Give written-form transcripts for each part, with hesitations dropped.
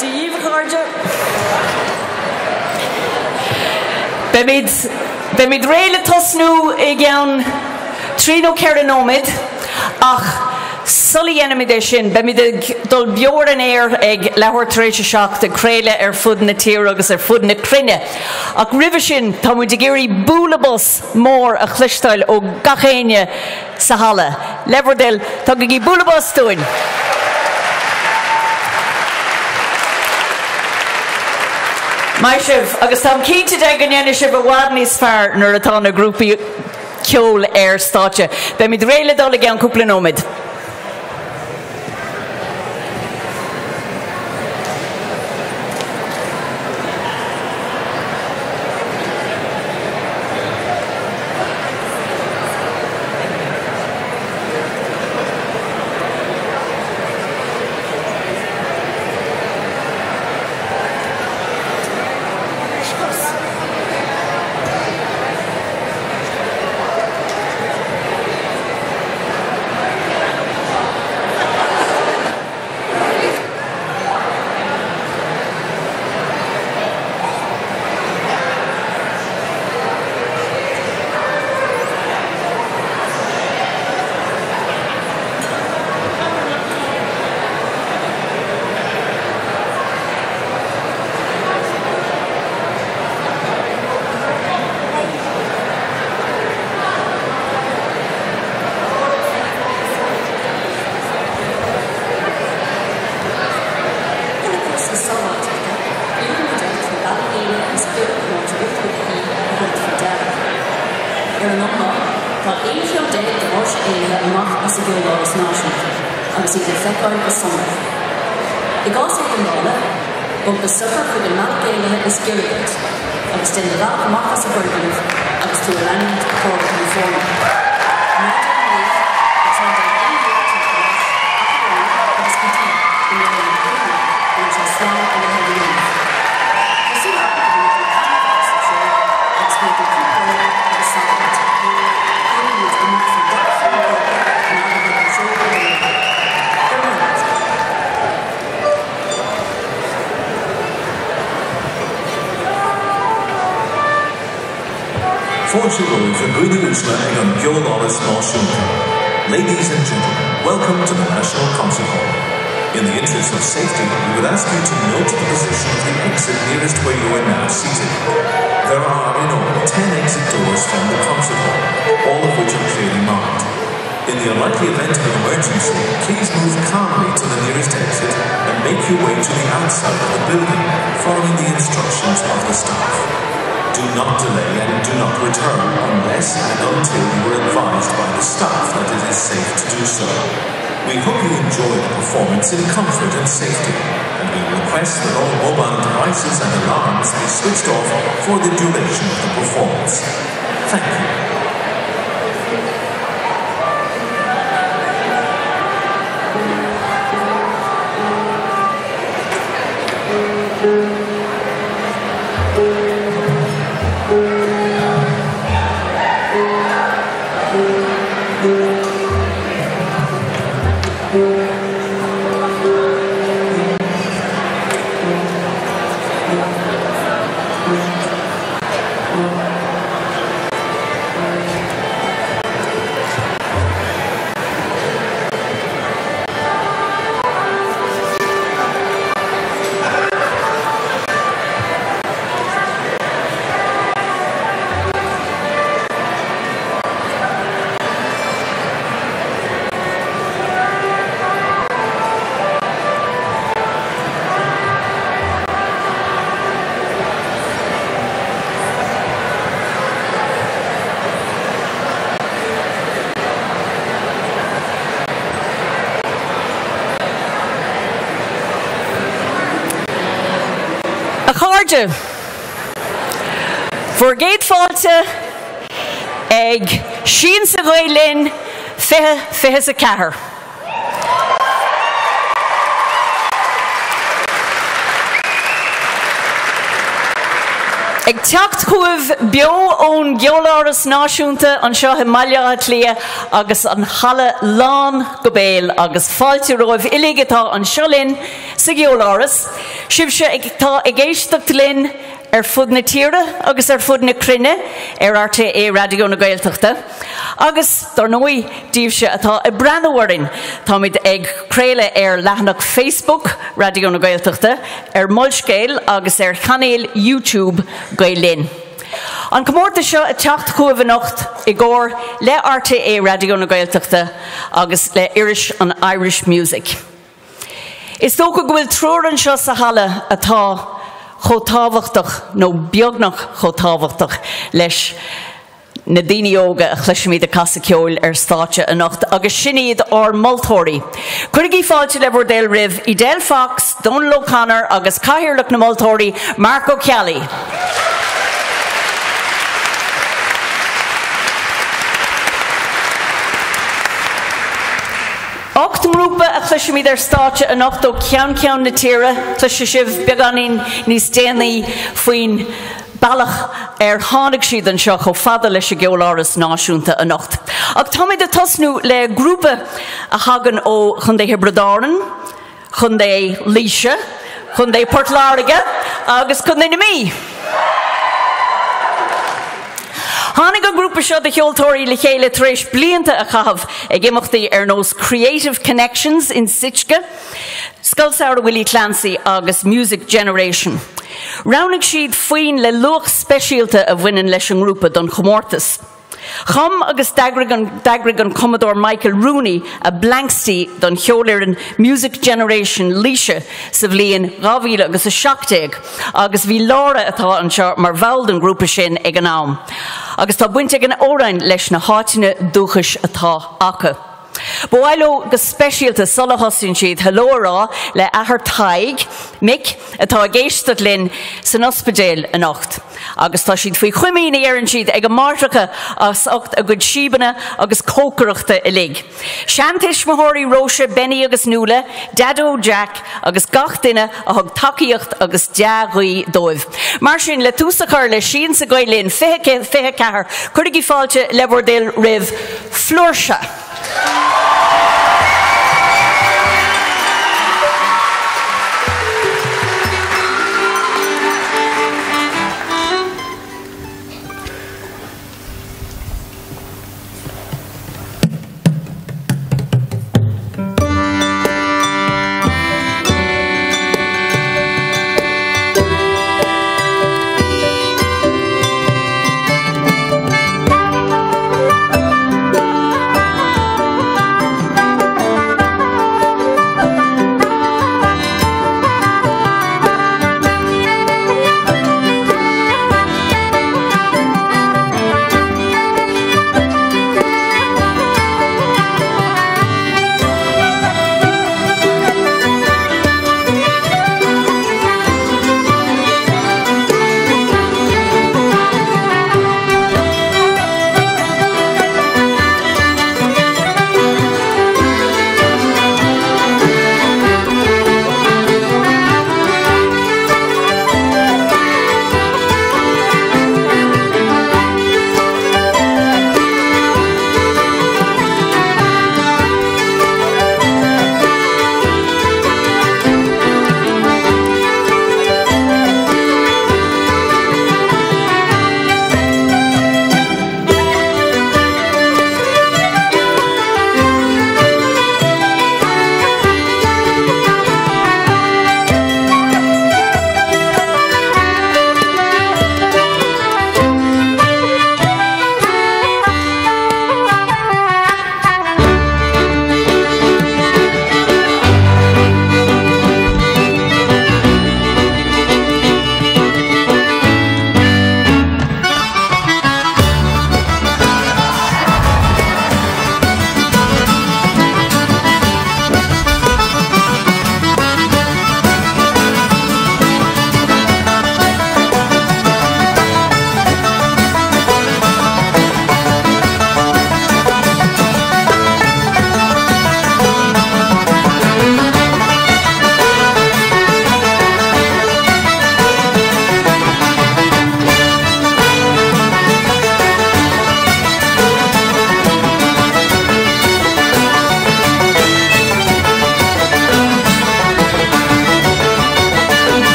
Dia dhaoibh a chairde. Beimid, beimid réidh le tosnú i gceann 3 nó 4 nóiméad ach sula dhéanaimid é sin, beimid ag dul beo ar an aer ag leathuair tar éis a 7 ag craoladh ar fud na tíre agus ar fud na cruinne. Ach roimhe sin, tá muid ag iarraidh bualadh bos mór a chloisteáil ó gach éinne sa halla. Le bhur dtoil, tugaigí bualadh bos dúinn! Maith sibh, agus táim cinnte de go ndéanfaidh sibh i bhfad níos fearr nuair atá na grúpaí ceoil ar stáitse. Beimid réidh le dul i gceann cúpla nóiméad. Chun cúrsaí sábháilteachta, iarraimid ort na bealaí éalaithe is giorra don áit a bhfuil tú ag suí a thabhairt faoi deara. Ar an iomlán, tá 11 cheo de dhoirse éalaithe amach as an gCeoláras Náisiúnta agus iad le feiceáil go sonrach. I gcás éigeandála, bog go socair chuig an mbealach éalaithe is giorra duit agus déan do bhealach amach as an bhfoirgneamh agus tú ag leanúint treoracha na foirne. Ná déan léimt agus ná déan aon iarracht teacht ar ais ach amháin agus go dtí go ndeireann an fhoireann leat go bhfuil sé slán a leithéid a dhéanamh. Tá súil agam go mbainfidh tú taitneamh as an seó agus go mbeidh tú compordach agus sábháilte. Gheobhaidh muid amach faoi gach fonn grúpa an fhad a bheidh an seó ag dul ar aghaidh. Go raibh maith agat. Fáilte romhaibh a dhaoine uaisle ag an gCeoláras Náisiúnta. Ladies and gentlemen, welcome to the National Concert Hall. In the interest of safety, we would ask you to note the position of the exit nearest where you are now seated. There are, in all, 10 exit doors from the concert hall, all of which are clearly marked. In the unlikely event of an emergency, please move calmly to the nearest exit and make your way to the outside of the building, following the instructions of the staff. Do not delay and do not return unless and until you are advised by the staff that it is safe to do so. We hope you enjoy the performance in comfort and safety, and we request that all mobile devices and alarms be switched off for the duration of the performance. Thank you. A chairde, bhur gcéad fáilte ag Siansa Ghael Linn 2024. Ag teacht chugaibh beo ón gCeoláras Náisiúnta anseo i mBaile Átha Cliath agus an halla lán go béal agus fáilte romhaibh uilig atá anseo linn sa gCeoláras. Sibhse atá ag éisteacht linn ar fud na tíre agus ar fud na cruinne ar RTÉ Raidió na Gaeltachta, agus, dar ndóigh, daoibhse atá ag breathnú orainn, táimid ag craoladh ar leathanach Facebook Raidió na Gaeltachta, ar Molscéal agus ar chainéal YouTube Gael Linn. An comórtas seo ag teacht chugaibh anocht i gcomhar le RTÉ Raidió na Gaeltachta agus le iris an Irish Music. Is dócha go bhfuil triúr anseo sa halla atá chomh tábhachtach, nó beagnach chomh tábhachtach, leis na daoine óga a chloisfimid ag casadh ceoil ar stáitse anocht, agus sin iad ár moltóirí. Cuirigí fáilte le bhur dtoil roimh Edel Fox, Dónal O'Connor agus Cathaoirleach na Moltóirí, Marc Ó Ceallaigh. 8 ngrúpa a chloisfimid ar stáitse anocht ó cheann ceann na tíre. Cloisfidh sibh beagáinín níos déanaí faoin bealach ar tháinig siad anseo chomh fada leis an gCeoláras Náisiúnta anocht. Ach táimid ag tosnú le grúpa a thagann ó Chontae Thiobraid Árann, Chontae Laoise, Chontae Port Láirge agus Contae na Mí. Tháinig an grúpa seo de cheoltóirí le chéile tar éis blianta a chaitheamh ag imeachtaí ar nós Creative Connections in Sitges, Scoil Samhraidh Willie Clancy agus Music Generation. Roghnaigh siad foinn le luach speisialta a bhaineann leis an ngrúpa don chomórtas. Chum agus d'eagraigh an cumadóir Michael Rooney a Blanxty don cheolfhoireann Music Generation Laoise sa bhliain 2017 agus bhí Laura atá anseo mar bhall den ghrúpa sin ag an am agus tá baint ag an amhrán leis na háiteanna dúchais atá acu. Ba mhaith leo go speisialta sula thosaíonn siad hello a rá le athair Tadhg, Mick, atá ag éisteacht linn san ospidéal anocht. Agus tá siad faoi chomaoin, a deireann siad, ag a máithreacha as ucht a gcuid síobanna agus cócaireachta uilig. Seantuismitheoirí Róise, Benny agus Nuala, Daideo Jack agus gach duine a thug tacaíocht agus dea-ghuí dóibh. Mar sin, le tús a chur le Siansa Gael Linn 2024, cuirigí fáilte le bhur dtoil roimh Flúirse.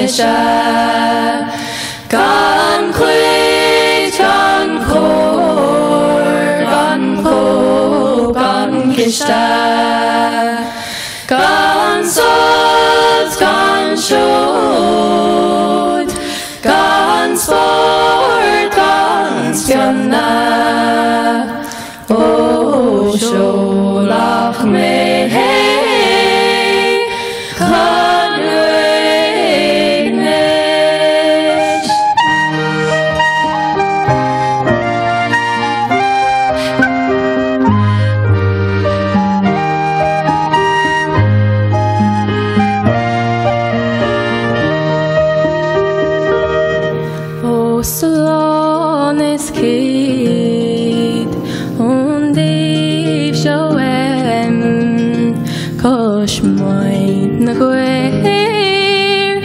mise. Gan chuid, gan chór, gan chóip, gan chiste, Gan sult, gan seoid, gan spórt, gan spionnadh, Ó seoladh mé chun uaignis. Ó slán is céad ón dtaobh seo uaim, cois Maigh na gcaor,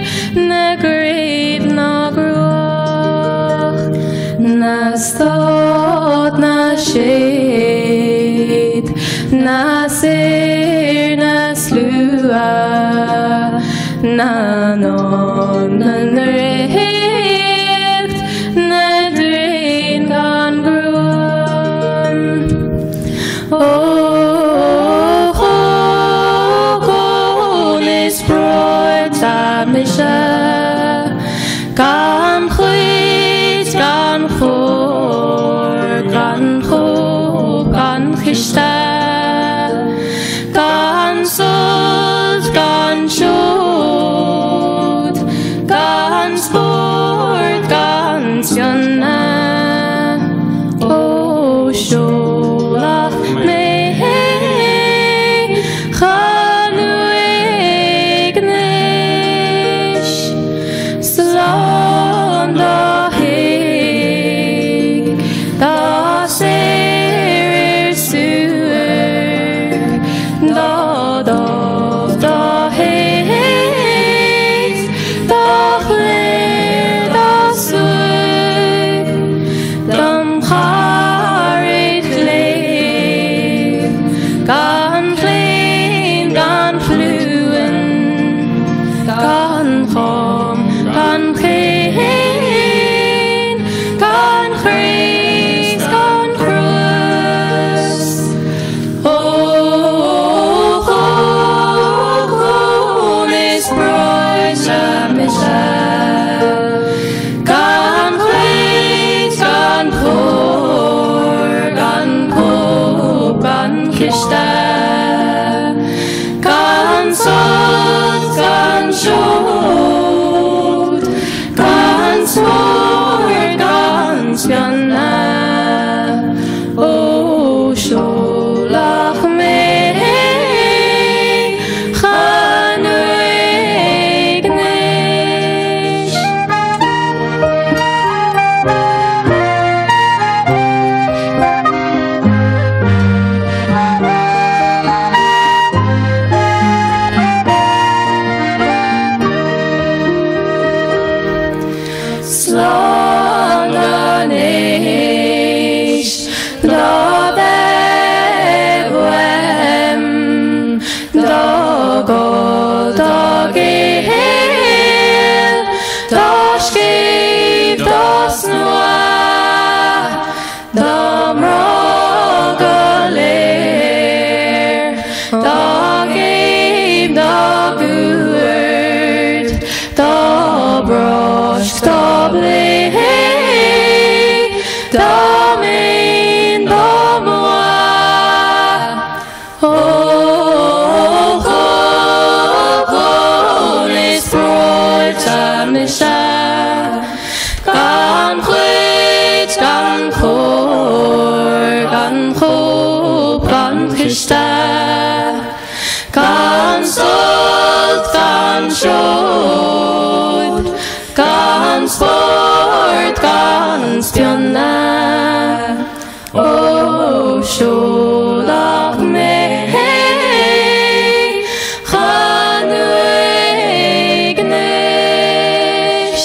na gcraobh, na gcruach, na stát, na séad, na saor, na slua, na ndán, na ndraíocht, na dtréan gan ghruaim. Ó chomh is breoite mise, gan chuid, gan chór, gan chóip, gan chiste, gan sult, gan seoid, gan spórt, gan spionnadh, ó seoladh mé chun uaignis. Slán dá thigh, dá saor ar suairc, dá dubh, dá thaos, dá chléir, dá suaigh, dom charaid chléibh, gan chlaon, gan chluain, gan chom, gan chéin, gan chraos, gan chruas. Ó chomh is breoite mise, gan chuid, gan chór, gan chóip, gan chiste, gan sult, gan seoid, gan spórt, gan spionnadh, ó seoladh mé chun uaignis. Slán gan éis dá bheith uaim, dá gol, dá ghéill, dá scéimh, dá snua, dá mná go léir, dá gcéim, dá gcuaird, dá bhroisc, dá bplé, dá méin, dá mhaith. Ó chomh is breoite mise, gan chuid, gan chór, gan chóip, gan chiste, gan sult, gan seoid, gan spórt, gan spionnadh, ó seoladh mé chun uaignis.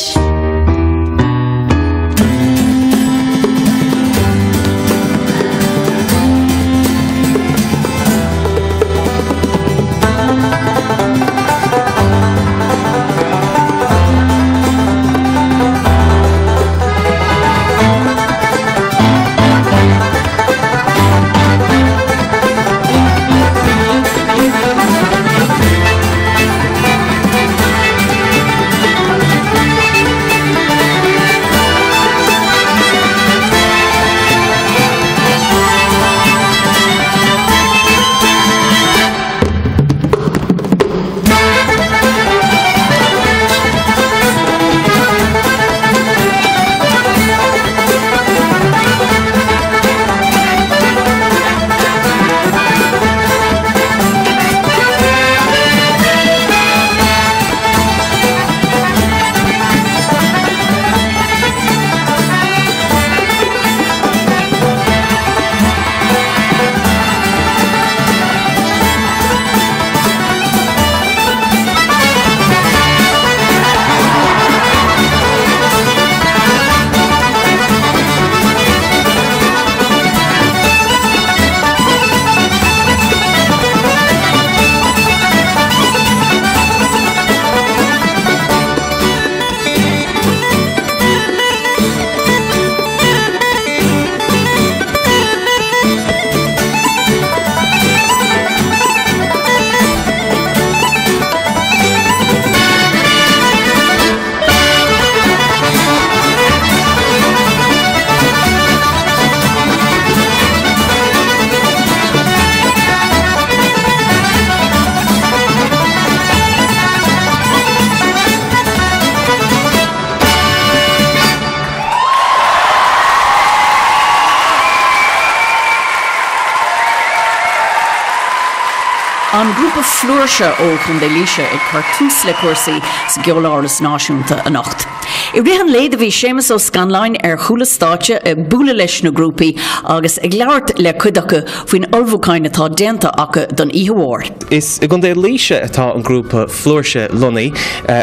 An grúpa Flúirse ó Chontae Laoise ag cur tús le cúrsaí sa gCeoláras Náisiúnta anocht. I rith an lae do bhí Séamus Ó Scanláin ar chúl an stáitse ag bualadh leis na grúpaí agus ag labhairt le cuid acu faoin ullmhúcháin atá déanta acu don oíche mhór. Is i gContae Laoise atá an grúpa Flúirse lonnaithe.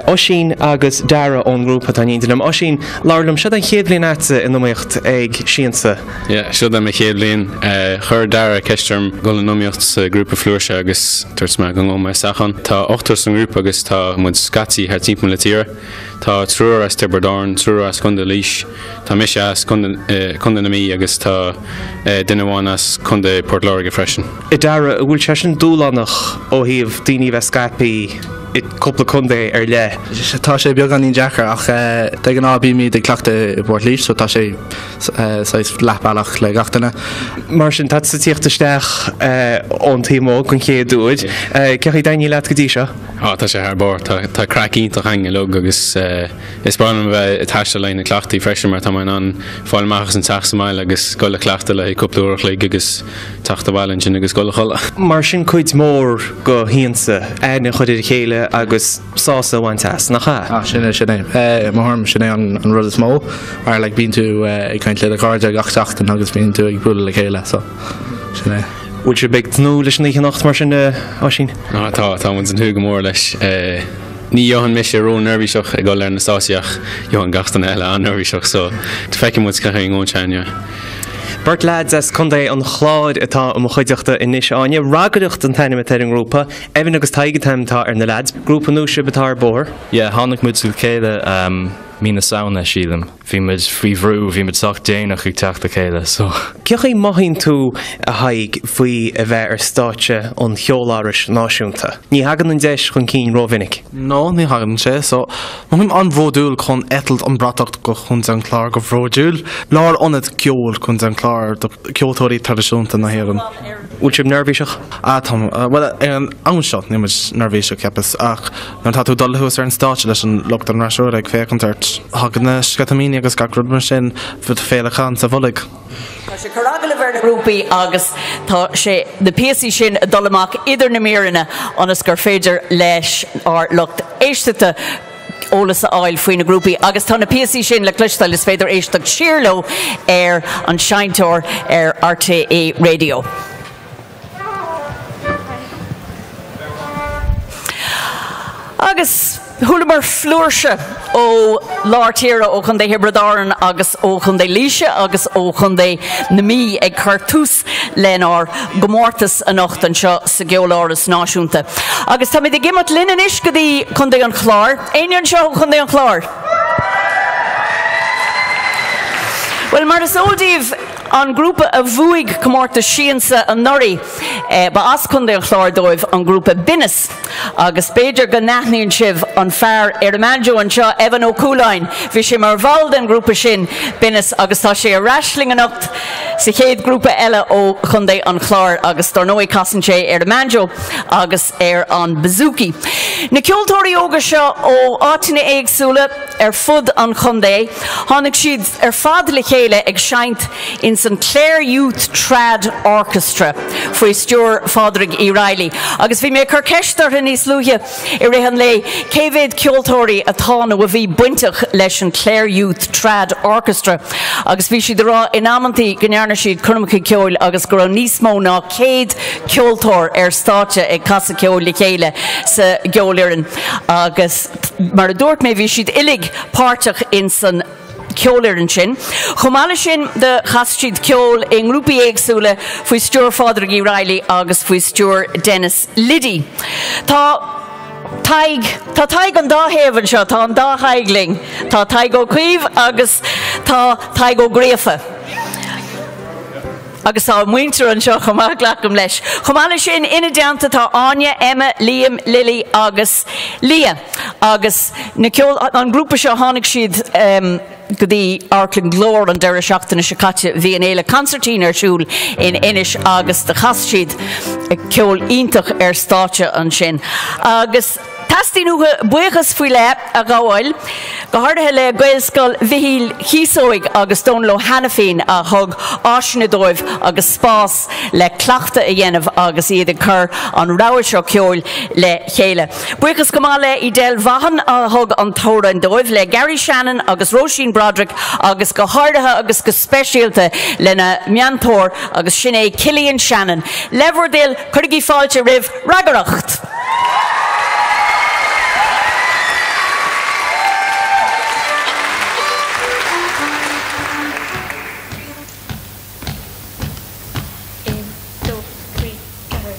Oisín agus Dara ón ngrúpa atá in éindí liom. Oisín, labhair liom, seod é an chéad bhliain a'dsa in iomaíocht ag Siansa. Yeah, seod é mo chéad bhliain. Chuir Dara ceist orm dul in iomaíocht sa ghrúpa Flúirse agus dúirt mé go ngabhfaidh mé isteach ann. Tá ochtar sa ngrúpa agus tá muid scaití thart timpeall na tíre. Tá triúr as Tiobraid Árann, triúr as Contae Laois, tá mise as Contae na Mí agus tá duine amháin as Contae Port Láirge freisin. A Dara, an bhfuil sé sin dúshlánach ó thaobh daoine a bheith scaipthe i gcúpla contae ar leith? Tá sé beagáinín deacair ach de ghnáth bímid ag cleachtadh i bPort Laoise so tá sé saghas leathbealach le gach duine. Mar sin, tá tusa ag tíocht isteach ón taobh amuigh den chéad uair. Cén chaoi a dtaitníonn leat go dtí seo? Á, tá sé thar barr. Tá craic iontach againn uilig agus is breá liom a bheith ag taisteal le haghaidh na cleachtaí freisin mar tá mé in ann fáil amach as an teach sa mbaile agus dul ag cleachtadh le haghaidh cúpla uair a chloig agus teacht abhaile ansin agus dul a chodladh. Mar sin cuid mhór de Shiansa, aithne a chur ar a chéile agus sásamh a bhaint as, nach ea? Ah, sin é, sin é. I mo thuairim, sin é an rud is mó mar like bíonn tú ag caint le do chairde gach seachtain agus bíonn tú ag bualadh le chéile so sin é. Bhfuil sibh ag tnúth leis an oíche anocht mar sin, a Oisín? Ah, tá, tá muid ag tnúth go mór leis. Ní gheobhainn mise ró-neirbhíseach ag dul ar na stáitsí ach gheobhainn gach duine eile an-neirbhíseach so feicfidh muid cén chaoi a ngabhann sé inniu. Beirt leaids as Contae an Chláir atá i mo chuideachta anois, Áine. Ragaireacht an t-ainm atá ar an ngrúpa. Evan agus Tadhg an t-ainm atá ar na leaids. Grúpa nua sibh atá ar bóthar. Yeah, tháinig muid le chéile mí na Samhna, sílim. Bhí muid faoi bhrú, bhí muid sách déanach ag teacht le chéile, so. Cén chaoi a mothaíonn tú, a Thaidhg, faoi a bheith ar stáitse an Cheolárais Náisiúnta? Ní thagann an deis chun cinn rómhinic. No, ní thagann sé, so. Mothaím an-bhródúil chun eitilt an bratach go Contae an Chláir go bhródúil. Lárionad ceoil Contae an Chláir do cheoltóirí traidisiúnta na hÉireann. Bhfuil sibh neirbhíseach? Ah, tá, bhuel, ar an am seo, níl muid neirbhíseach, cheapas, ach nuair atá tú ag dul thuas ar an stáitse leis an lucht an fhreasúra ag féachaint ort, thagann na sceitimíní agus gach rud mar sin, féileacán sa bholg. Tá sé ag cur agallamh ar na grúpaí agus tá sé na píosaí sin ag dul amach idir na míreanna ionas gur féidir leis ár lucht éisteachta eolas a fháil faoi na grúpaí agus tá na píosaí sin le cloisteáil, is féidir éisteacht siar leo ar an seinnteoir ar RTÉ Radio. Agus chualamar Flúirse ó lár tíre, ó Chontae Thiobraid Árann agus ó Chontae Laoise agus ó Chontae na Mí ag cur tús lenár gcomórtas anocht anseo sa gCeoláras Náisiúnta. Agus táimid ag imeacht linn anois go dtí Contae an Chláir. Éinne anseo ó Chontae an Chláir? Bhuel, mar is eol daoibh, an grúpa a bhuaigh comórtas Siansa anuraidh, ba as Contae an Chláir dóibh, an grúpa Binneas. Agus b'fhéidir go n-aithníonn sibh an fear ar an mbanjo anseo, Evan Ó Cualáin. Bhí sé mar bhall den ghrúpa sin, Binneas, agus tá sé ar ais linn anocht sa chéad ghrúpa eile ó Chontae an Chláir agus dar ndóigh casann sé ar an mbanjo agus ar an bouzouki. Na ceoltóirí óga seo ó áiteanna éagsúla ar fud an chontae, tháinig siad ar fad le chéile ag seinnt ins an Clare Youth Trad Orchestra faoi stiúir Phádraig Uí Raghallaigh agus bhí mé ag cur ceist orthu níos luaithe i rith an lae cé mhéad ceoltóirí atá nó a bhí bainteach leis an Clare Youth Trad Orchestra agus bhí siad ag rá in amantaí go ndearna siad coirmeacha ceoil agus go raibh níos mó ná 100 ceoltóir ar stáitse ag casadh ceoil le chéile sa gceolfhoireann agus mar a dúirt mé bhí siad uilig páirteach ins an ceolfhoireann sin. Chomh maith leis sin do chas siad ceol i ngrúpaí éagsúla faoi stiúir Phádraig Uí Raghallaigh agus faoi stiúir Denis Liddy. Tá Tadhg, tá Tadhg an dá thaobh anseo, tá an dá Thadhg linn. Tá Tadhg Ó Caoimh agus tá Tadhg Ó Gríofa. Agus tá a muintir anseo chomh maith, glacaim leis. Chomh maith leis sin, ina dteannta tá Áine, Emma, Liam, Lily agus Leah. Agus na ceol, an grúpa seo, tháinig siad go dtí Amharclann Glór an deireadh seachtaine seo caite. Bhí an fhéile Consairtín ar siúl in Inis agus do chas siad ceol iontach ar stáitse ansin. Agus. Teastaíonn uathu buíochas faoi leith a ghabháil, go háirithe le Gaelscoil Mhichíl Chíosóig agus Dónal Ó hAiniféin a thug áiseanna dóibh agus spás le cleachtadh a dhéanamh agus iad ag cur an rogha seo ceoil le chéile. Buíochas chomh maith le Edel Vaughan a thug an t-amhrán dóibh, le Gary Shannon agus Róisín Broderick agus go háirithe agus go speisialta lena meantóir agus sin é Cillian Shannon. Le bhur dtoil, cuirigí fáilte roimh Ragaireacht! 1, 2, 3, 4.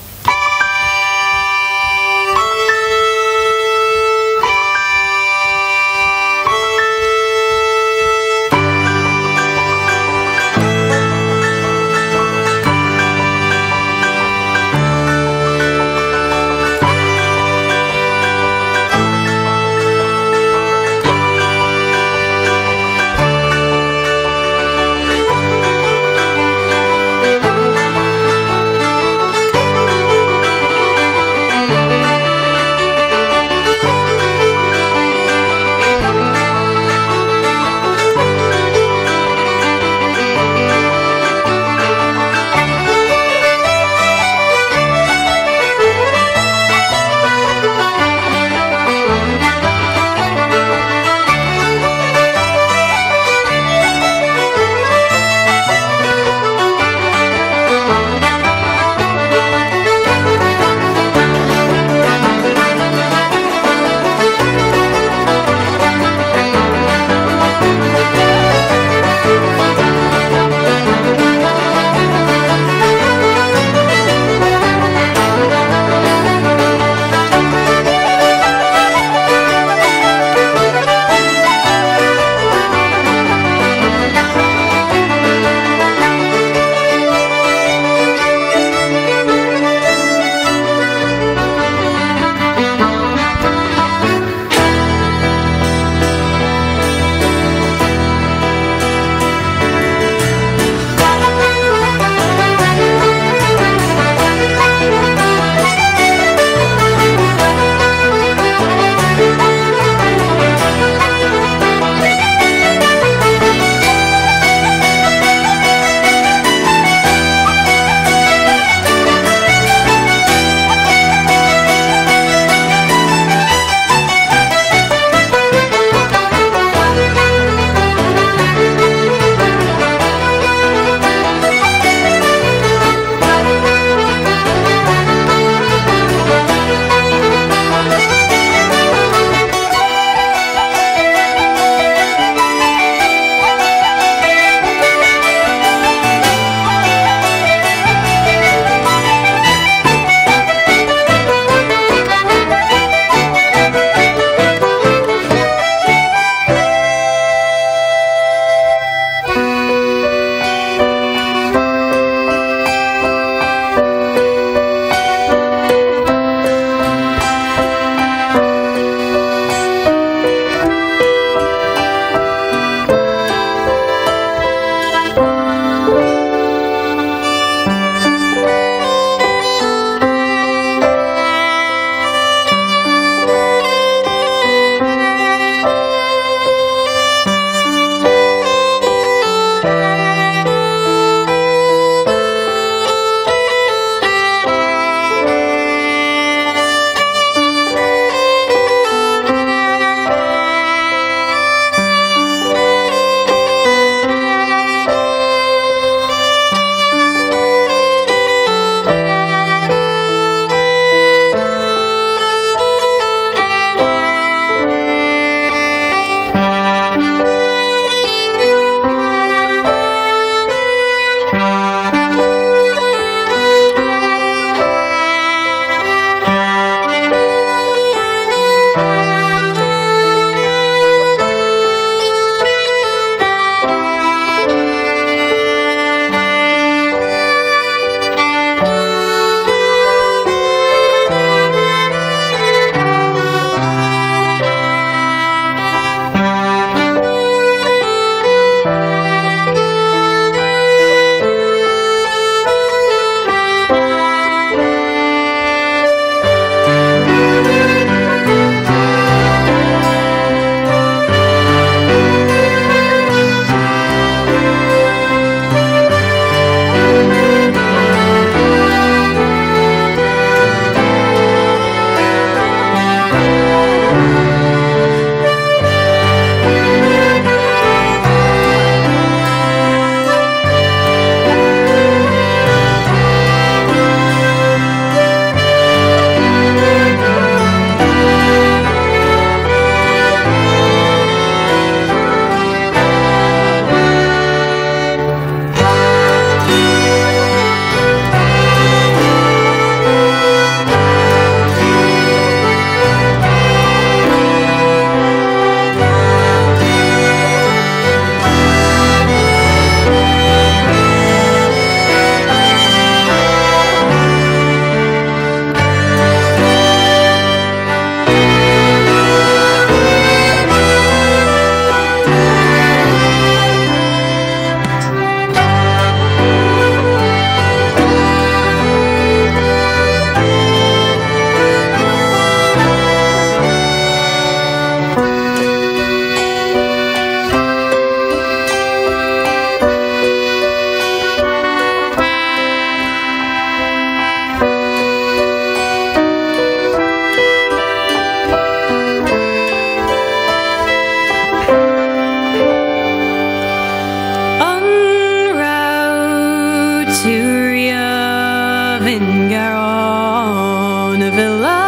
riamh i nGarrán a' Bhile?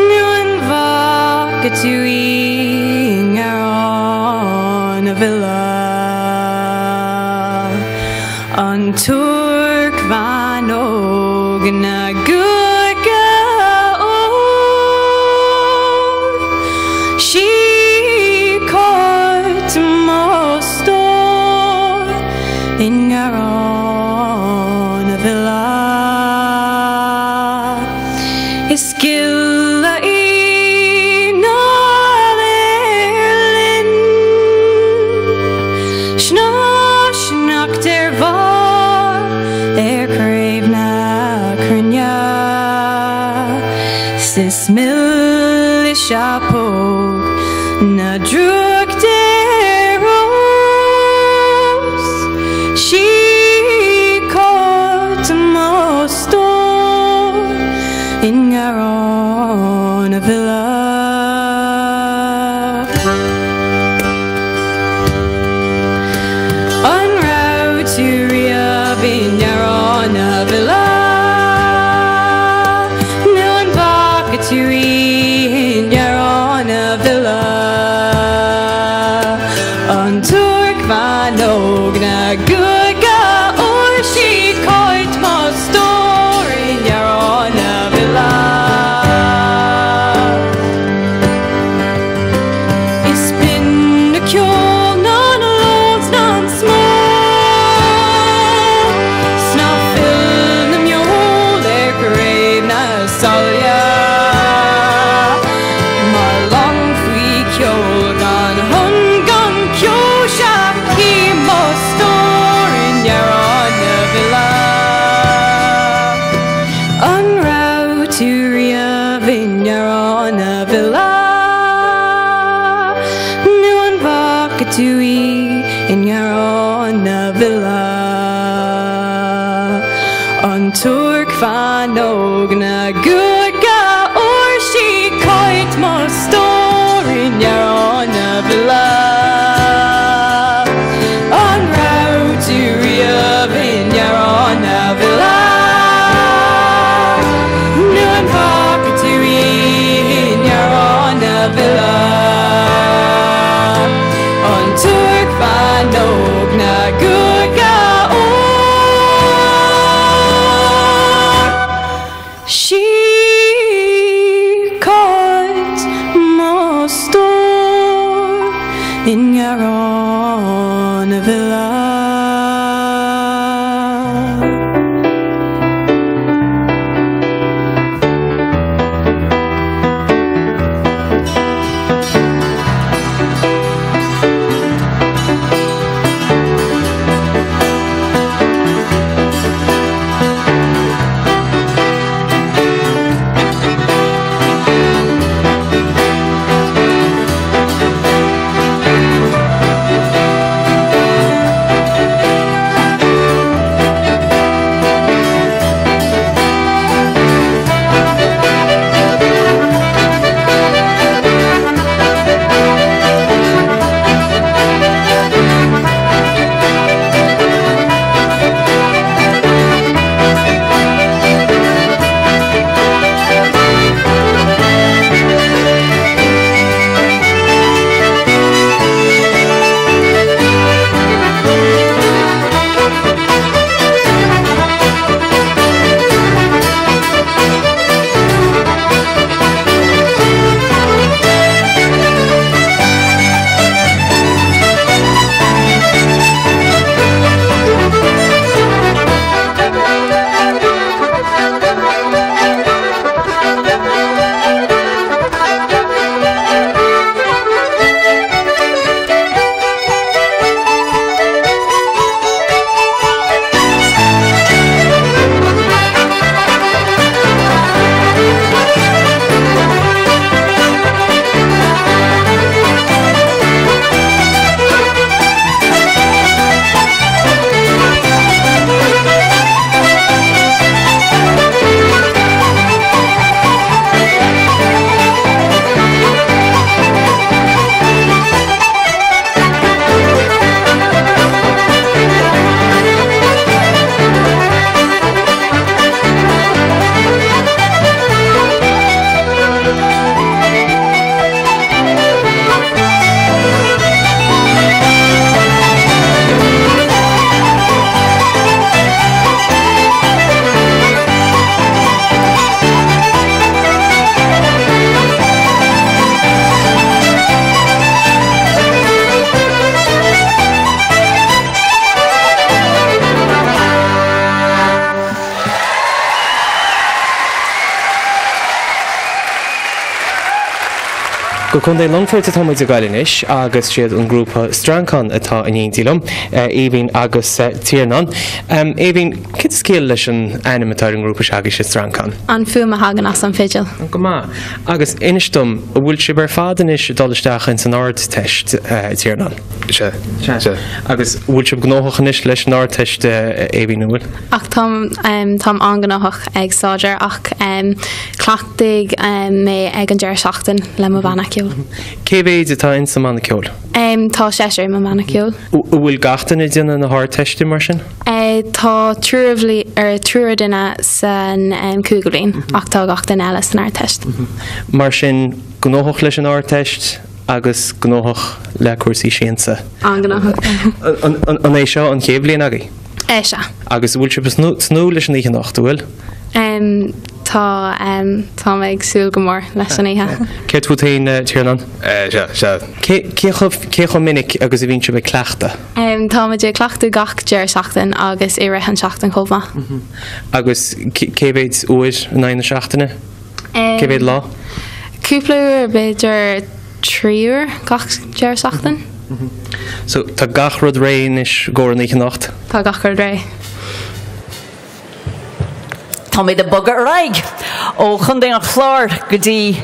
Nó an bhfaca tú í i nGarrán a' Bhile? An Tuirc-bhean óg na gcúige ór, 'Sí Cáit mo stór i nGarrán a' Bhile. Is gile í ná léir linn, 'S ná sneachta ar bharr ar chraobh na cruinne. 'S is milis a póg ná drúcht ar rós, 'Sí Cáit mo stór i nGarrán a' Bhile. An raibh tú riamh i nGarrán a' Bhile? Nó an bhfaca tú í i nGarrán a' Bhile? An Tuirc-bhean óg na gcúige ór, 'Sí Cáit mo stór i nGarrán a' Bhile. Is binn a ceol ná na lóid ná an smól, 's ná fuil na mbeol ar chraobh na saille. Mar long faoi sheol gan thonn gan ceo, 'sea cím mo stór i nGarrán a' Bhile. An raibh tú riamh i nGarrán a' Bhile? Nó an bhfaca tú í i nGarrán a' Bhile? An Tuirc-bhean óg na gcúige ór, 'Sí Cáit mo stór i nGarrán a' Bhile. An raibh tú riamh i nGarrán a' Bhile? Nó an bhfaca tú í i nGarrán a' Bhile? An Tuirc-bhean óg na gcúige ór, 'Sí Cáit Go Contae Longfoirt atá muid ag goil anois agus siad an grúpa Streancán atá in éindí liom, Aoibhinn agus Tiarnán. Aoibhinn, céard is ciall leis an ainm atá ar an ngrúpa s'agaibhse, Streancán? An fuaim a thagann as an bhfidil. Go maith. Agus inis dom, an bhfuil sibh ar fad anois ag dul isteach ins an Ardteist, Tiarnán? Sea. Sea. Agus an bhfuil sibh gnóthach anois leis an Ardteist, Aoibhinn, an bhfuil? Ach táim, táim an-ghnóthach ag staidéar ach cleachtfaidh mé ag an deireadh seachtain le mo bhanna ceoil. Cé mhéid atá ins an mbanna ceoil? Tá seisear i mo bhanna ceoil. An bhfuil gach duine ag déanamh na hArdteiste mar sin? Tá triúr triúr duine san cúigiú bliain ach tá gach duine eile san Ardteist. Mar sin, gnóthach leis an Ardteist? agus gnóthach le cúrsaí siansa. An-ghnóthach. An é seo an chéad bhliain agaibh? Sea. Agus an bhfuil sibh ag tnúth leis an oíche anocht, an bhfuil? Tá, tá mé ag súil go mór leis an oíche. Céard fút féin, Tiarnán? Sea, sea. Cé chomh minic agus a bhíonn sibh ag cleachtadh? Táimid ag cleachtadh gach deireadh seachtain agus i rith an seachtain chomh maith. Agus cé mhéid uair in aghaidh na seachtaine? Cé mhéad lá? Cúpla uair, b'fhéidir 3 uair gach deireadh seachtain. So tá gach rud réidh anois i gcomhair an oíche anocht? Tá gach rud réidh. Táimid ag bogadh ar aghaidh ó Chontae an Chláir go dtí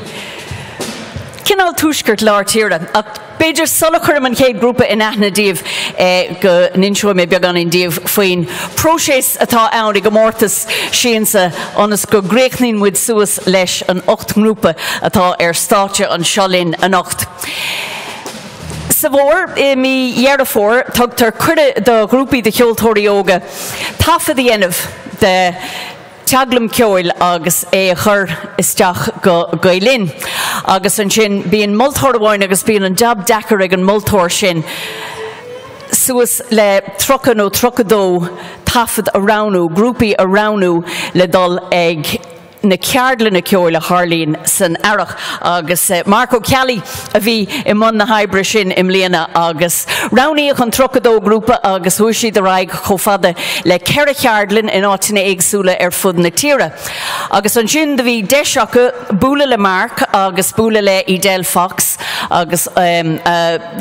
cineál tuaisceart lár tíre. Ach b'fhéidir sula chuirim an chéad grúpa in aithne daoibh go n-inseoidh mé beagáinín daoibh faoin próiseas atá ann i gcomórtas Siansa ionas go gcríochnaíonn muid suas leis an 8 ngrúpa atá ar stáitse anseo linn anocht. Sa bhfómhar, i mí Dheireadh Fómhair, tugtar cuireadh do ghrúpaí de cheoltóirí óga taifead a dhéanamh de teaglaim ceoil agus é a chur isteach go Gael Linn. Agus ansin bíonn moltóir amháin agus bíonn an jab deacair ag an moltóir sin suas le 30 nó 32 taifead a roghnú, grúpaí a roghnú le dul ag na ceardlanna ceoil a tharlaíonn san earrach agus Marc Ó Ceallaigh a bhí i mbun na hoibre sin i mbliana agus roghnaíodh an 32 grúpa agus chuaigh siad ar aghaidh chomh fada le ceithre cheardlann in áiteanna éagsúla ar fud na tíre. Agus ansin do bhí deis acu bualadh le Marc agus bualadh le Edel Fox agus a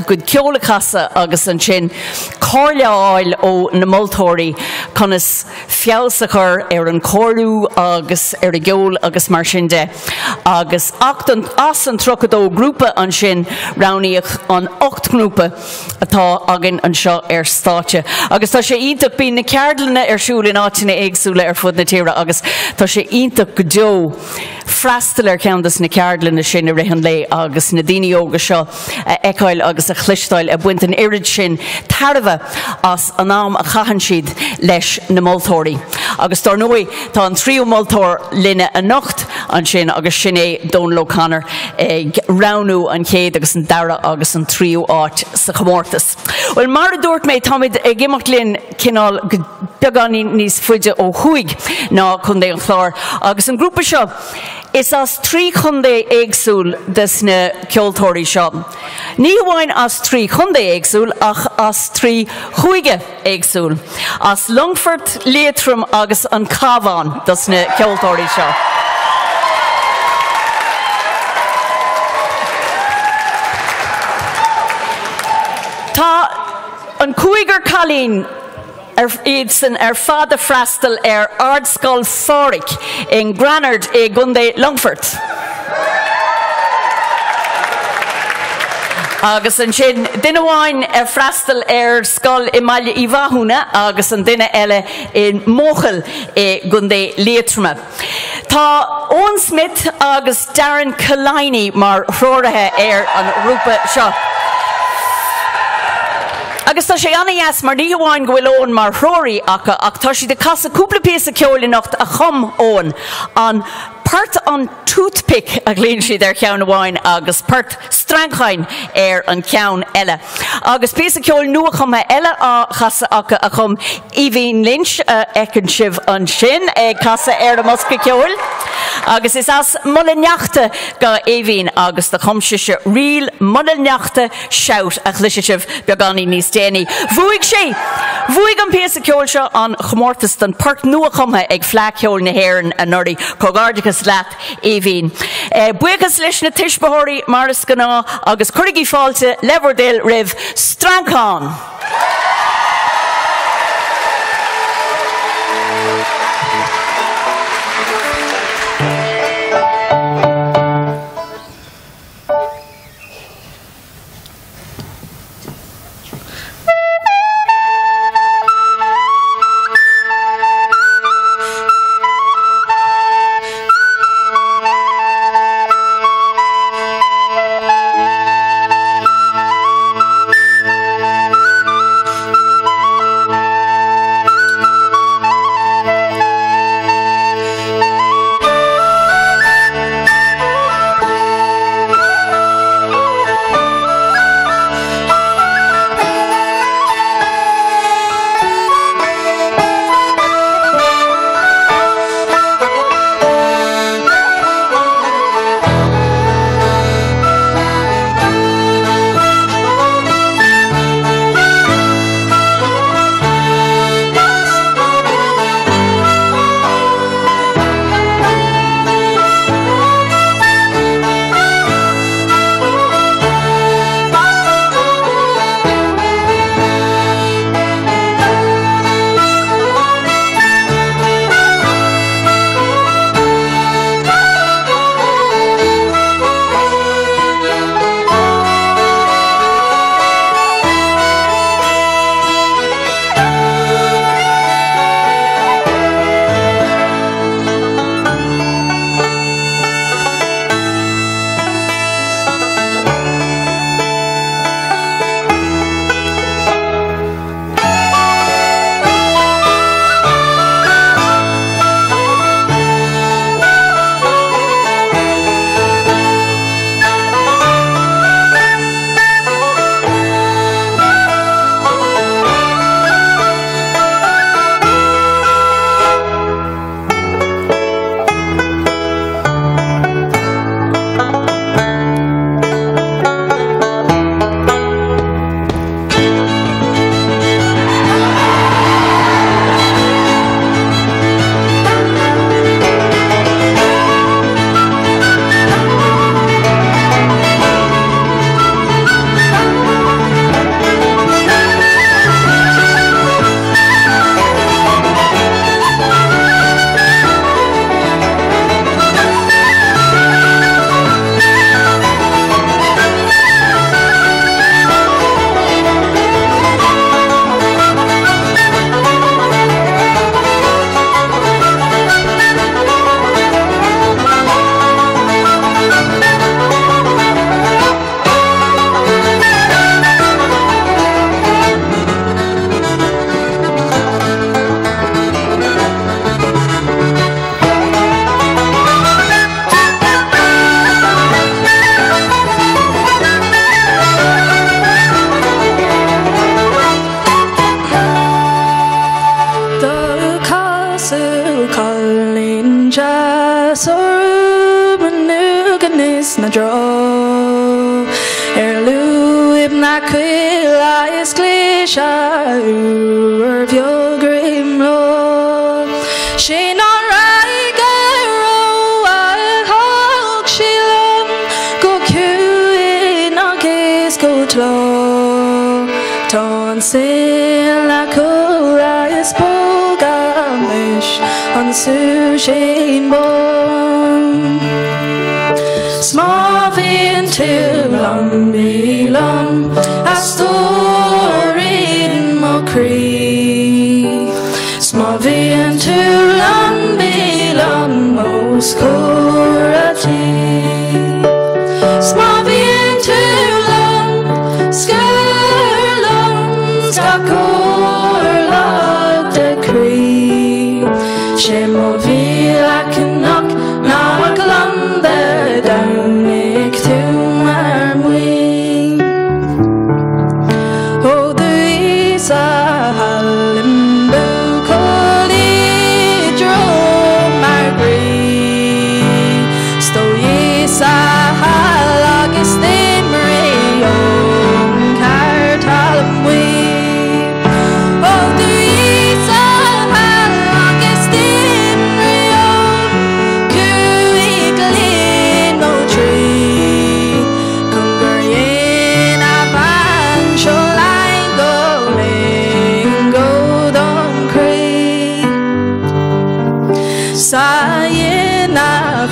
gcuid ceoil a chasadh agus ansin comhairle a fháil ó na moltóirí conas feabhas a chur ar an chóiriú agus ar a gceol agus mar sin de. Agus as an 32 grúpa ansin roghnaíodh an 8 ngrúpa atá againn anseo ar stáitse. Agus tá sé iontach, bíonn na ceardlanna ar siúl in áiteanna éagsúla ar fud na tíre agus tá sé iontach go deo freastal ar cheann des na ceardlanna sin i rith an lae agus na daoine óga seo a fheiceáil agus a chloisteáil ag baint an oiread sin tairbhe as an am a chaitheann siad leis na moltóirí. Agus dár ndóigh, tá an tríú moltóir linne anocht ansin agus sin é Dónal O'Connor ag roghnú an chéad agus an dara agus an tríú áit sa chomórtas. Bhuel, mar a dúirt mé, táimid ag imeacht linn cineál beagáinín níos faide ó thuaidh ná Contae an Chláir agus an grúpa seo, Is as 3 chontae éagsúil des na ceoltóirí seo. Ní hamháin as 3 chontae éagsúil ach as 3 chúige éagsúil. As Longfort, Liatroim agus an Cabhán dos na ceoltóirí seo. Tá an cúigear cailín. Iadsan ar fad a freastal ar Ardscoil Phádraig i nGranard i gContae Longfoirt. Agus ansin duine amháin a freastal ar scoil i mBaile Uí Mhathúna agus an duine eile i Maochaill i gContae Liatroma. Tá Eoin Smith agus Darren Killiney mar threoraithe ar an ghrúpa seo. Agus tá sé an-dheas mar ní hamháin go bhfuil Eoin mar threoraí acu ach tá siad ag casadh cúpla píosa ceoil anocht a chum Eoin, an port an toothpick a ghlaonn siad ar cheann amháin agus port streancáin ar an cheann eile. Agus píosa ceoil nuachumtha eile á chasadh acu a chum Aoibhinn Lynch a fheiceann sibh ansin ag casadh ar an mbosca ceoil. Agus is as Muileann Neachta do Aoibhín agus do chum sise ríl Muileann Neachta Shout a chloisfidh sibh beagáinín níos déanaí. Bhuaigh sí! Bhuaigh an píosa ceoil seo an chomórtas don port nua-chumtha ag Fleadh Cheoil na hÉireann anuraidh. Comhghairdeachas leat Aoibhín. Buíochas leis na tuismitheoirí mar is gnáth agus cuirigí fáilte le bhur dtoil roimh Streancán!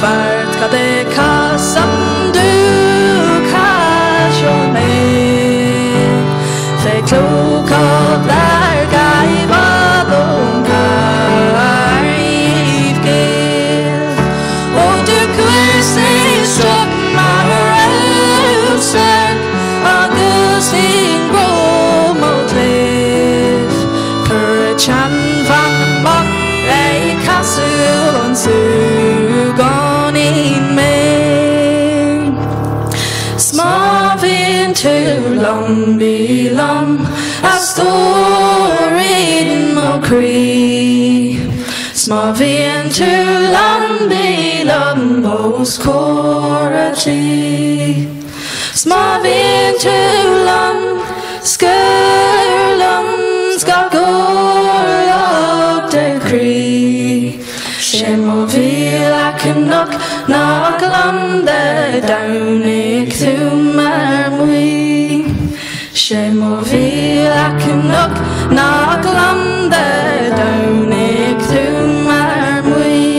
Bhart cad é cás an dúchais ó mé Fé clóca dar gaibh ón gCairr Gael Ó do cuairsa seo mar raibh agus in grómó léh Chur teanmhan amach le caú an súgáin mé. Má bhíonn tú liom bí liom a stóirín mo chroí. Má bhíonn tú liom bí liom os comhair an tí. Má bhíonn tú liom scoir liom scagur de chroí. Sé mo mhíle cnoc nach liom de Domhnaigh tú mar mhaí. Sé mo mhíle cnoc nach liom de Domhnaigh tú mar mhaí.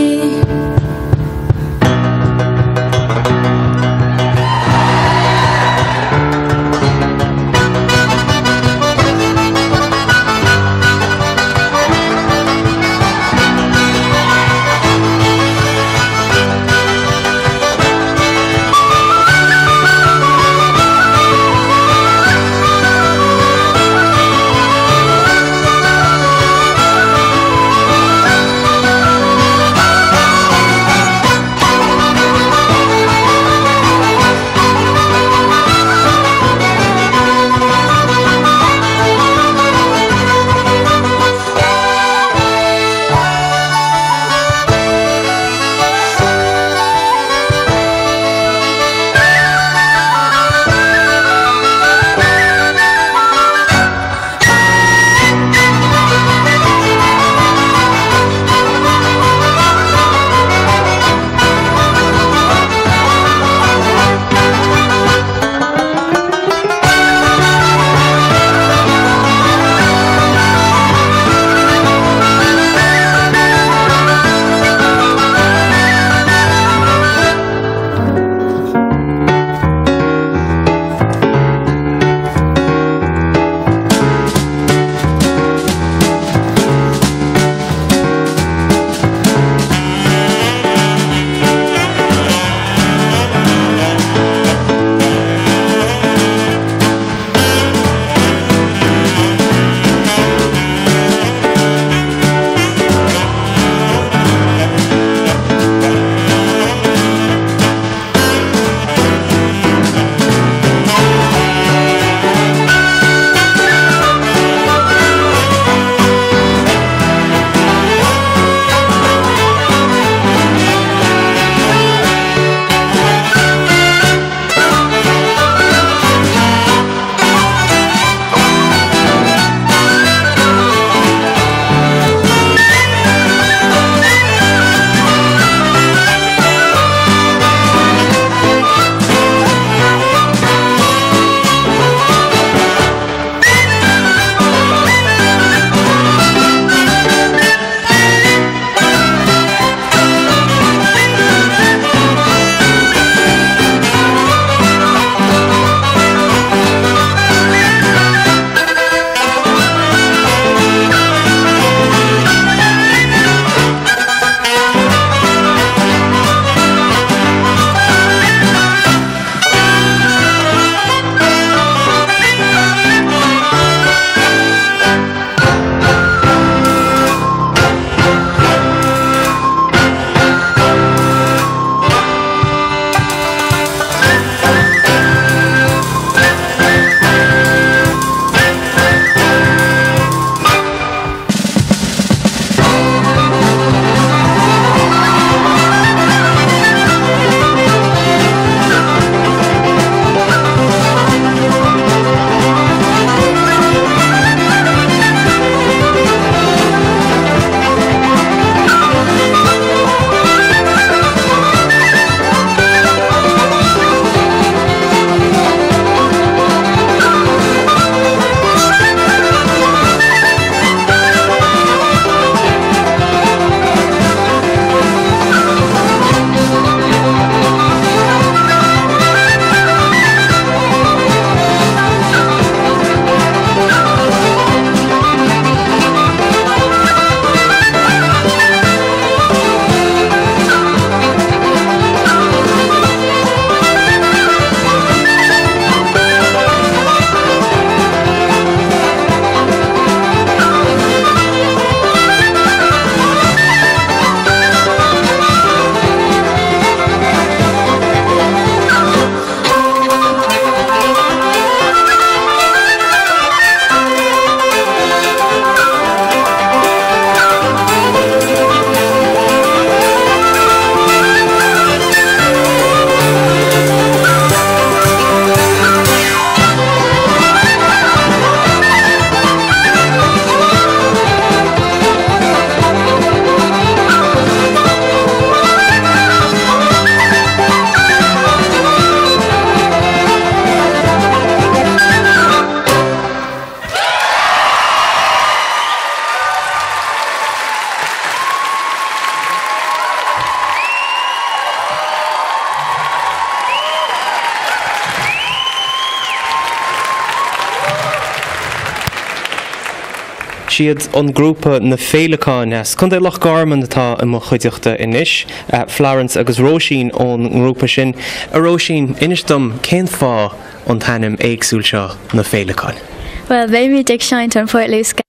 Siad an grúpa Na Féileacáin as Contae Loch Garman atá i mo chuideachta anois, Florence agus Róisín ón ngrúpa sin. A Róisín, inis dom cén fáth an t-ainm éagsúil seo Na Féileacáin? Bhuel, beimid ag seinnt an port luasctha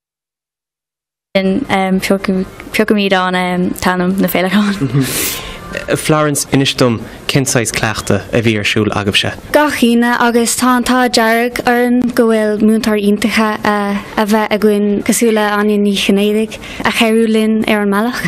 sin, piocfaimid an t-ainm Na Féileacáin. Florence, inis dom cén saghas cleachtadh a bhí ar siúl agaibhse? Gach Aoine agus tá an t-ádh dearg orainn go bhfuil múinteoirí iontacha a bheith againn cosúil le Áine Ní Chinnéidigh a chabhrú linn ar an mbealach.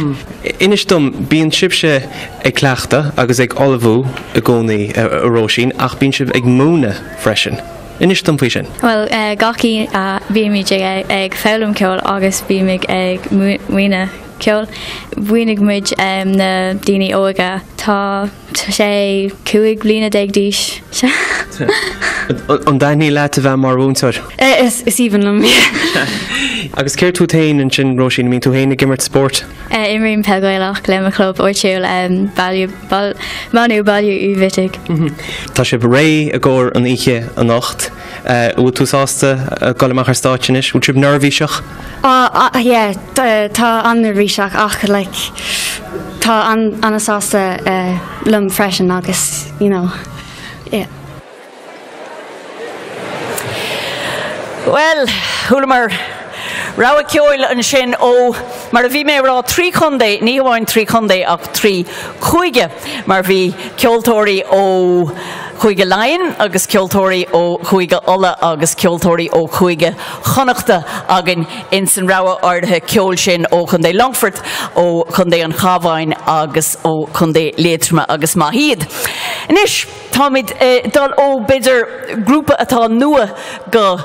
Inis dom, bíonn sibhse ag cleachtadh agus ag ullmhú i gcónaí, a Róisín, ach bíonn sibh ag múineadh freisin. Inis dom faoi sin. Bhuel, gach Aoine bímid ag foghlaim ceoil agus bímid ag múineadh ceoil. Mhúinigh muid na daoine óga. Tá sé 15 bliana d'aois. An dtaitníonn leat a bheith mar mhúinteoir? Is aoibhinn liom. Agus céard fút féin ansin, Róisín, an mbíonn tú féin ag imirt spóirt? Imrím peil Ghaelach le mo chlub áitiúil, Baile Bánú Baile Uí Bhitigh. Tá sibh réidh i gcomhair an oíche anocht. An bhfuil tú sásta dul amach ar stáitse anois? Bhfuil sibh neirbhíseach? Yeah, tá an-neirbhíseach ach like tá an-sásta liom freisin agus you know, yeah. Bhuel, chualamar rogha ceoil ansin ó, mar a bhí mé a rá, trí chontae, ní hamháin trí chontae ach trí chúige, mar bhí ceoltóirí ó Chúige Laighean agus ceoltóirí ó Chúige Uladh agus ceoltóirí ó Chúige Chonnachta againn ins an rogha áirithe ceoil sin ó Chontae Longfoirt, ó Chontae an Chabháin agus ó Chontae Liatroma agus maith iad. Anois. Táimid ag dul ó, b'fhéidir, grúpa atá nua go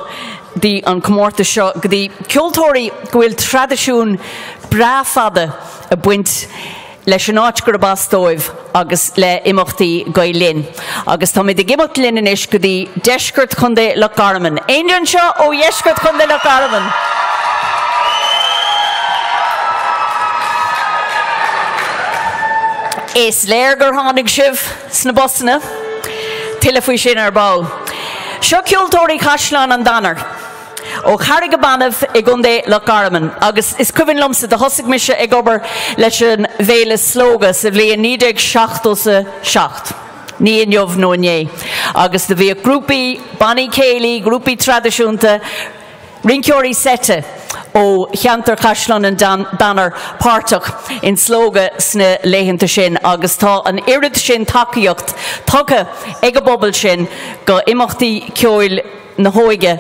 dtí an comórtas seo go dtí ceoltóirí go bhfuil traidisiún breá fada ag baint leis an áit gurb as dóibh agus le imeachtaí Gael Linn. Agus táimid ag imeacht linn anois go dtí deisceart Chontae Loch Garman. Éinne anseo ó dheisceart Chontae Loch Garman? Is léir gur tháinig sibh. sna busanna. Tuilleadh faoi sin ar ball. Seo Ceoltóirí Chaisleán an Danair ó Charraig Banbh i gContae Loch Garman agus is cuimhin liomsa do thosaigh mise ag obair leis an bhféile Slógadh sa bhliain 1977, ní inniu nó inné, agus do bhíodh grúpaí, bannaí céilí, grúpaí traidisiúnta, Rinceoirí seite ó cheantar Chaisleán an Danair páirteach in Slógadh sna laethanta sin agus tá an oiread sin tacaíocht tugtha ag an bpobal sin go imeachtaí ceoil na hóige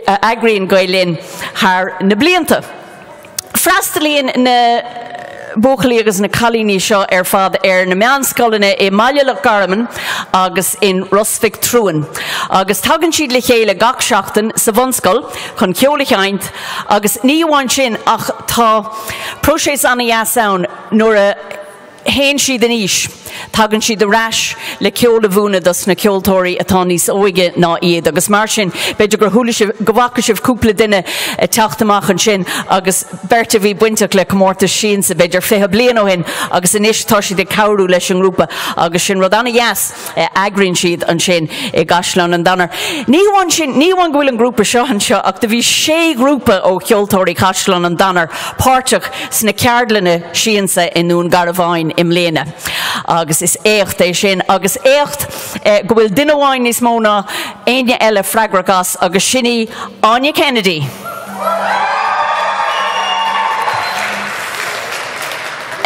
a eagraíonn Gael Linn thar na blianta. Freastalaíonn na buachaillí agus na cailíní seo ar fad ar na meánscoileanna i mBaile Loch Garman agus in Ros Mhic Thriúin agus tagann siad le chéile gach seachtain sa bhunscoil chun ceol a sheinnt agus ní amháin sin ach tá próiseas an-dheas ann nuair a théann siad in aois, tagann siad ar ais le ceol a mhúineadh dos na ceoltóirí atá níos óige ná iad agus mar sin, b'fhéidir gur chuala sibh, go bhfaca sibh cúpla duine ag teacht amach ansin agus beirt a bhí bainteach le comórtas Siansa b'fhéidir 20 bliain ó shin agus anois tá siad ag cabhrú leis an ngrúpa agus sin rud an-dheas a eagraíonn siad ansin i gCaisleán an Danair. Ní hamháin sin, ní hamháin go bhfuil an grúpa seo anseo ach do bhí sé ghrúpa ó Cheoltóirí Chaisleán an Danair páirteach sna ceardlanna siansa i nDún Garbháin i mbliana agus is éacht é sin agus éacht go bhfuil duine amháin níos mó ná éinne eile freagrach as agus sin í Áine Kennedy.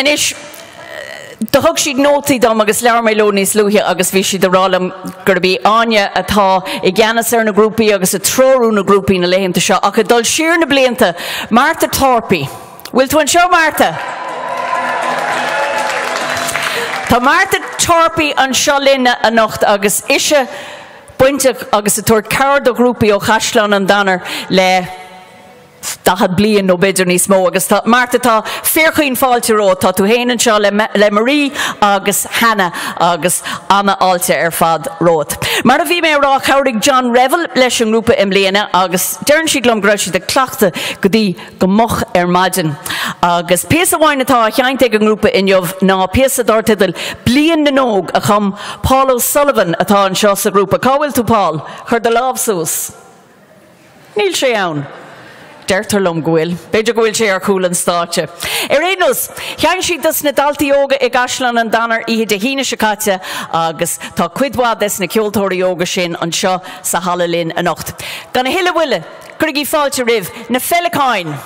Anois, Do thug siad nótaí dom agus labhair mé leo níos luaithe agus bhí siad ag rá liom gurb í Áine atá i gceannas ar na grúpaí agus ag treorú na grúpaí na laethanta seo ach ag dul siar na blianta, Martha Torpey. Bhfuil tú anseo, Martha? Tá Martha Torpey anseo linn anocht agus ise bainteach agus ag tabhairt cabhair do ghrúpaí ó Chaisleán an Danair le 40 bliain nó b'fhéidir níos mó agus tá, Martha, tá fíorchaoin fáilte romhat, tá tú féin anseo le, le Marie agus Hannah agus an-fháilte ar fad romhat. Mar a bhí mé a rá, chabhraigh John Revill leis an ngrúpa i mbliana agus deireann siad liom go raibh siad ag cleachtadh go dtí go moch ar maidin. Agus píosa amháin atá á sheinnt ag an ngrúpa inniu ná píosa dar teideal 'Bliain na nÓg' a chum Paul O'Sullivan atá anseo sa ghrúpa. Cá bhfuil tú Paul? Cuir do lámh suas. Níl sé ann. Deirtear liom go bhfuil. B'fhéidir go bhfuil sé ar chúl an stáitse. Ar aon nós, sheinn siad dos na daltaí óga i gCaisleán an Daingin oíche Dé hAoine seo caite agus tá cuid mhaith des na ceoltóirí óga sin anseo sa halla linn anocht. Gan a thuilleadh moille, cuirigí fáilte roimh Na Féileacáin!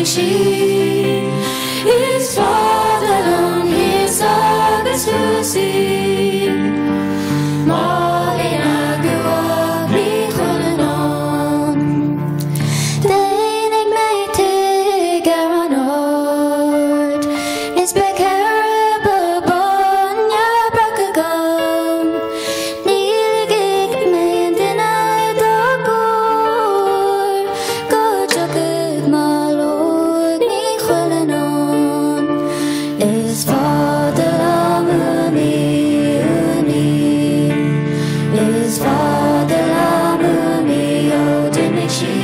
d'imigh sí. Is fada liom thíos agus thuas í. Máilín Gruach Ní Chuilleanáin. Déanfaidh mé tigh ar an ard is beidh ceithre ba bainne breac agam. Ní ligfidh mé aon duine dá gcomhair go dtiocfaidh Mológ Ní Chuilleanáin. Is fada liom uaim í, uaim í. Is fada liom uaim í ó d'imigh sí.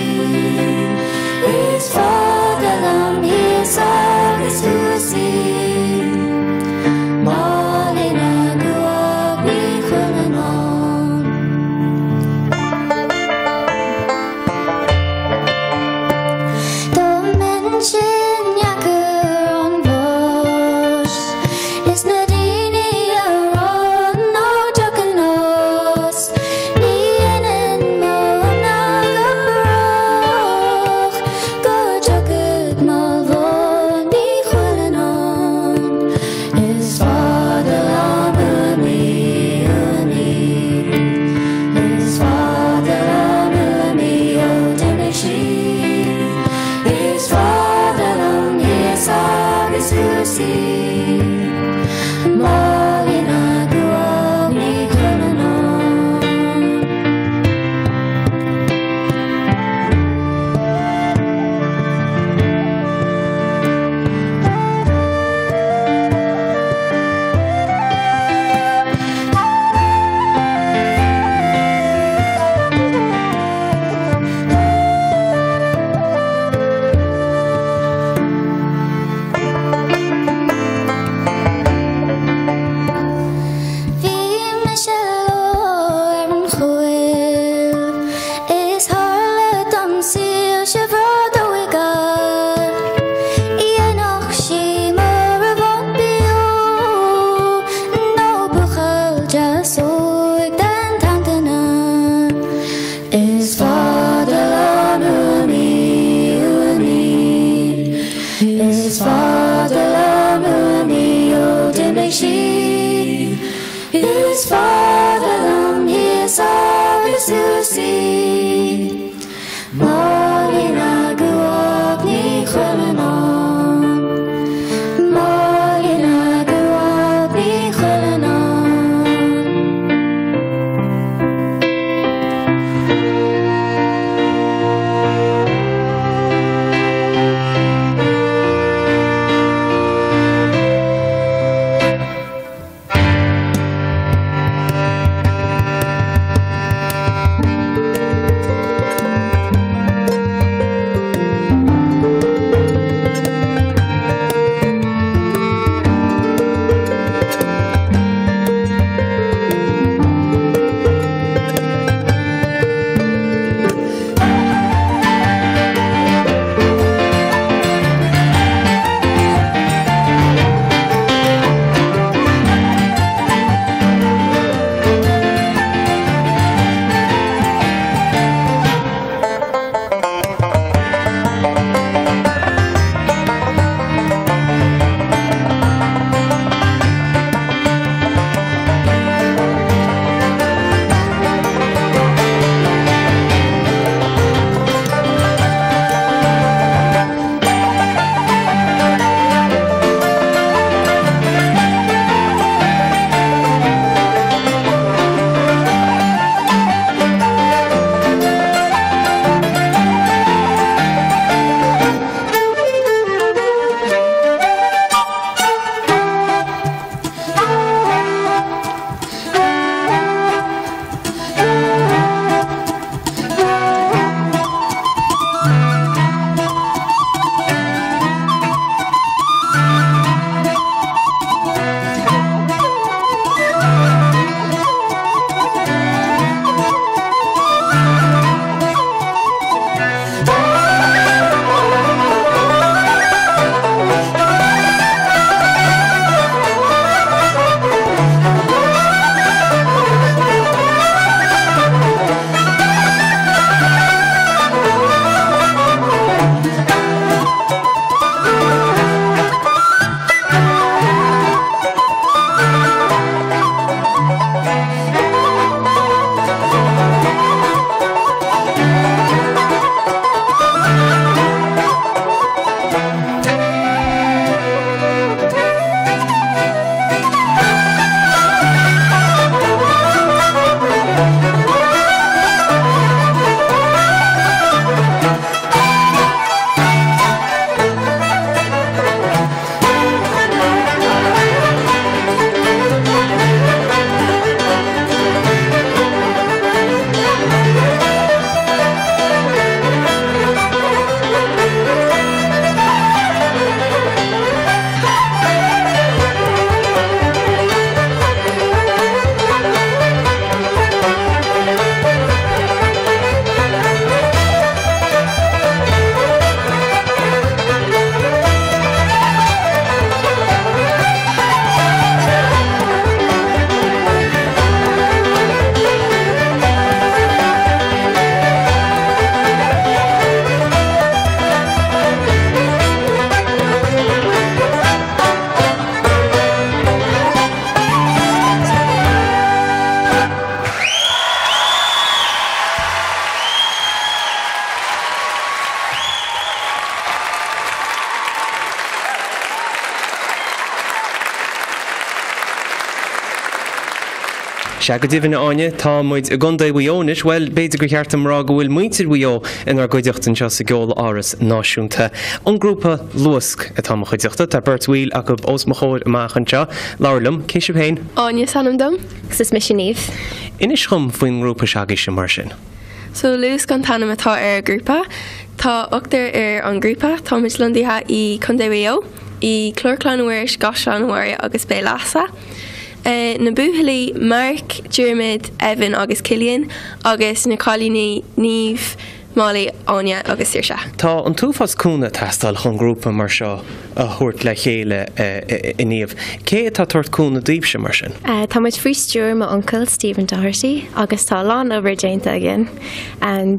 Is fada liom thíos agus thuas í. Máilín Gruach Ní Chuilleanáin. Dá mbeinnse i ndeacair an bháis, is na daoine a rá ná dtiocfainn as, ní dhéanfainn m'anam go brách go dtiocfaidh Mológ Ní Chuilleanáin. Is fada liom uaim í, uaim í. Is fada liom uaim í ó d'imigh sí. Is fada liom thíos agus thuas í. Máilín Gruach Ní Chuilleanáin. Bhí mise lá ar an choill is tharla dom soilse bhradóige. Dhéanfadh sí marbhán beo nó buachaill deas óg den tseanduine. Is fada liom uaim í, uaim í. Is fada liom uaim í ó d'imigh sí. Is fada liom thíos agus thuas í. Máilín Gruach Ní Chuilleanáin. Máilín Gruach Ní Chuilleanáin. Sea, go deimhin, a Áine, tá muid i gContae Mhaigh Eo anois. Bhuel, b'fhéidir gur cheart dom a rá go bhfuil muintir Mhaigh Eo inár gcuideachta anseo sa gCeoláras Náisiúnta. An grúpa Luasc atá i mo chuideachta. Tá beirt bhaill acu os mo chomhair amach anseo. Labhair liom, cé sibh féin? Áine is ainm dom. Agus is mise Niamh. Inis dhom faoin ngrúpa s'agaibhse mar sin. So Luasc an t-ainm atá ar an ghrúpa. Tá ochtar ar an ghrúpa. Táimid lonnaithe i Contae Mhaigh Eo, i Clár Clainne Mhuiris, gCaisleán an Bharraigh agus Béal Easa. Na buachaillí, Mark, Diarmuid, Evan agus Cillian agus na cailíní, Niamh, Molly, Áine agus Saoirse. Tá an t-uafás cúnamh ag teastáil chun grúpa mar seo a thabhairt le chéile, a Niamh. Cé atá ag tabhairt cúnamh daoibhse mar sin? Tá muid faoi stiúir m'uncail Stephen Doherty agus tá a lán obair déanta againn.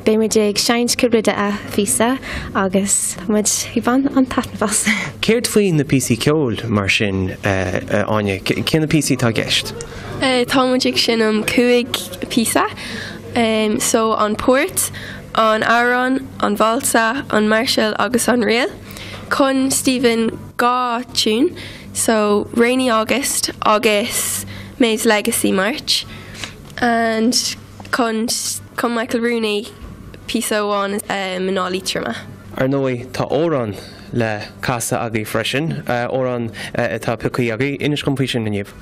Beidh muid ag seinnt cúpla de a phíosa agus tá muid ag baint an-taitneamh as. Céard faoi na píosaí ceoil mar sin, a Áine? Cé na píosaí atá i gceist? Tá muid ag seinm 5 píosa. So an port, an amhrán, an válsa, an máirseáil agus an ríl. Chum Stephen 2 tune, so Rainy August agus Maeve's Legacy March. And chum chum Michael Rooney píosa amháin Mná Liatroma. Ar ndóigh tá amhrán le casadh agaibh freisin, amhrán atá pioctha agaibh. Inis dhom faoi sin, a Niamh.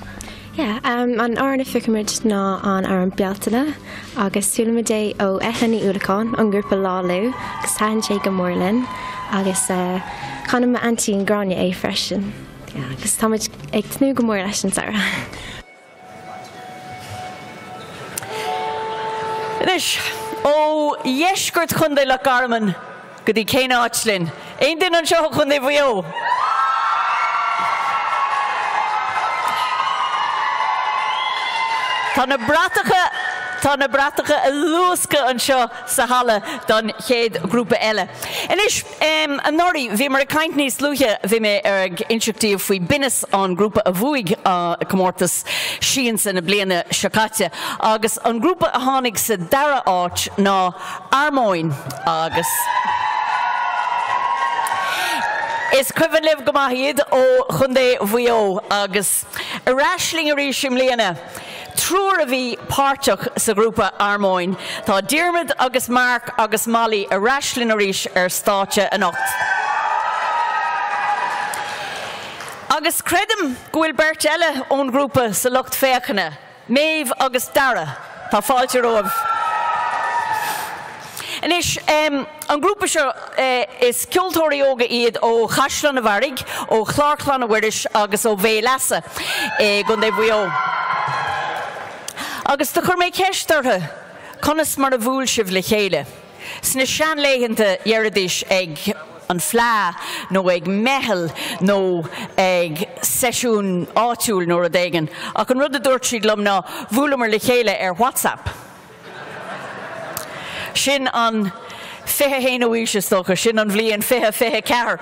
Yeah, an amhrán a phioc muid ná an amhrán Bealtaine agus chuala muid é ó Eithne Ní Uallacháin ón ngrúpa Lá Lugh agus thaitin sé go mór linn agus chanann m'aintín Gráinne é freisin. Yeah, agus tá muid ag tnúth go mór leis an samhradh. Anois, ó dheisceart Chontae Loch Garman go dtí cén áit linn? Aon duine anseo ó Chontae Mhaigh Eo? Tá na bratacha, tá na bratacha ag luascadh anseo sa halla don chéad ghrúpa eile. Anois, anuraidh, bhíomar ag caint níos luaithe, bhí mé ag inseacht daoibh faoi Binneas, an grúpa a bhuaigh comórtas Siansa na bliana seo caite, agus an grúpa a tháinig sa dara háit ná Armóin agus is cuimhin libh go maith iad ó Chontae Mhaigh Eo agus ar ais linn arís i mbliana, triúr a bhí páirteach sa ghrúpa Armóin. Tá Diarmuid agus Mark agus Molly ar ais linn arís ar stáitse anocht. Agus creidim go bhfuil beirt eile ón ghrúpa sa lucht féachana. Maeve agus Dara, tá fáilte romhaibh. Anois, an grúpa seo, is ceoltóirí óga iad ó Chaisleán an Bharraigh, ó Chlár Clainne Mhuiris agus ó Bhéal Easa i gContae Mhaigh Eo. Agus do chuir mé ceist orthu, conas mar a bhuail sibh le chéile? Sna seanlaethanta dheiridís ag an bhfleá nó ag meitheal nó ag seisiún áitiúil nó rud éigin ach an rud a dúirt siad liom ná bhuaileamar le chéile ar WhatsApp. Sin an 21ú aois is dócha, sin an bhliain 2024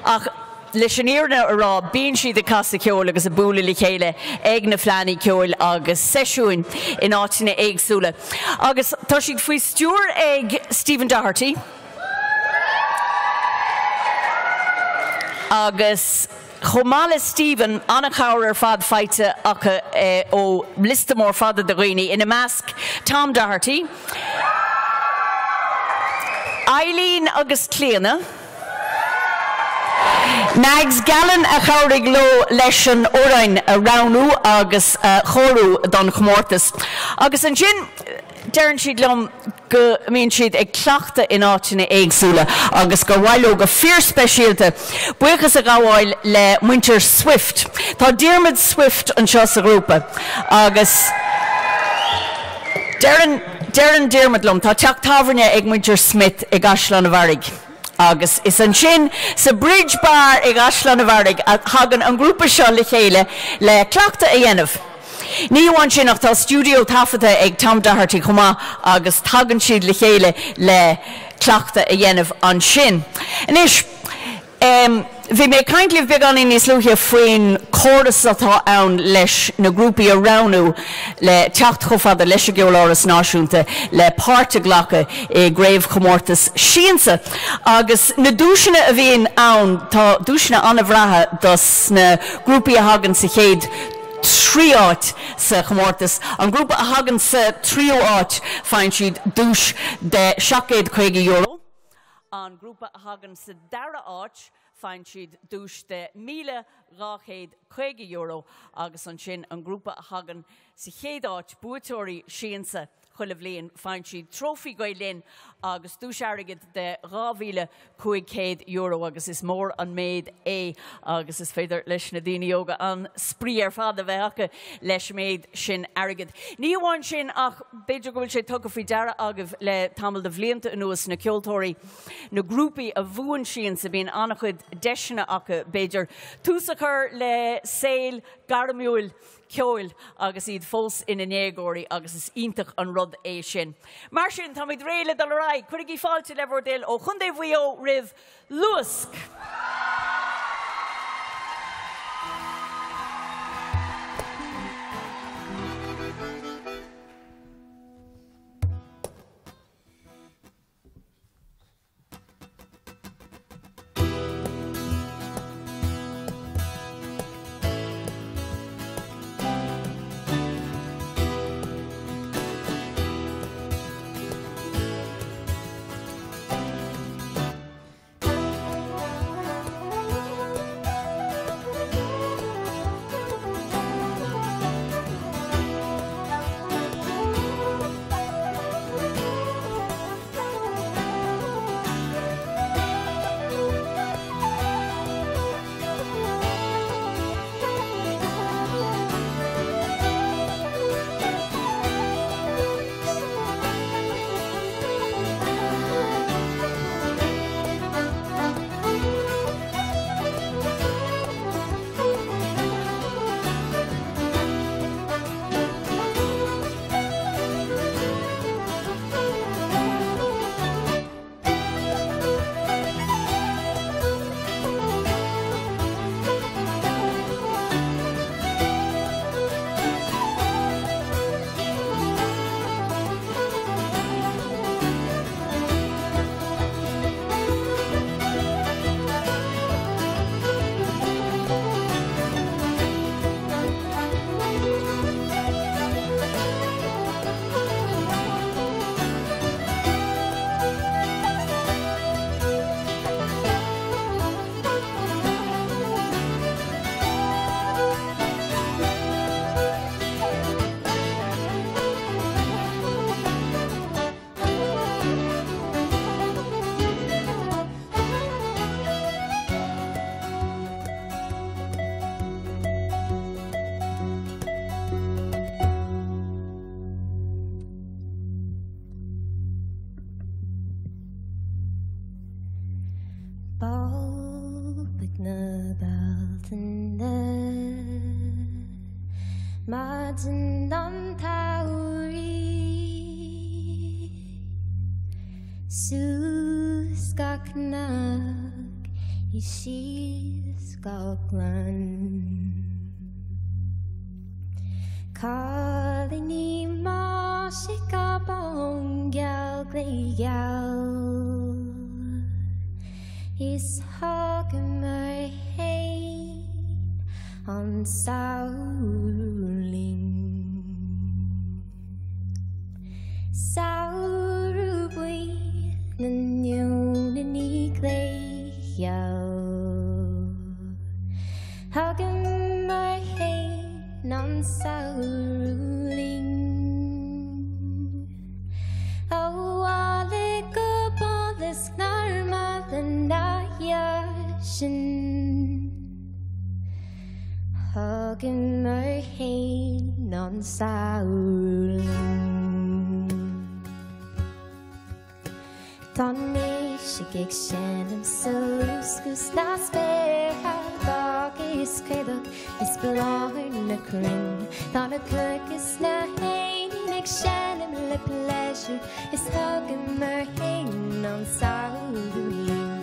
ach Leis an fhírinne a rá, bíonn siad ag casadh ceoil agus ag bualadh le chéile ag na fleánna ceoil agus seisiúin in áiteanna éagsúla. Agus tá siad faoi stiúir ag Stephen Doherty agus chomh maith le Stephen, an-chabhair ar fad faighte acu ó liosta mór fada de dhaoine, ina measc Tom Doherty, Eileen agus Clíona. Mags Gallen a chabhraigh leo leis an amhrán a roghnú agus a chóiriú don chomórtas. Agus ansin deireann siad liom go mbíonn siad ag cleachtadh in áiteanna éagsúla agus gur mhaith leo go fíorspeisialta buíochas a ghabháil le muintir Swift. Tá Diarmuid Swift anseo sa ghrúpa agus deireann deireann Diarmuid liom, tá teach tábhairne ag muintir Smith i gCaisleán an Bharraigh. Agus is ansin, sa Bridge Bar i gCaisleán an Bharraigh, a thagann an grúpa seo le chéile le cleachtadh a dhéanamh. Ní hamháin sin ach tá stiúideo taifeadta ag Tom Doherty chomh maith agus tagann siad le chéile le cleachtadh a dhéanamh ansin. Anois, bhí mé ag caint libh beagáinín níos luaithe faoin chóras atá ann leis na grúpaí a roghnú le teacht chomh fada leis an gCeoláras Náisiúnta le páirt a ghlacadh i gcraobhchomórtas Siansa. Agus na duaiseanna a bhíonn ann, tá duaiseanna an-bhreátha dos na grúpaí a thagann sa chéad. 3 áit sa chomórtas. An grúpa a thagann sa tríú áit, faigheann siad duais de €750. An grúpa a thagann sa dara áit, faigheann siad duais de €1,250 agus ansin an grúpa a thagann sa chéad áit, buaiteoirí Siansa chuile bhliain, faigheann siad trófaí Gael Linn agus duais airgid de €2,500 agus is mór an méid é agus is féidir leis na daoine óga an-spraoi ar fad a bheith acu leis an méid sin airgid. Ní amháin sin ach b'fhéidir go bhfuil sé tugtha faoi deara agaibh le tamall de bhlianta anuas na ceoltóirí, na grúpaí a bhuann Siansa, bíonn an-chuid deiseanna acu b'fhéidir tús a chur le saol gairmiúil ceoil agus iad fós ina ndéagóirí agus is iontach an rud é sin. Mar sin, táimid réidh le dul ar aghaidh. Cuirigí fáilte le bhur dtoil ó Chontae Mhaigh Eo roimh Luasc! Bolbig na Bealtaine Maidin an tsamhraidh Suas gach cnoc is síos gach gleann Cailíní maiseacha bángeal glégheal Is thugamar fhéin an samhradh linn. Samhradh buí na neoiníní glégheal Thugamar fhéin an samhradh linn. Abhaile go Báileasc nár mhaith ina dhiaidh sin. Thugamar fhéin an samhradh linn. Tá na héisc ag seinm sa luascadh sna spéartha, bog is craobhach is bláth ar na crainn. Tá na cnoic is na héin ag seinm le pléisiúr is thugamar fhéin an samhradh linn.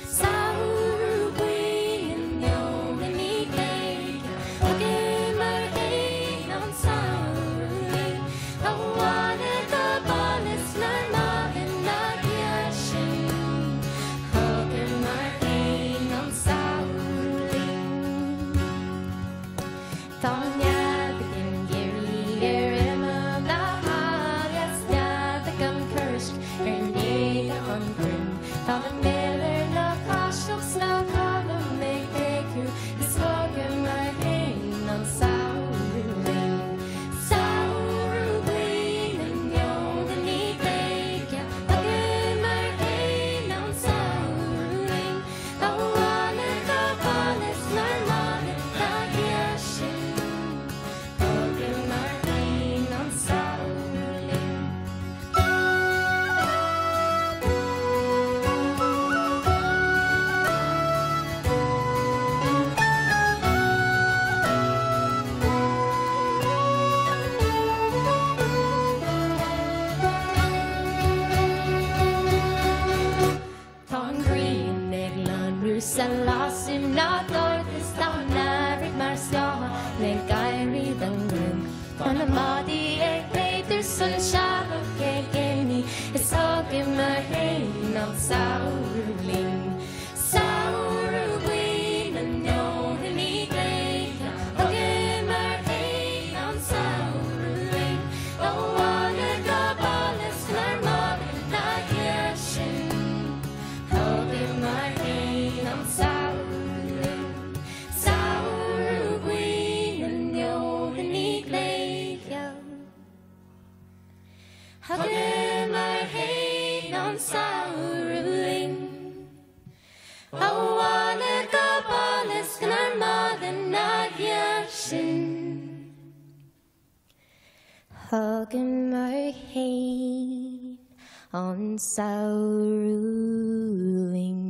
Samhradh buí na neoiníní glégheal, thugamar fhéin an samhradh linn. Abhaile go Báileasc nár mhaith ina dhiaidh sin, thugamar fhéin an samhradh linn. Tá. bháisteach 's ná caillim ag béiceadh is thugamar fhéin an samhradh linn. Samhradh buí na neoiníní gléice, thugamar fhéin an samhradh linn. Abhaile go baile 's 'nár mbaile 'na dhiaidh sin, thugamar fhéin an samhradh linn. Tá an ghrian ag lonrú sa lasú nádúrtha is tá an earraigh mar scáth ag éirí den ngruaim. Tá na maidí ag méadú 's an saileach ag imí is thugamar fhéin an samhradh linn. Samhradh buí na neoiníní gléice, thugamar fhéin an samhradh linn. Abhaile go baile 's 'nár mbaile 'na dhiaidh sin, thugamar fhéin an samhradh linn. Samhradh buí na neoiníní gléice, thugamar fhéin an samhradh linn. Abhaile go baile 's 'nár mbaile 'na dhiaidh sin, thugamar fhéin an samhradh linn.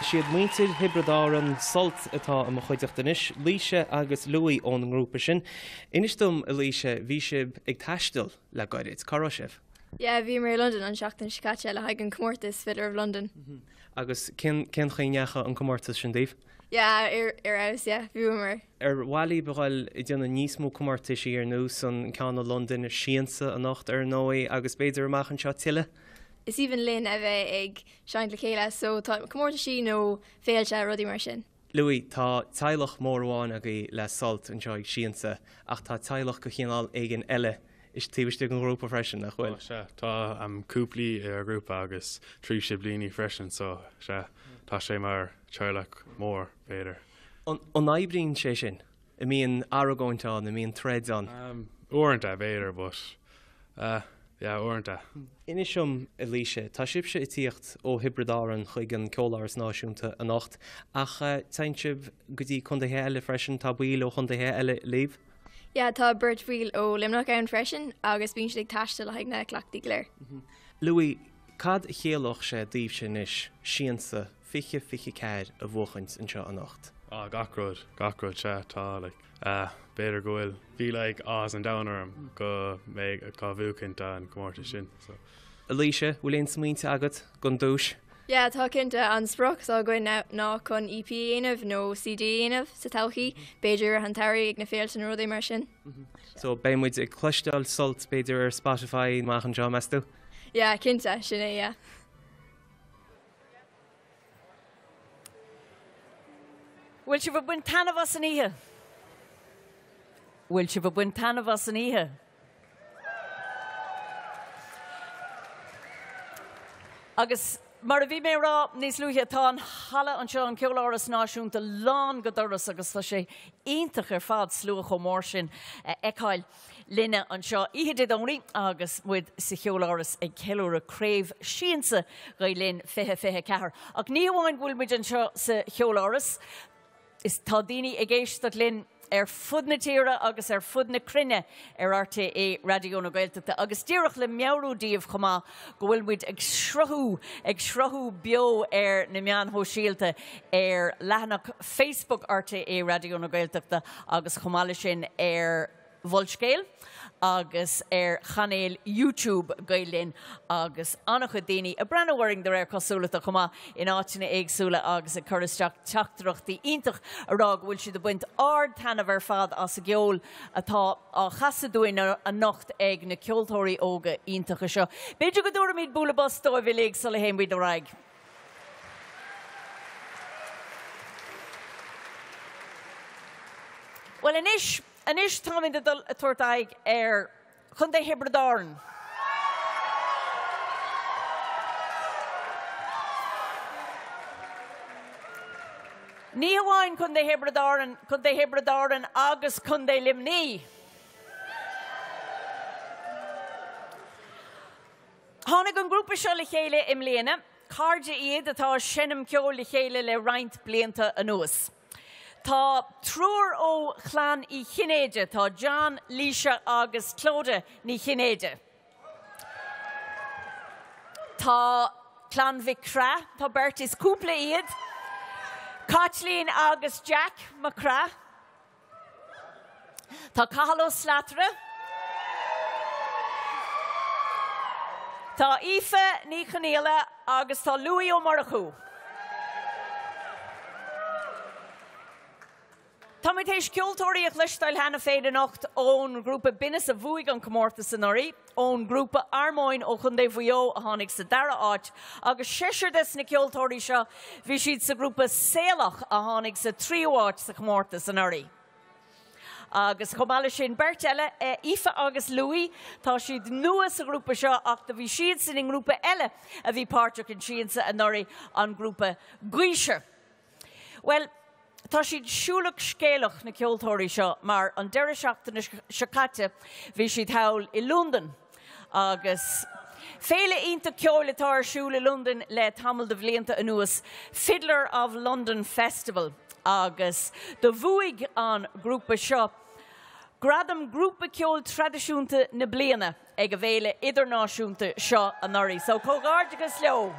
Is iad muintir Thiobraid Árann, Sult, atá i mo chuideachta anois, Laoise agus Louis ón ngrúpa sin. Inis dom, a Laoise, bhí sibh ag taisteal le gairid, cá raibh sibh? Yeah, bhíomar i Londain an seachtain seo caite le haghaidh an comórtas Fiddler of London. Agus cén cén chaoi a ndeachaigh an comórtas sin daoibh? Yeah, ar ar fheabhas, yeah, bhuamar. Ar mhaith libh a dhul ag déanamh níos mó comórtaisí ar nós an ceann i Londain, Siansa anocht ar ndóigh agus b'fhéidir amach anseo tuilleadh? Is aoibhinn linn a bheith ag seinnt le chéile so tá comórtaisí nó féilte, rudaí mar sin. Louis, tá teaghlach mór amháin agaibh le Sult anseo ag Siansa ach tá teaghlach de chineál éigin eile taobh istigh den ghrúpa freisin, nach bhfuil? Tá, sea. Tá cúplaí ar ghrúpa agus 3 siblíní freisin so, sea, tá sé mar teaghlach mór, b'fhéidir. An oibríonn sé sin? An mbíonn argóint ann, an mbíonn troid ann? Uaireanta, b'fhéidir, but yeah, uaireanta. Inis dom, a Laoise, tá sibhse ag tíocht ó Thiobraid Árann chuig an Ceoláras Náisiúnta anocht, ach téann sibh go dtí contaetha eile freisin, tá baill ó chontaetha eile libh? Yeah, tá beirt bhaill ó Luimneach ann freisin agus bíonn siad ag taisteal le haghaidh na cleachtaí go léir. Louis, cad a chiallódh sé daoibhse anois, Siansa 20 24 a bhuachaint anseo anocht? Ah, gach rud, gach rud, sea, tá, like, eh, b'fhéidir go bhfuil, bhí like áthas an domhain orm go mbeidh, go bhuachaint an comórtas sin, so. A Laoise, bhfuil aon smaointe agat don duais? Yeah, tá cinnte, an sprioc atá againn ná chun EP a dhéanamh nó CD a dhéanamh sa todhchaí, b'fhéidir i rith an tsamhraidh ag na féilte nó rudaí mar sin. So beidh muid ag cloisteáil Sult b'fhéidir ar Spotify amach anseo, meas tú? Yeah, cinnte, sin é, yeah. Bhfuil sibh ag baint taitneamh as an oíche? Bhfuil sibh ag baint taitneamh as an oíche? Agus mar a bhí mé ag rá níos luaithe, tá an halla anseo, an Ceoláras Náisiúnta, lán go doras agus tá sé iontach ar fad slua chomh mór sin a fheiceáil. linne anseo oíche Dé Domhnaigh agus muid sa Cheoláras ag ceiliúradh Craobh Siansa Ghael Linn 2024. Ach ní hamháin go bhfuil muid anseo sa Cheoláras, is tá daoine ag éisteacht linn ar fud na tíre agus ar fud na cruinne ar RTÉ Raidió na Gaeltachta agus díreach le meabhrú daoibh chomh maith go bhfuil muid ag sruthú, ag sruthú beo ar na meáin shóisialta ar leathanach Facebook RTÉ Raidió na Gaeltachta agus chomh maith leis sin ar Mholscéal agus ar chainéal YouTube Gael Linn agus an-chuid daoine ag breathnú orainn de réir cosúlachta chomh maith in áiteanna éagsúla agus ag cur isteach teachtaireachtaí iontach ag rá go bhfuil siad ag baint ard-taitneamh ar fad as an gceol atá á chasadh dúinn anocht ag na ceoltóirí óga iontacha seo. B'fhéidir go dtabharfaimid bualadh bos dóibh uilig sula théimid ar aghaidh. Bhuel anois, anois táimid ag dul a tabhairt aghaidh ar Chontae Thiobraid Árann. Ní hamháin Contae Thiobraid Árann, Contae Thiobraid Árann agus Contae Luimnigh. Tháinig an grúpa seo le chéile i mbliana, cairde iad atá ag seinm ceoil le chéile le roinnt blianta anuas. Tá triúr ó chlann Uí Chinnéide, tá John, Laoise agus Clodagh Ní Chinnéide. Tá clann Mhic Craith, tá beirt, is cúpla iad, Caitlín agus Jack Mac Craith. Tá Cathal Ó Slatara. Tá Aoife Ní Chonaola agus tá Louis Ó Murchú. Táimid théis ceoltóirí a chloisteáil cheana féin anocht ón ghrúpa Binneas a bhuaigh an comórtas anuraidh, ón ngrúpa Armóin ó Chontae Mhaigh Eo a tháinig sa dara háit agus seisear des na ceoltóirí seo bhí siad sa ghrúpa Saolach a tháinig sa tríú háit sa chomórtas anuraidh. Agus chomh maith leis sin beirt eile, Aoife agus Louis, tá siad nua sa ghrúpa seo ach do bhí siadsan i ngrúpa eile a bhí páirteach in Siansa anuraidh, an grúpa Gaoise. Bhuel, tá siad siúlach scéalach, na ceoltóirí seo, mar an deireadh seachtaine seo caite bhí siad thall i Londain agus féile iontach ceoil atá ar siúl i Londain le tamall de bhlianta anuas, Fiddler of London Festival, agus do bhuaigh an grúpa seo gradam Grúpa Ceoil Traidisiúnta na Bliana. ag an bhféile idirnáisiúnta seo anuraidh. So comhghairdeachas leo!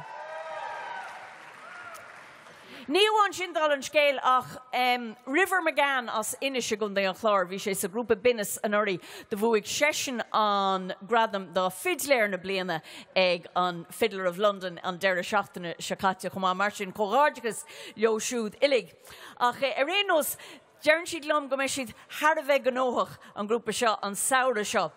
Ní amháin sin dála an scéil ach River McGann as Inis i gContae an Chláir, bhí sé sa ghrúpa Binneas anuraidh, do bhuaigh seisean an gradam do Fidléir na Bliana ag an Fiddler of London an deireadh seachtaine seo caite chomh maith. Mar sin comhghairdeachas leo siúd uilig. Ach ar aon nós, Deireann siad liom go mbeidh siad thar a bheith gnóthach, an grúpa seo, an samhradh seo,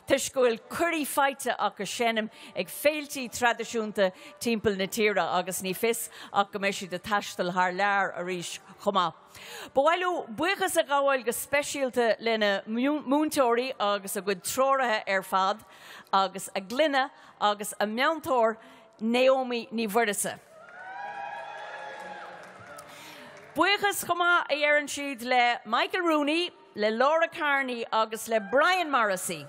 toisc go bhfuil cuirí faighte acu seinm ag féiltí traidisiúnta timpeall na tíre agus ní fios ach go mbeidh siad ag taisteal thar lear arís chomh maith. Ba mhaith leo buíochas a ghabháil go speisialta lena múinteoirí agus a gcuid treoraithe ar fad agus a gclanna agus a meantóir Naomi Ní Mhuireasa. Buíochas chomh maith a dheireann siad le Michael Rooney, le Laura Carney agus le Brian Morrissey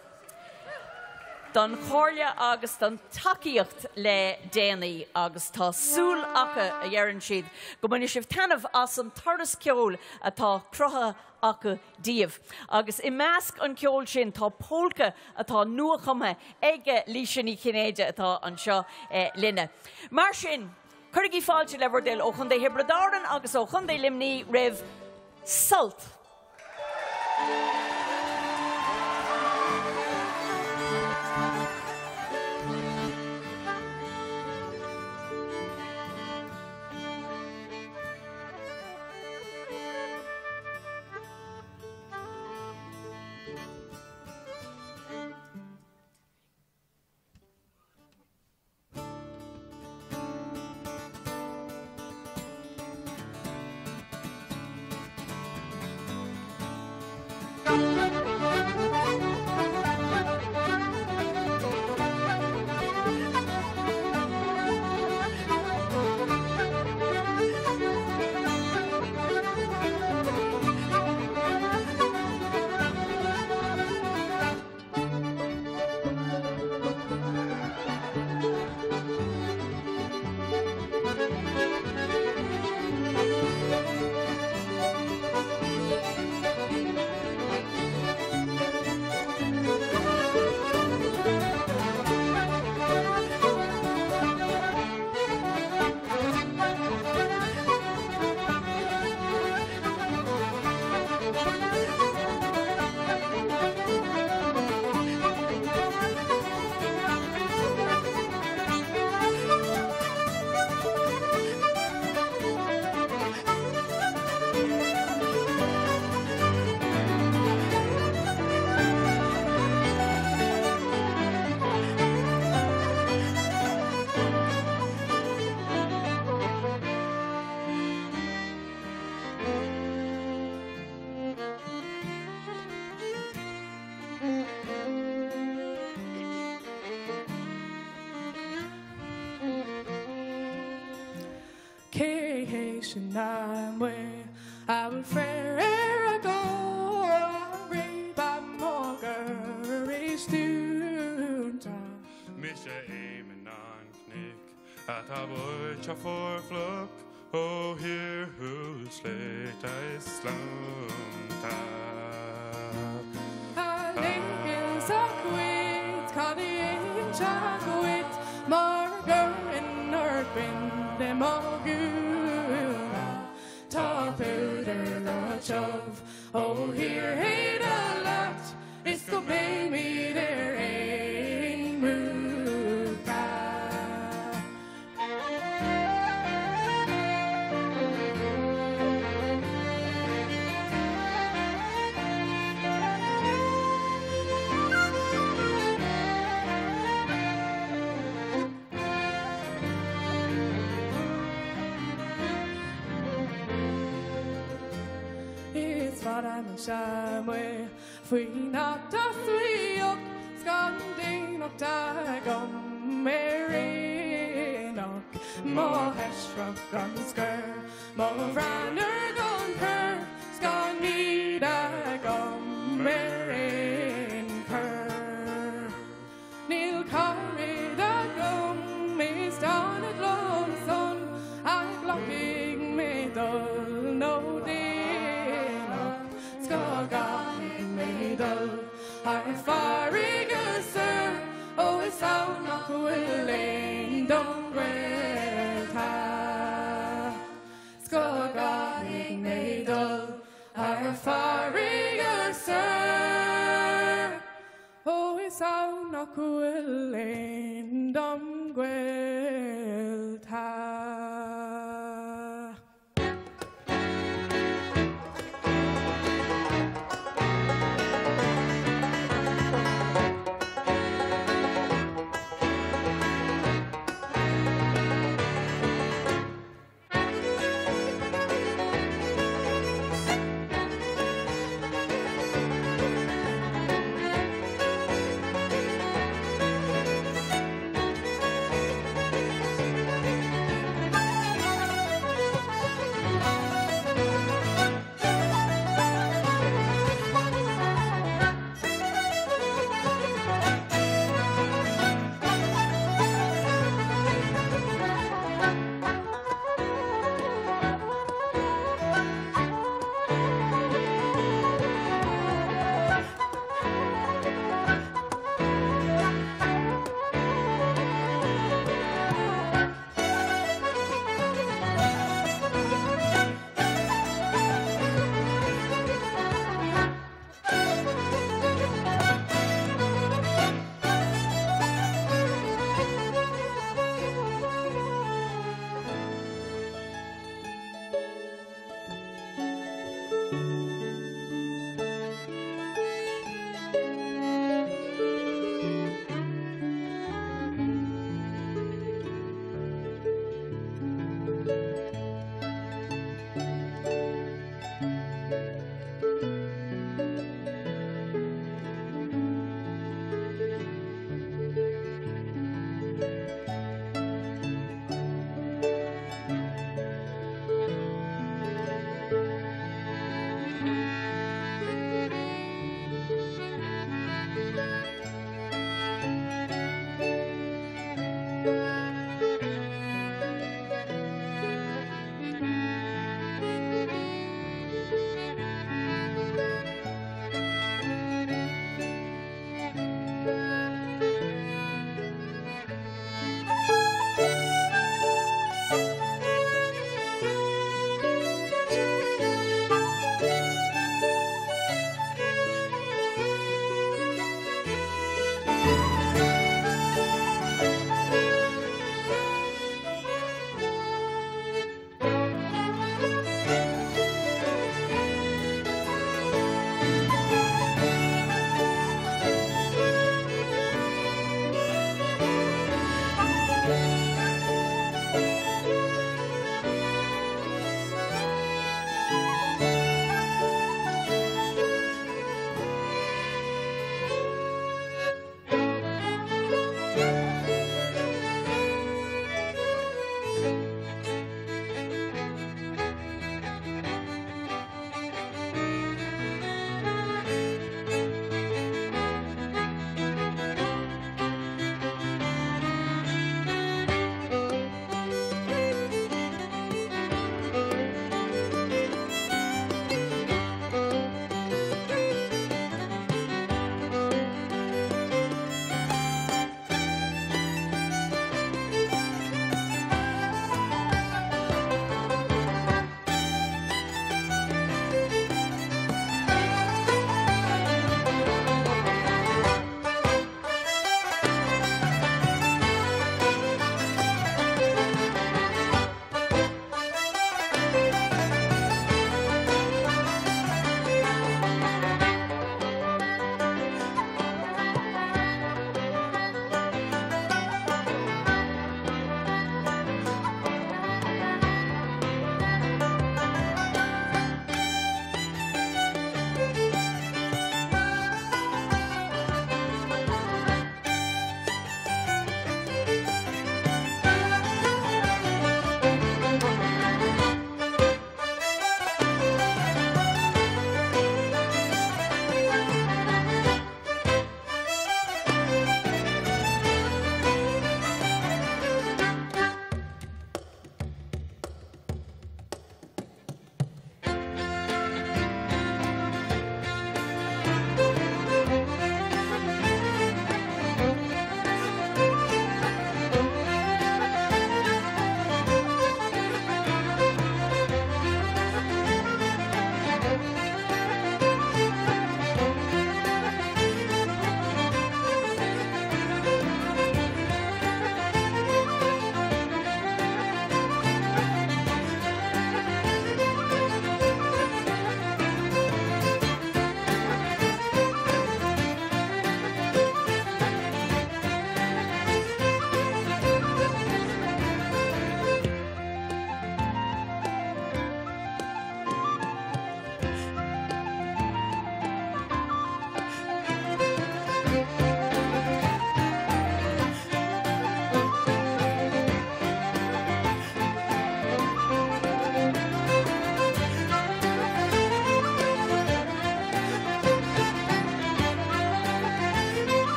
don chomhairle agus don tacaíocht le déanaí agus tá súil acu, a dheireann siad, go mbainfidh sibh taitneamh as an turas ceoil atá cruthaithe acu daoibh. Agus i measc an cheoil sin tá pólca atá nuachumtha ag Laoise Ní Chinnéide atá anseo linne. Mar sin, cuirigí fáilte le bhur dtoil ó Chontae Thiobraid Árann agus ó Chontae Luimnigh roimh Sult! Cé hé sin amuigh a bhfuil féar ar a gcomhair réabadh tar éis dúnta. Mise Éamonn an Chnoic atá buaite fuar fliuch ó thír thuas sléibhte is gleannta. A ligfeas a chuid cad a dhéanfadh dhuit mar gur inár binn de mo gúna Tá púdar tiubh ó thír Shéadna leat is go mbeimid ar aon mhúca. Is fada mise amuigh faoin fhata suíoch 's gan daonnacht agam ar aonach mo sheisreach gan scor mo bhranar gan cur 's gan iad agam ar aon chor. Níl caraid agam is dánad liom san a ghlacfaidh mé dul nó déanach 's go gcaithfidh mé dul thar farraige soir ó is ann nach bhfuil aon dom gaolta. 'S go gcaithfidh mé dul thar farraige soir ó is ann nach bhfuil aon dom gaolta.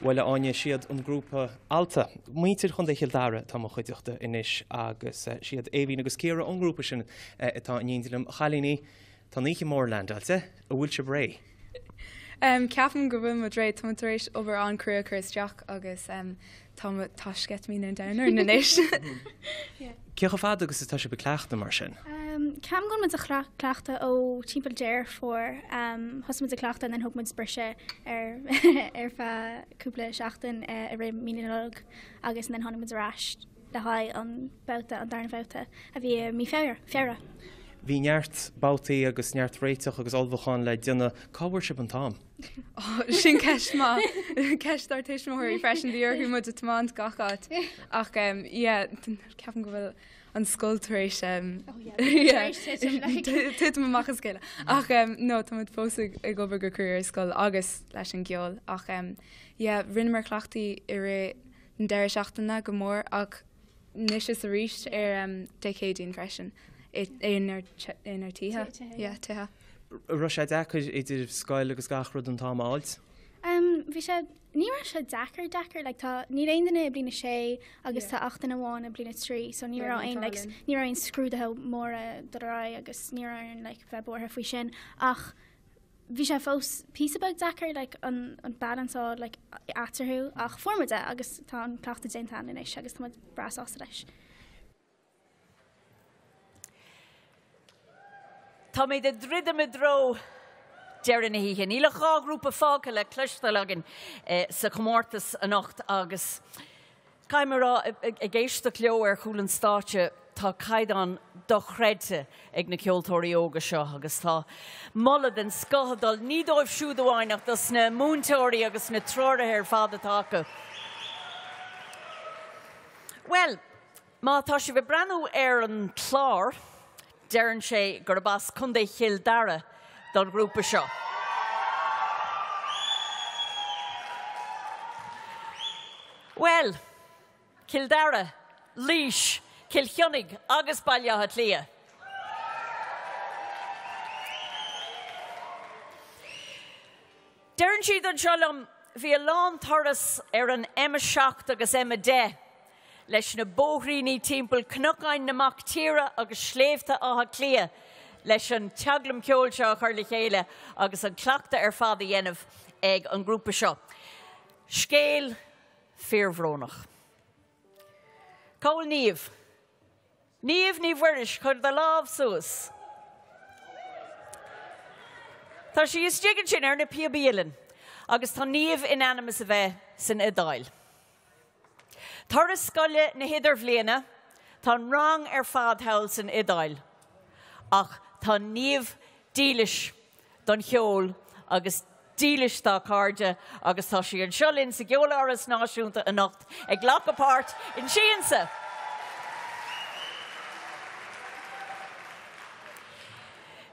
Bhuel, a Áine, siad an grúpa Alta, muintir Chontae Chill Dara atá i mo chuideachta anois agus siad Aoibhín agus Ciara ón ngrúpa sin atá in éindí liom. A chailíní, tá an oíche mhór leaindeáilte, an bhfuil sibh réidh? Ceapaim go bhfuil muid réidh. Tá muid tar éis obair an-chrua a chur isteach agus tá tá sceitimíní an domhain orainn anois. Cé chomh fada agus atá sibh ag cleachtadh mar sin? Ceapaim go bhfuil muid ag cleachtadh ó timpeall Deireadh Fómhair. Thosaigh muid ag cleachtadh and then thug muid briseadh ar ar feadh cúpla seachtain i rith mí na Nollag agus then tháinig muid ar ais le haghaidh an babhta, an darna bhabhta a bhí i mí Feabhra. Bhí neart babhtaí agus neart réiteach agus ullmhúchán le déanamh. Cá bhfuair sibh an t-am? Sin ceist maith. Ceist dár tuismitheoirí freisin, bhí orthu muid a tiomáint gach áit. Ach yeah, ceapaim go bhfuil an scoil tar éis titim amach as a chéile. Ach no, tá muid fós ag obair go crua ar scoil agus leis an gceol. Ach yeah, rinneamar cleachtaí i rith an deireadh seachtaine go mór ach anois is arís ar Dé Céadaoin freisin inár tithe. Yeah, tithe. An raibh sé deacair idir scoil agus gach rud an t-am a fháilt? Bhí sé, ní raibh sé deacair deacair, like tá, níl aon duine i bliain a sé agus tá ach duine amháin i bliain a 3 so ní raibh aon like ní raibh aon scrúduithe móra dul ar aghaidh agus ní raibh orainn like bheith buartha faoi sin ach bhí sé fós píosa beag deacair like an an balance a fháil like eatarthu ach fuair muid é agus tá an cleachtadh déanta againn anois agus tá muid breá sásta leis. Táimid ag druidim i dtreo deireadh na hoíche. Níl ach 2 ghrúpa fágtha le cloisteáil againn sa chomórtas anocht agus caithfidh mé a rá, ag éisteacht leo ar chúl an stáitse, tá caighdeán dochreidte ag na ceoltóirí óga seo agus tá moladh den scoth ag dul, ní dóibh siúd amháin ach dos na múinteoirí agus na treoraithe ar fad atá acu. Bhuel, Má tá sibh ag breathnú ar an chlár, deireann sé gurb as Contae Chill Dara don ghrúpa seo. Bhuel, Cill Dara, Laois, Cill Chainnigh agus Baile Átha Cliath. Deireann siad anseo liom, bhí a lán turas ar an M7 agus M10 leis na bóithríní timpeall cnocáin na Mac Tíre agus sléibhte Átha Cliath leis an teaglaim ceoil seo a chur le chéile agus an cleachtadh ar fad a dhéanamh ag an ngrúpa seo. Scéal fíorbhrónach. Cá bhfuil Niamh? Niamh Ní Mhuiris, cuir do lámh suas. Tá sí istigh ansin ar na píobaí uilleann agus tá Niamh in ainm is a bheith san Iodáil. Turas scoile na hIdirbhliana, tá an rang ar fad thall san Iodáil ach tá Niamh dílis don cheol agus dílis dá cairde agus tá sí anseo linn sa gCeoláras Náisiúnta anocht ag glacadh páirt in Siansa!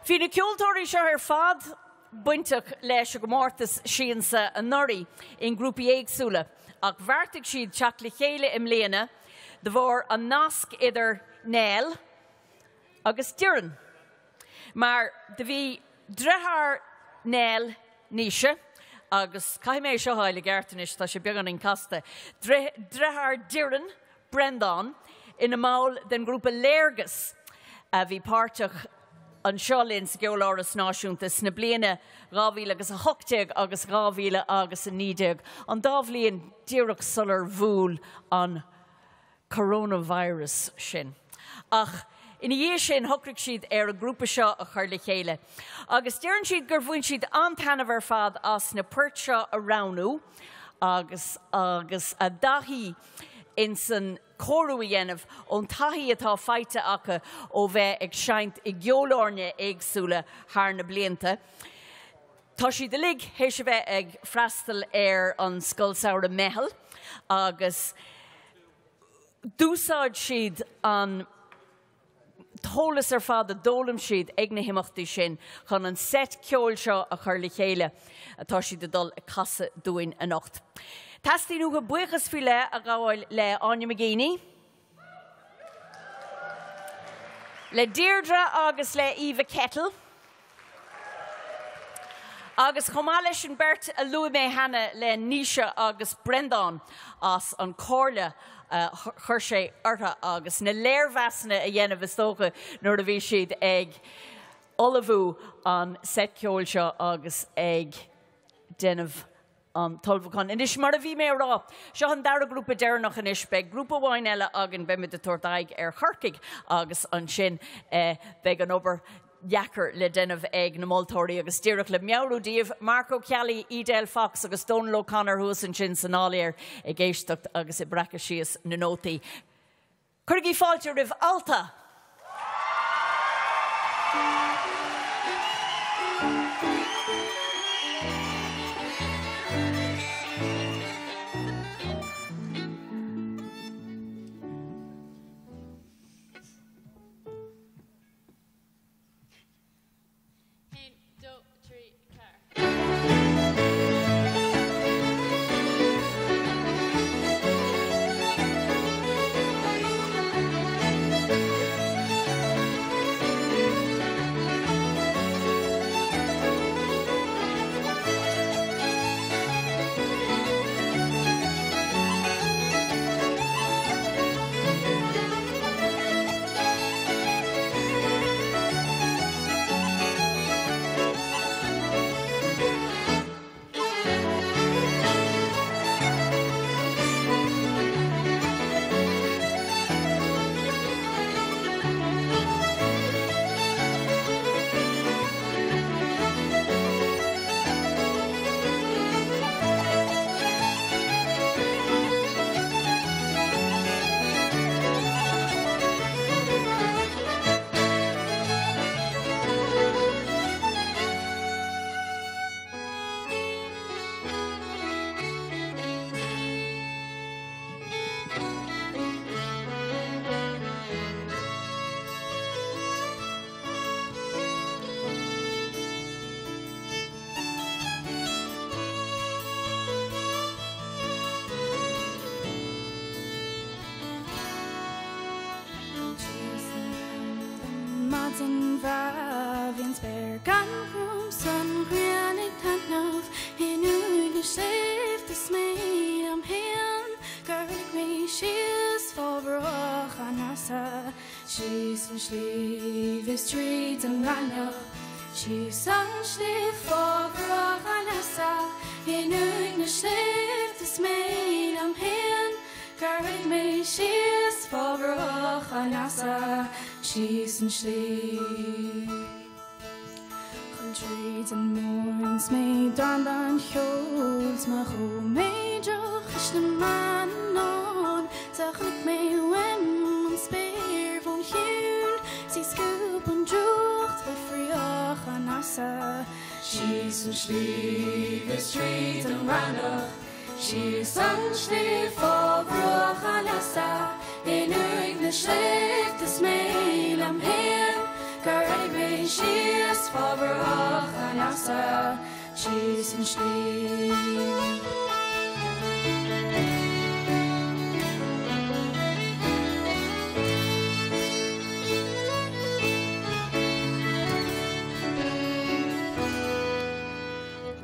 Bhí na ceoltóirí seo ar fad bainteach leis an gcomórtas Siansa anuraidh i ngrúpaí éagsúla ach bheartaigh siad teacht le chéile i mbliana de bharr an nasc idir Nell agus Doireann. Mar do bhí driotháir Nell, Naoise, agus caithfidh mé é seo a fháil i gceart anois, tá sé beagáinín casta, driotháir Doireann, Brendán, ina mball den ghrúpa Léargas a bhí páirteach anseo linn sa gCeoláras Náisiúnta sna bliana 2018 agus 2019, an dá bhliain díreach sular bhuail an coronavirus sin. Ach ina dhiaidh sin shocraigh siad ar an ngrúpa seo a chur le chéile. Agus deireann siad gur bhain siad an-taitneamh ar fad as na poirt seo a roghnú agus agus a dtaithí insan cóiriú a dhéanamh ón taithí atá faighte acu ó bheith ag seinnt i gceolfhoirne éagsúla thar na blianta. Tá siad uilig théis a bheith ag freastal ar an Scoil Samhraidh Meitheal agus d'úsáid siad an t-eolas ar fad a d'fhoghlaim siad ag na himeachtaí sin chun an seit ceoil seo a chur le chéile atá siad ag dul a casadh dúinn anocht. Teastaíonn uathu buíochas faoi leith a ghabháil le Áine McGeeney, le Deirdre agus le Eva Kettle. Agus chomh maith leis an beirt a luaigh mé cheana le Naoise agus Breandán as an comhairle a chuir sé orthu agus na léirmheasanna a dhéanamh is dócha nuair a bhí siad ag ullmhú an seit ceoil seo agus ag déanamh an t-ullmhúchán. Anois, mar a bhí mé a rá, seo an dara grúpa deireanach anois. Beidh grúpa amháin eile againn, beimid ag tabhairt aghaidh ar Chorcaigh agus ansin beidh an obair dheacair le déanamh ag na moltóirí agus díreach le meabhrú daoibh, Marc Ó Ceallaigh, Edel Fox agus Dónal O'Connor thuas ansin san áiléar ag éisteacht agus ag breacadh síos na nótaí. Cuirigí fáilte roimh Alta! 1, 2, 3, 4. Maidin bhreá bhí an spéir gan ghruaim 's an ghrian ag taitneamh in uaigh na sléibhte 's mé liom fhéin gur imigh mé síos fá bhruach an easa síos an sliabh is tríd an raithneach síos an sliabh fá bhruach an easa in uaigh na sléibhte 's mé liom fhéin gur imigh mé síos fá bhruach an easa síos an sliabh. Ghoil tríd an móin 's mé dán den cheol 's mo chóiméad droch na Manannán 's a chonaic mé uaim an spéir bhán chiúin 's í scuab an drúcht le fraoch an easa. Síos an sliabh is tríd an raithneach Síos an sliabh fá bhruach an easa in uaigh na sléibhte 's mé liom fhéin gur imigh mé síos fá bhruach an easa síos an sliabh.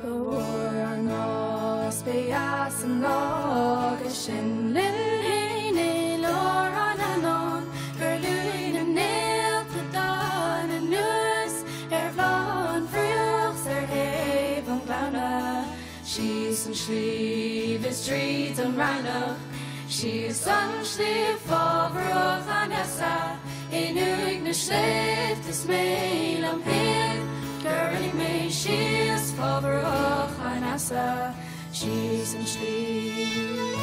Ba mhór ár ngrá 's ba dheas an lá agus sinn linn fhéin i lár an athneáin gur luigh na néalta donn anuas ar bhláth an bhfraoich 's ar thaobh an ghleanna. Síos an sliabh is tríd an raithneach, síos an sliabh fá bhruach an easa, in uaigh na sléibhte 's mé liom fhéin gur imigh mé síos fá bhruach an easa, síos an sliabh.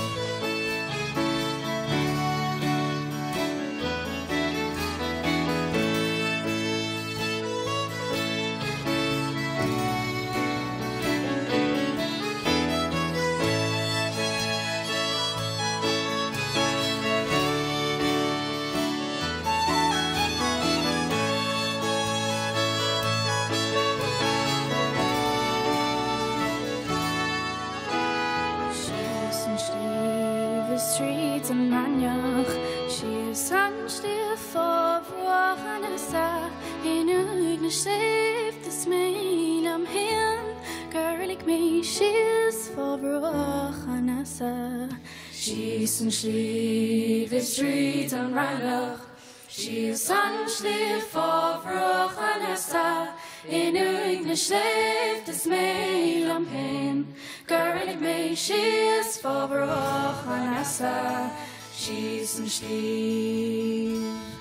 Síos an sliabh is tríd an raithneach, síos an sliabh fá bhruach an easa, in uaigh na sléibhte 's mé liom fhéin. rinne mé síos fá bhruach an easa. Síos an sliabh is tríd an raithneach, Síos an sliabh fá bhruach an easa, In uaigh na sléibhte is mé liom féin, Gur rinne mé síos fá bhruach an easa, Síos an sliabh.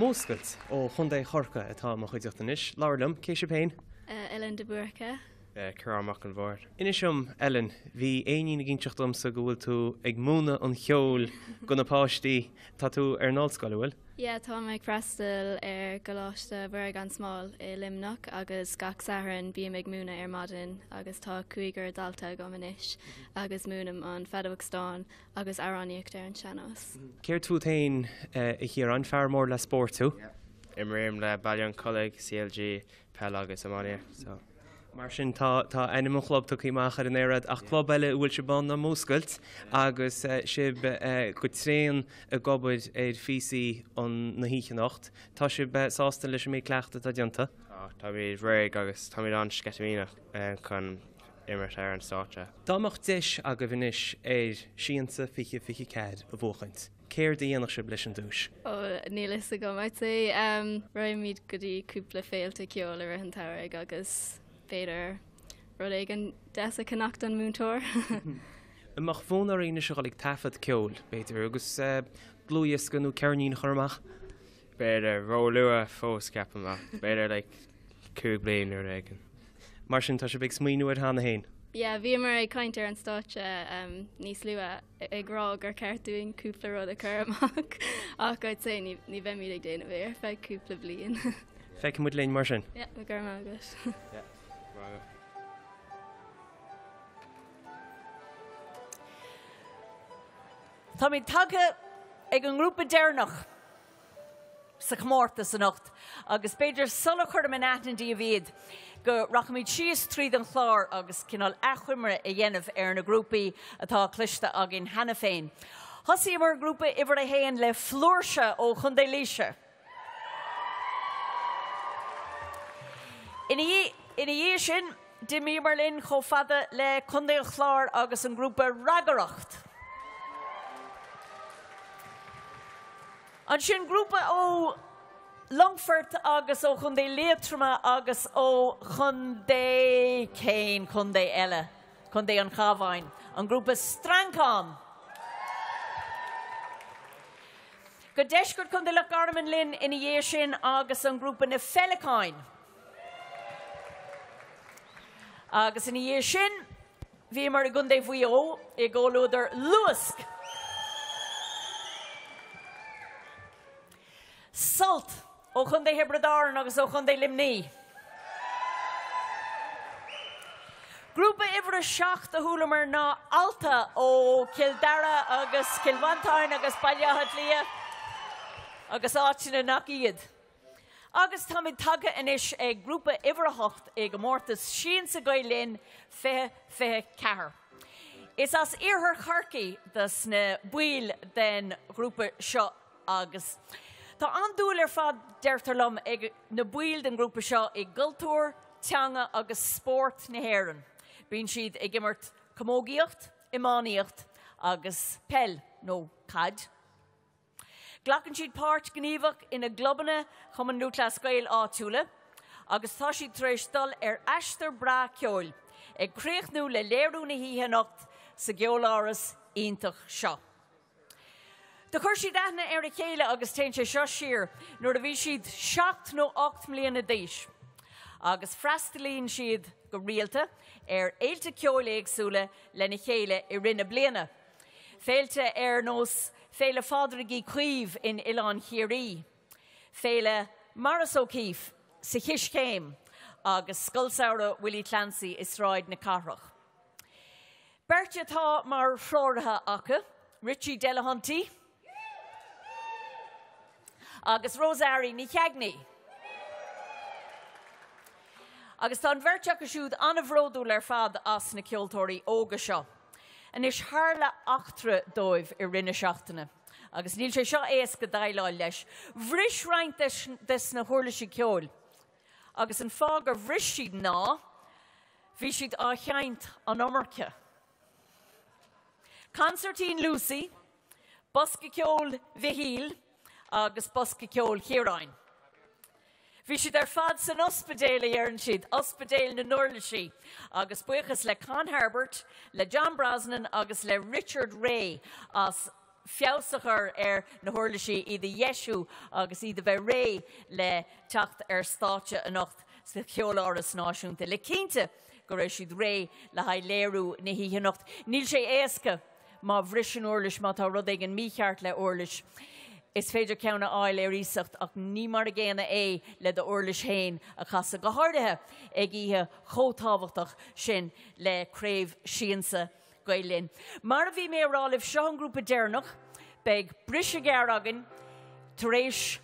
Múscailt ó Chontae Chorcaí atá i mo chuideachta anois. Labhair liom, cé sibh féin? Ellen de Búrca. Ciarán Mac an Bhaird. Inis dom, Ellen, bhí éinín ag inseacht domsa go bhfuil tú ag múineadh an cheoil go na páistí. Tá tú ar an ollscoil, an bhfuil? Yeah, táim ag freastal ar gColáiste Mhuire gan Smál i Luimneach agus gach Satharn bím ag múineadh ar maidin agus tá cúigear dalta agam anois agus múinim an feadóg stáin agus amhránaíocht ar an sean-nós. Céard fút féin, a Chiaráin? Fear mór le spórt thú. Imrím le Baile an Chollaigh, CLG, peil agus iománaíocht, so. Mar sin, tá tá ainm an chlub tugtha amach ar an aer a'd, ach club eile a bhfuil sibh ann ná Múscailt agus sibh go tréan ag obair ar phíosaí an na hoíche anocht. Tá sibh sásta leis an méid cleachtaidh atá déanta? Tá, táimid réidh agus táimid an-sceitimíneach chun imirt ar an stáitse. Dá mbeadh deis agaibh anois ar Siansa 2024 a bhuachaint, céard a dhéanfadh sibh leis an duais? Ó, níl fhios agam, I'd say raghaimid go dtí cúpla féilte ceoil i rith an tsamhraidh agus b'fhéidir rud éigin deas a cheannach don múinteoir. An mbeadh fonn oraibh anois a dhul ag taifead ceoil, b'fhéidir, agus dlúthdhiosca nó ceirnín a chur amach? B'fhéidir, ró-luath fós ceapaim ach b'fhéidir like 5 bliain nó rud éigin. Mar sin tá sibh ag smaoineamh air cheana féin? Yeah, bhíomar ag caint ar an stáitse níos luaithe ag rá gur ceart dúinn cúpla rud a chur amach ach I'd say ní ní bheimid ag déanamh é ar feadh cúpla bliain. Feicfidh muid linn mar sin. Yeah, go raibh maith agat. Yeah, go raibh maith agat. Táimid tagtha ag an ngrúpa deireanach sa chomórtas anocht agus b'fhéidir sula chuirim in aithne daoibh iad go rachaimid síos tríd an chlár agus cineál achoimre a dhéanamh ar na grúpaí atá cloiste againn cheana féin. Thosaíomar grúpa uimhir a haon le Flúirse ó Chontae Laoise. Ina dhiaidh sin, d'imíomar linn chomh fada le Contae an Chláir agus an grúpa Ragaireacht. Ansin grúpa ó Longfort agus ó Chontae Liatroma agus ó Chontae, cén contae eile? Contae an Chabháin, an grúpa Streancán. Go deisceart Chontae Loch Garman linn ina dhiaidh sin agus an grúpa Na Feileacáin. Agus ina dhiaidh sin, Bhíomar i gContae Mhaigh Eo i gcomhluadar Luasc. Sult ó Chontae Thiobraid Árann agus ó Chontae Luimní. Grúpa uimhir a 7 a chualamar ná Alta ó Chill Dara agus Cill Mhantáin agus Baile Átha Cliath agus áiteanna nach iad. Agus táimid tagtha anois ag grúpa uimhir a hocht i gcomórtas Siansa Gael Linn 2024. Is as iarthar Chorcaí dos na baill den ghrúpa seo agus tá an-dúil ar fad, deirtear liom, ag na baill den ghrúpa seo i gcultúr, teanga agus spórt na hÉireann. Bíonn siad ag imirt camógaíocht, iománaíocht agus peil, nó caid. Glacann siad páirt ghníomhach ina gclubanna Chumann Lúthchleas Gael áitiúla agus tá siad tar éis dul ar aistear breá ceoil, ag críochnú le léiriú na hoíche anocht sa gceoláras iontach seo. Do chuir siad aithne ar a chéile agus téann sé seo siar nuair a bhí siad 7 nó 8 mbliana d'aois agus freastalaíonn siad go rialta ar fhéilte ceoil éagsúla lena chéile i rith na bliana. Féilte ar nós Féile Phádraig Uí Chaoimh in Oileán Chiarraí, Féile Maurice O'Keeffe sa Chischéim agus Scoil Samhraidh Willie Clancy i Sráid na Cathrach. Beirt atá mar threoraithe acu, Richie Delahunty agus Rosarie Ní Cheagnaí. Agus tá an bheirt acu siúd an-bhródúil ar fad as na ceoltóirí óga seo. Anois, tharla eachtra dóibh i rith na seachtaine, agus níl sé seo éasca déileáil leis. Bhris roinnt des na huirlisí ceoil, agus an fáth gur bhris siad ná, bhí siad á sheinnt an iomarca. Consairtín Lucy, bosca ceoil Mhichíl agus bosca ceoil Chiaráin. Bhí siad ar fad san ospidéal, a deireann siad, ospidéal na n-uirlisí, agus buíochas le Con Herbert, le John Brosnan agus le Richard Ray as. feabhas a chur ar na huirlisí, iad a dheisiú agus iad a bheith réidh le teacht ar stáitse anocht sa Cheoláras Náisiúnta le cinnte go raibh siad réidh le haghaidh léiriú na hoíche anocht. Níl sé éasca má bhriseann uirlis, má tá rud éigin mícheart le uirlis. Is féidir ceann a fháil ar iasacht ach ní mar a gcéanna é le d'uirlis féin a chasadh, go háirithe ag oíche chomh tábhachtach sin le Craobh Siansa Gael Linn. Mar a bhí mé a rá libh, seo an grúpa deireanach. Beidh briseadh gearr againn tar éis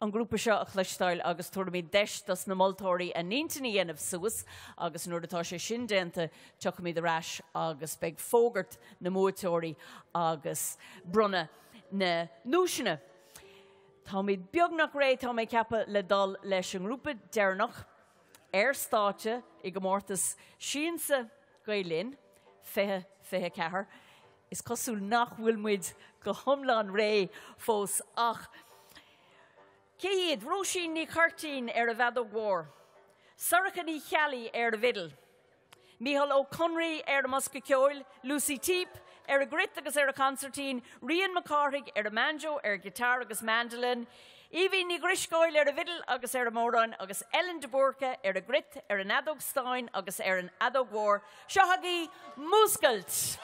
an grúpa seo a chloisteáil agus tabharfaimid deis dos na moltóirí a n-intinn a dhéanamh suas agus nuair atá sé sin déanta tiocfaimid ar ais agus beidh fógairt na mbuaiteoirí agus bronnadh na nduaiseanna. Táimid beagnach réidh, tá mé ag ceapadh, le dul leis an ngrúpa deireanach ar stáitse i gcomórtas Siansa Gael Linn 2024. Is cosúil nach bhfuil muid go hiomlán réidh fós ach cé hiad? Róisín Ní Churtín ar an bhfeadóg mhór, Sorcha Ní Cheallaigh ar an bhfidil, Mícheál Ó Conraoi ar an mbosca ceoil, Lucy Teape ar an gcruit agus ar an chonsairtín, Rían Mac Cárthaigh ar an mbanjo, ar ghiotár agus mandolin, Aoibhinn Ní Dhrisceoil ar an bhfidil agus ar an mbodhrán agus Ellen de Búrca ar an gcruit, ar an fheadóg stáin agus ar an fheadóg mhór. Seo agaibh Múscailt!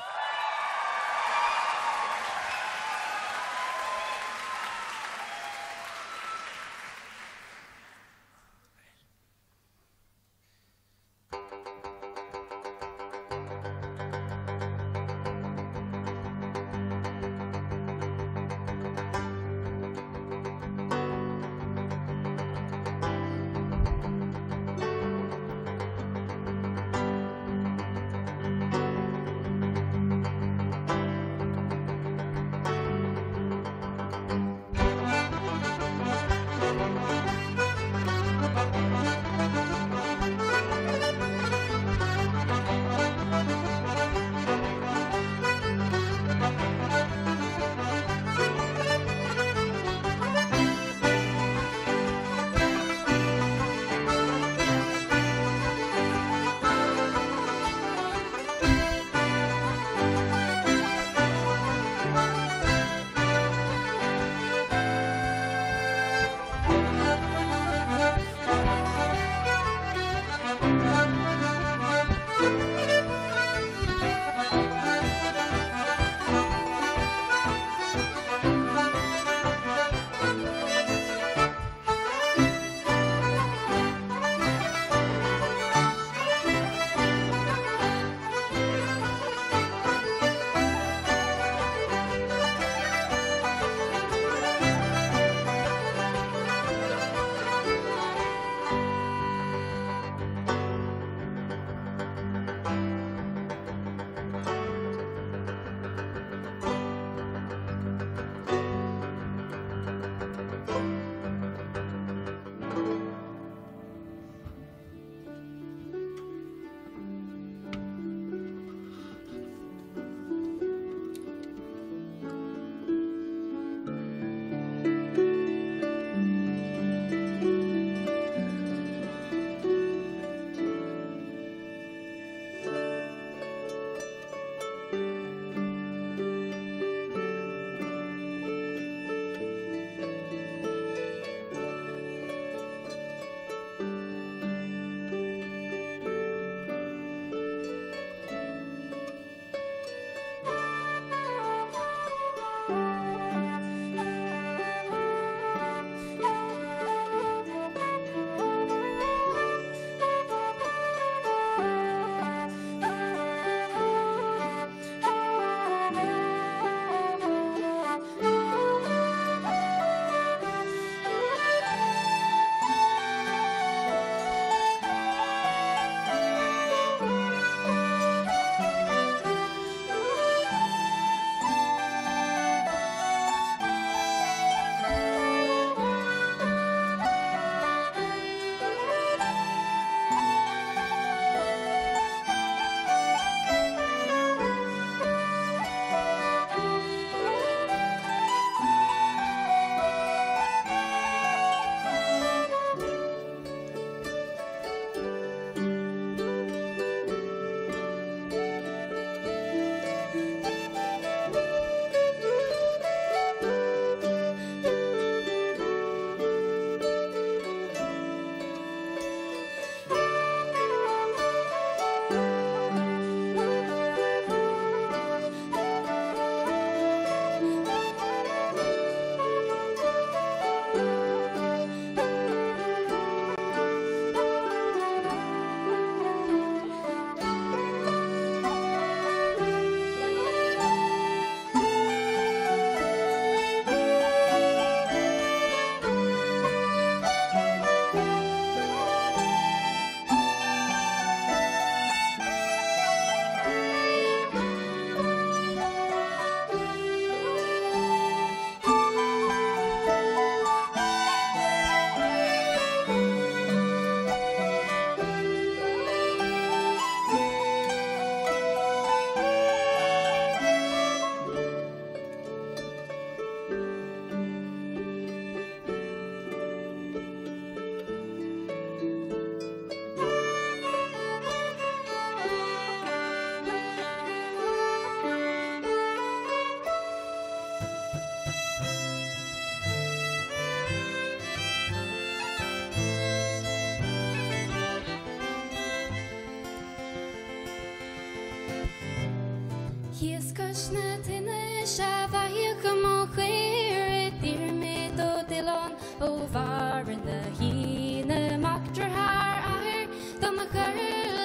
Cois na tine 'sea bheathaíodh mo chaora Diarmaid Ó Diollán ó bharr na hAoine Mac dearthár athar do mo chur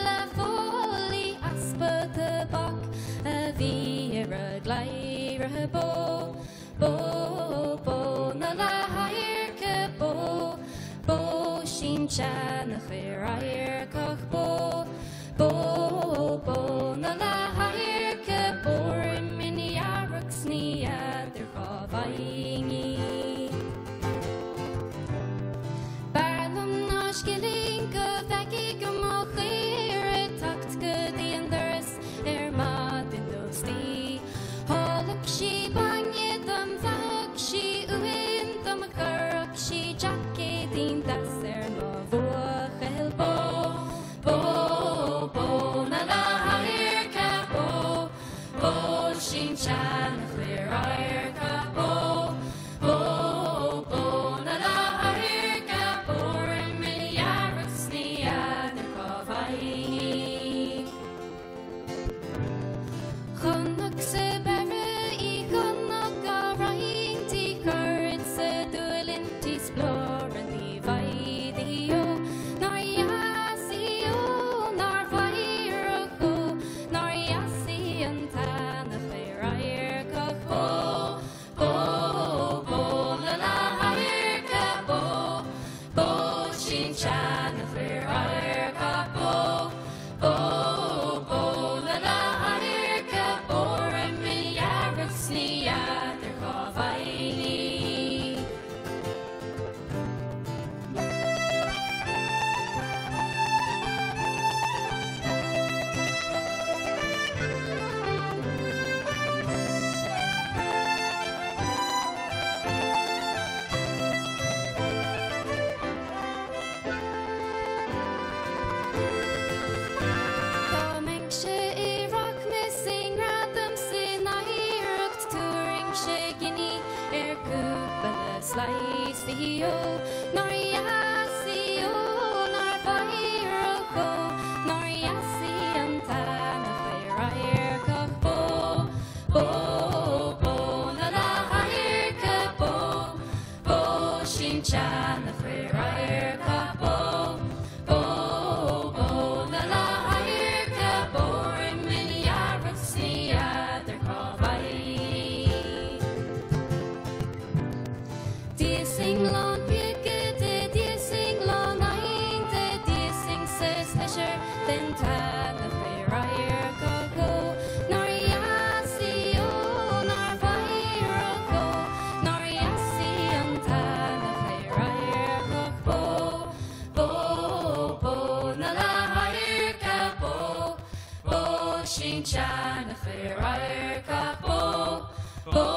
le fóillí Easpa tobac a bhí ar a gcladhaire Bó, bó, bó na le hadharca bó, bó sinsean a chuir adharcach bó, bó, bó na le hadharca bór mine dhearg 's ní fheadar cá bhfaighinn í. B'fhearr liom ná scilling go bhfeicfidh mo chaora teacht go dtí an doras ar maidin d'óstaí. Thálfadh sí bainne dom bheathódh sí uain dom chuirfeadh sí jaicéidín deas ar mo bhuachaill bó, bó, bó na le hadharca bó, bó sinsean a chuir adharca bó, bó, bó na le hadharca bó mine dhearg 's ní fheadar cá bhfaighinn í. Chonac sa bpeire í chonac á roinnt í cuiread sa dúil inti 's plúr ní bhfaighidh í ó nár dheas í ó nár mhaorach ó nár dheas í an t-eanach ar adharcach bó, bó, bó na le hadharca bó, bó sinsean a chuir adharcach bó, bó, bó na le hadharca bó mine dhearg 's ní fheadar cá bhfaighinn í. Dá mbeinnse i rachmas i ngradam 's in oidhreacht tabharfainnse giní ar cúpla slice di ó nár dheas í ó nár mhaorach ó nár dheas í an t-eanach ar adharcach bó, bó, bó na le hadharca bó, bó sinsean a chuir adharcach bó, bó, bó na le hadharca bó mine dhearg 's ní fheadar cá bhfaighinn í. D'íosfainn lán píce di, d'íosfainn lán adhainte, d'íosfainn sa seisear den t-eanach ar adharcach ó nár dheas í ó nár mhaorach ó nár dheas í an t-eanach ar adharcach bó, bó, bó na le hadharca bó, bó sinsean a chuir adharcach bó, bó,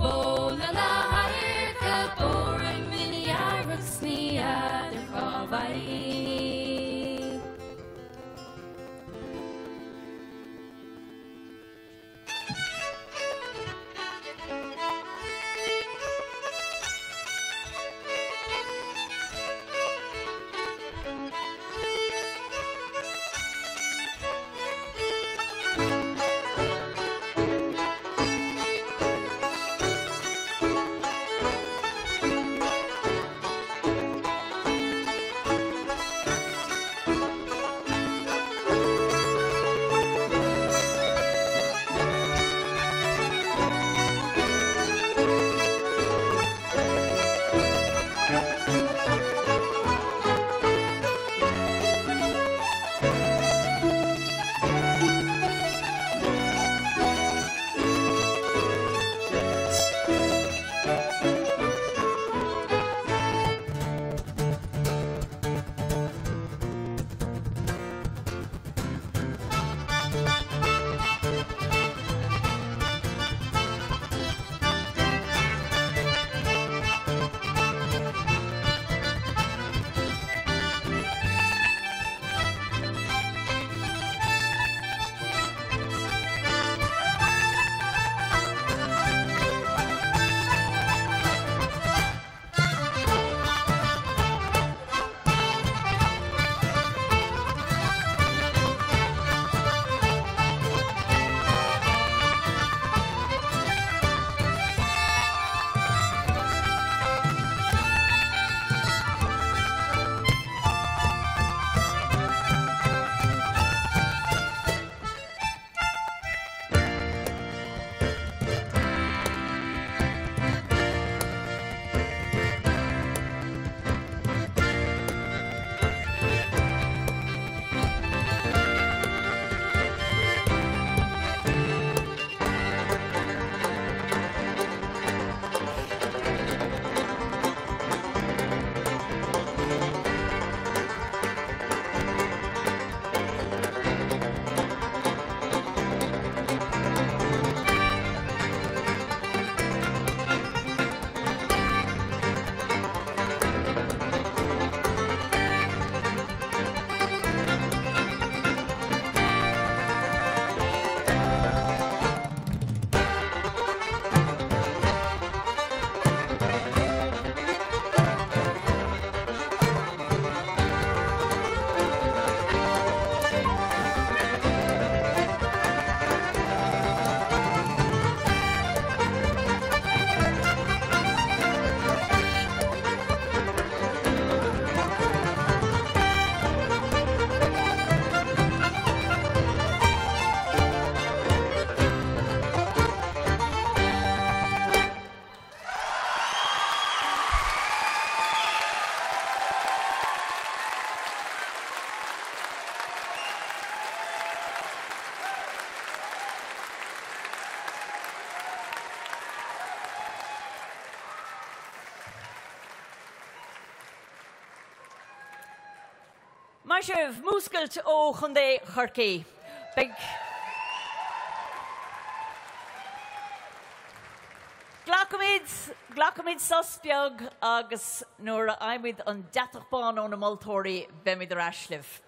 bó na le hadharca bó mine dhearg 's ní fheadar cá bhfaighinn í. Maith sibh, Múscailt ó Chontae Chorcaí. Beidh. Glacfaimid, glacfaimid sos beag agus nuair a fhaighimid an deatach bán ó na moltóirí, beimid ar ais libh.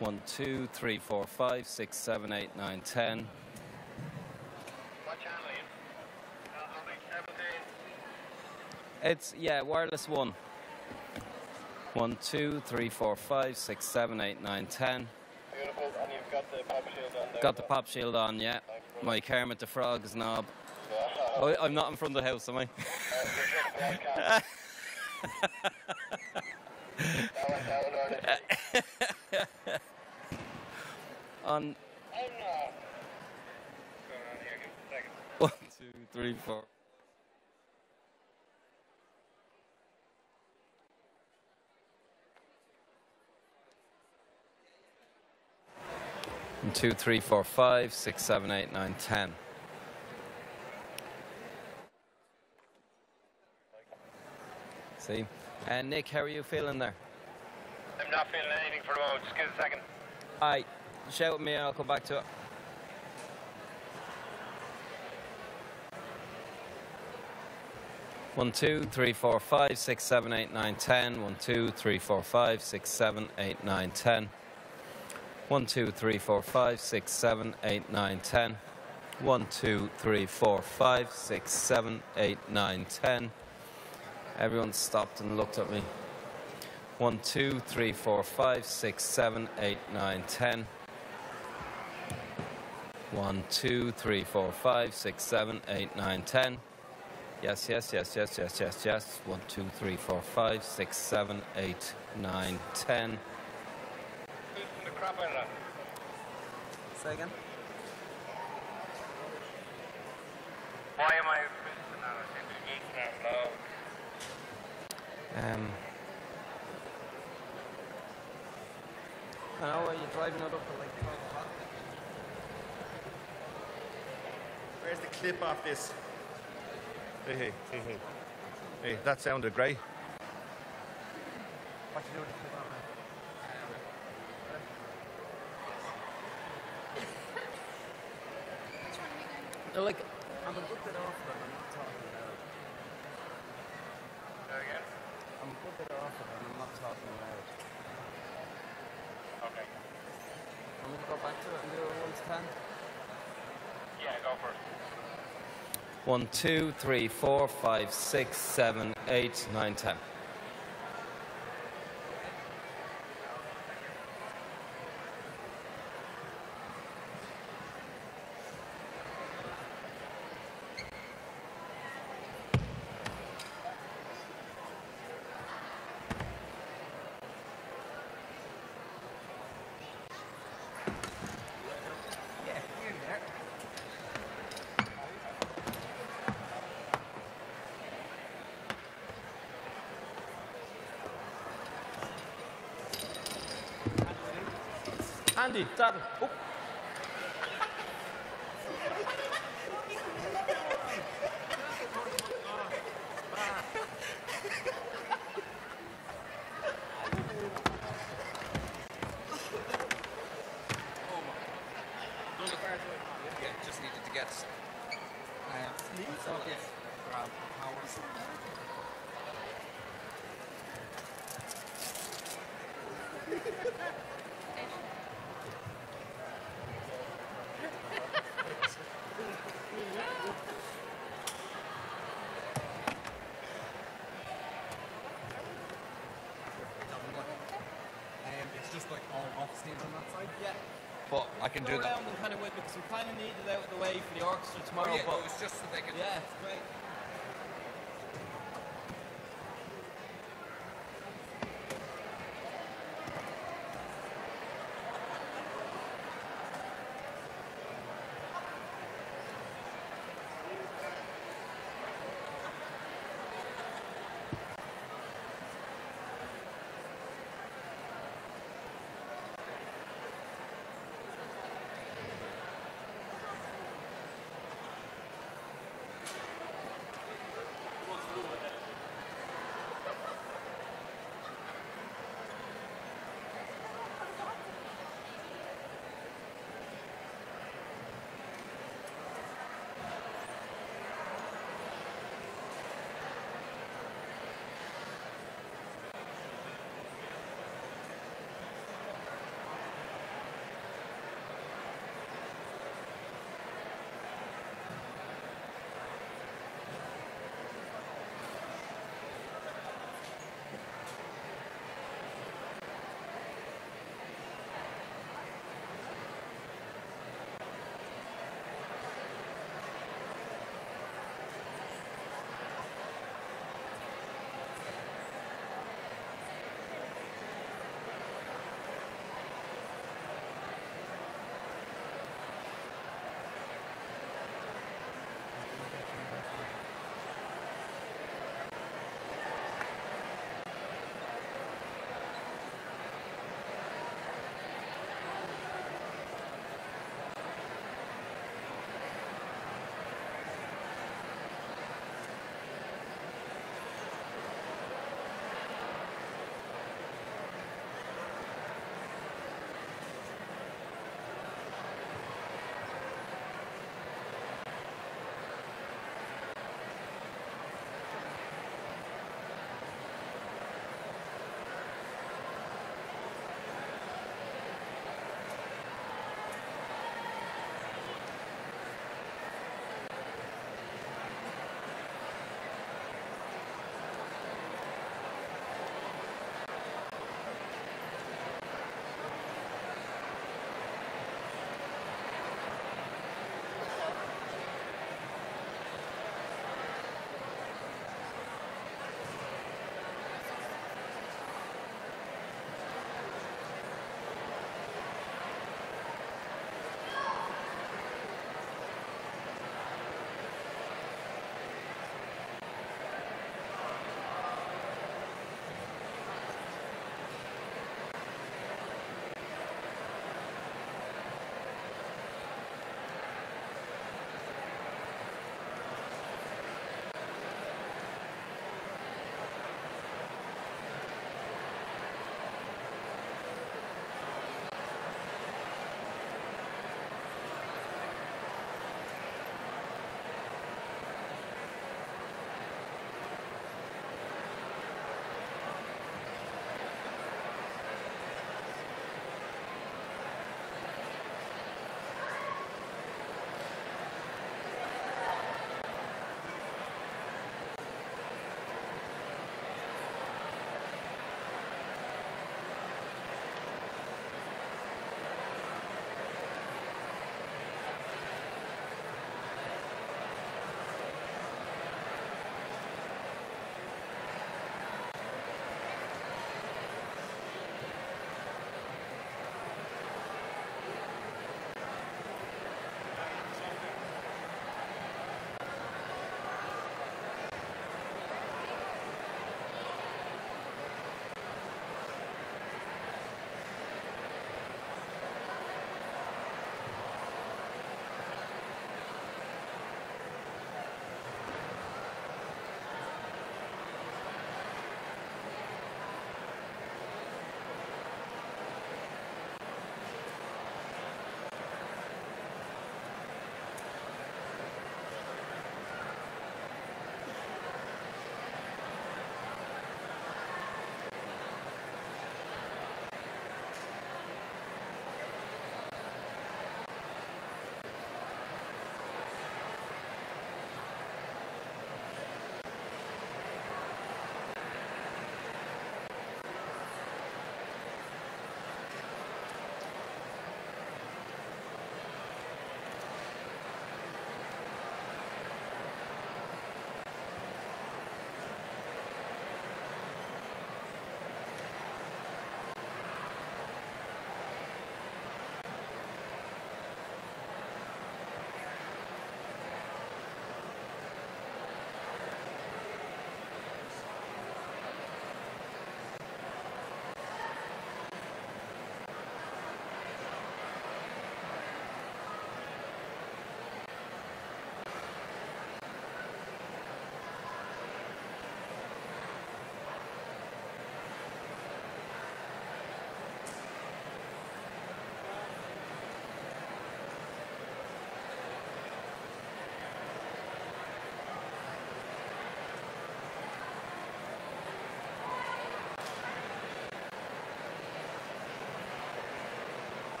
1, 2, 3, 4, 5, 6, 7, 8, 9, 10. It's yeah, wireless 1. 1, 2, 3, 4, 5, 6, 7, 8, 9, 10. Beautiful, and you've got the pop shield on there. Got the pop shield on, yeah. My Kermit the Frog's knob. Oh, I'm not in front of the house, am I? On 1, 2, 3, 4. 1, 2, 3, 4, 5, 6, 7, 8, 9, 10. See? And Nick, how are you feeling there? I'm not feeling anything for the moment. Just give it a second. All right, shout at me and I'll come back to it. 1, 2, 3, 4, 5, 6, 7, 8, 9, 10. 1, 2, 3, 4, 5, 6, 7, 8, 9, 10. 1, 2, 3, 4, 5, 6, 7, 8, 9, 10. 1, 2, 3, 4, 5, 6, 7, 8, 9, 10. Everyone stopped and looked at me. 1, 2, 3, 4, 5, 6, 7, 8, 9, 10. 1, 2, 3, 4, 5, 6, 7, 8, 9, 10. Yes, yes, yes, yes, yes, yes, yes. 1, 2, 3, 4, 5, 6, 7, 8, 9, 10. The crap out of that. Say again? Why am I boosting that? I seem to be boosting that low. I know, are you driving it up at like 12 o'clock? Where's the clip off this? Hey, hey, hey, hey. Hey, that sounded great. What you doing with the clip off No, like, I'm a good bit off them, I'm not talking loud. Say again? I'm a good bit off of them, I'm not talking loud. Okay. I'm going to go back to it and do it 1 to 10. Yeah, go for it. 1, 2, 3, 4, 5, 6, 7, 8, 9, 10. Yeah, nearly there. Andy, Dad. Oh. Yeah, just needed to get. Grab powers. It's just like all off stage on that side. Yeah. But I can do Go that. around and kind of whip it because we kind of need it out of the way for the orchestra tomorrow. Oh, yeah, but no, it's just so they can. Yeah, it's great.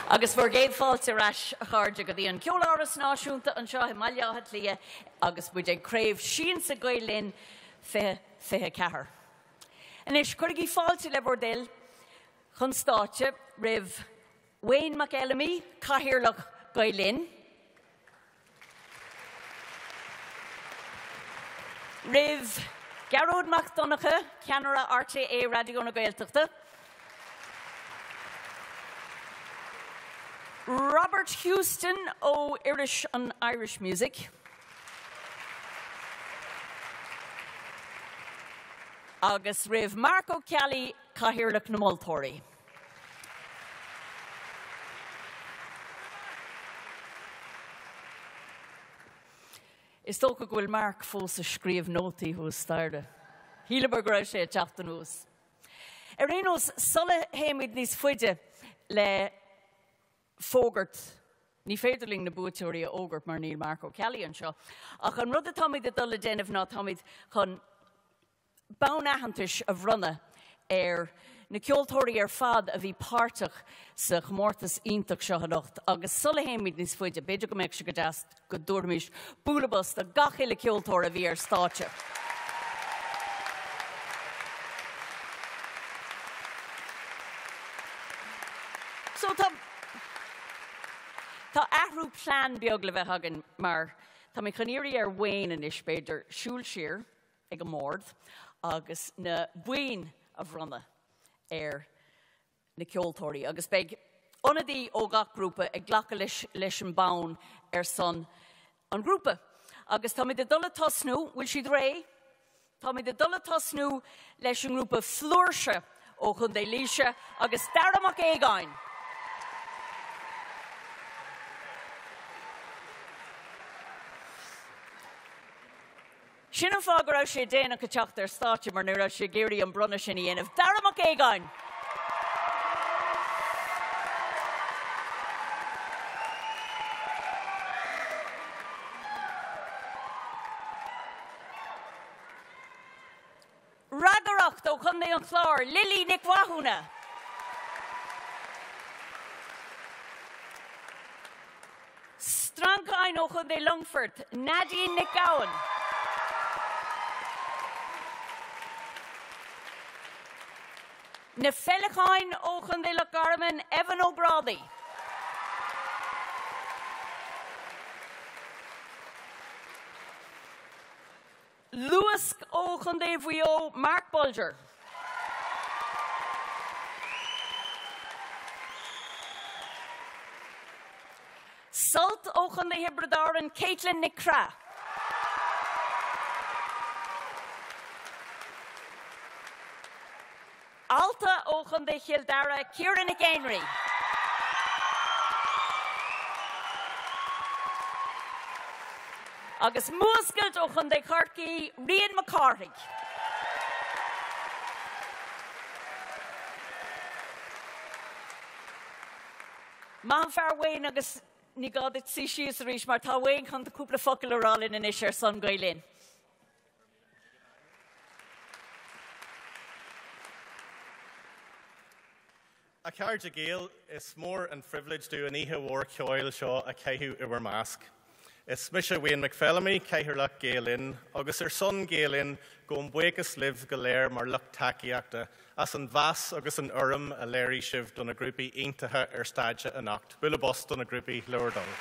Agus bhur gcéad fáilte ar ais, a chairde, go dtí an Ceoláras Náisiúnta anseo i mBaile Átha Cliath agus muid ag Craobh Siansa Gael Linn 2024. Anois, cuirigí fáilte le bhur dtoil chun stáitse roimh Wayne McPhellamy, Cathaoirleach Gael Linn, Roimh Gearóid Mac Donncha, Ceannaire RTÉ Raidió na Gaeltachta, Robert Houston ó iris an Irish Music, agus roimh Marc Ó Ceallaigh, Cathaoirleach na Moltóirí. Is dócha go bhfuil Marc fós ag scríobh nótaí thuas staighre. Shíleamar go raibh sé ag teacht anuas. Ar aon nós, sula théimid níos faide le fógairt, ní féidir linn na buaiteoirí a fhógairt mar níl Marc Ó Ceallaigh anseo, ach an rud atáimid ag dul a déanamh ná táimid chun bonn aitheantais a bhronnadh ar na ceoltóirí ar fad a bhí páirteach sa chomórtas iontach seo anocht agus sula théimid níos faide, b'fhéidir go mbeadh sé go deas go dtabharfaimis bualadh bos do gach uile ceoltóir a bhí ar stáitse. So tá tá athrú plean beag le bheith againn mar tá mé chun iarraidh ar Wayne anois b'fhéidir siúl siar ag an mbord agus na boinn a bhronnadh ar na ceoltóirí agus beidh ionadaí ó gach grúpa ag glacadh leis leis an bonn ar son an ghrúpa. Agus táimid ag dul a tosnú, bhfuil siad réidh? Táimid ag dul a tosnú leis an ngrúpa Flúirse ó Chontae Laoise agus Dara Mac Aogáin. Sin an fáth go raibh sé déanach ag teacht ar stáitse mar ní raibh sé ag iarraidh an bronnadh sin a dhéanamh. Dara Mac Aogáin! Reagaireacht ó Chontae an Chláir, Lily Nic Mhathúna. Strancáin ó Chontae Longfoirt, Nadine Nic Gabhann. Na Féileacáin ó Chontae Loch Garman, Evan Ó Grádaigh. Luasc ó Chontae Mhaigh Eo, Mark Bolger. Sult ó Chontae Thiobraid Árann, Caitlin Nic Craith. Alta ó Chontae Chill Dara, Ciara Nic Éinrí. Agus Múscailt ó Chontae Chorcaí, Rían Mac Cárthaigh. Maith an fear Wayne agus ní gá duit suí síos arís mar tá Wayne chun cúpla focal a rá linn anois ar son Gael Linn. A chairde Gael, is mór an phribhléid dúinn an oíche mhór ceoil seo a chaitheamh i bhur measc. Is mise Wayne McPhellamy, Cathaoirleach Gael Linn, agus ar son Gael Linn, gabhaim buíochas libh go léir mar lucht tacaíochta as an mheas agus an urraim a léirigh sibh do na grúpaí iontacha ar stáitse anocht. Bualadh bos do na grúpaí le bhur dtoil.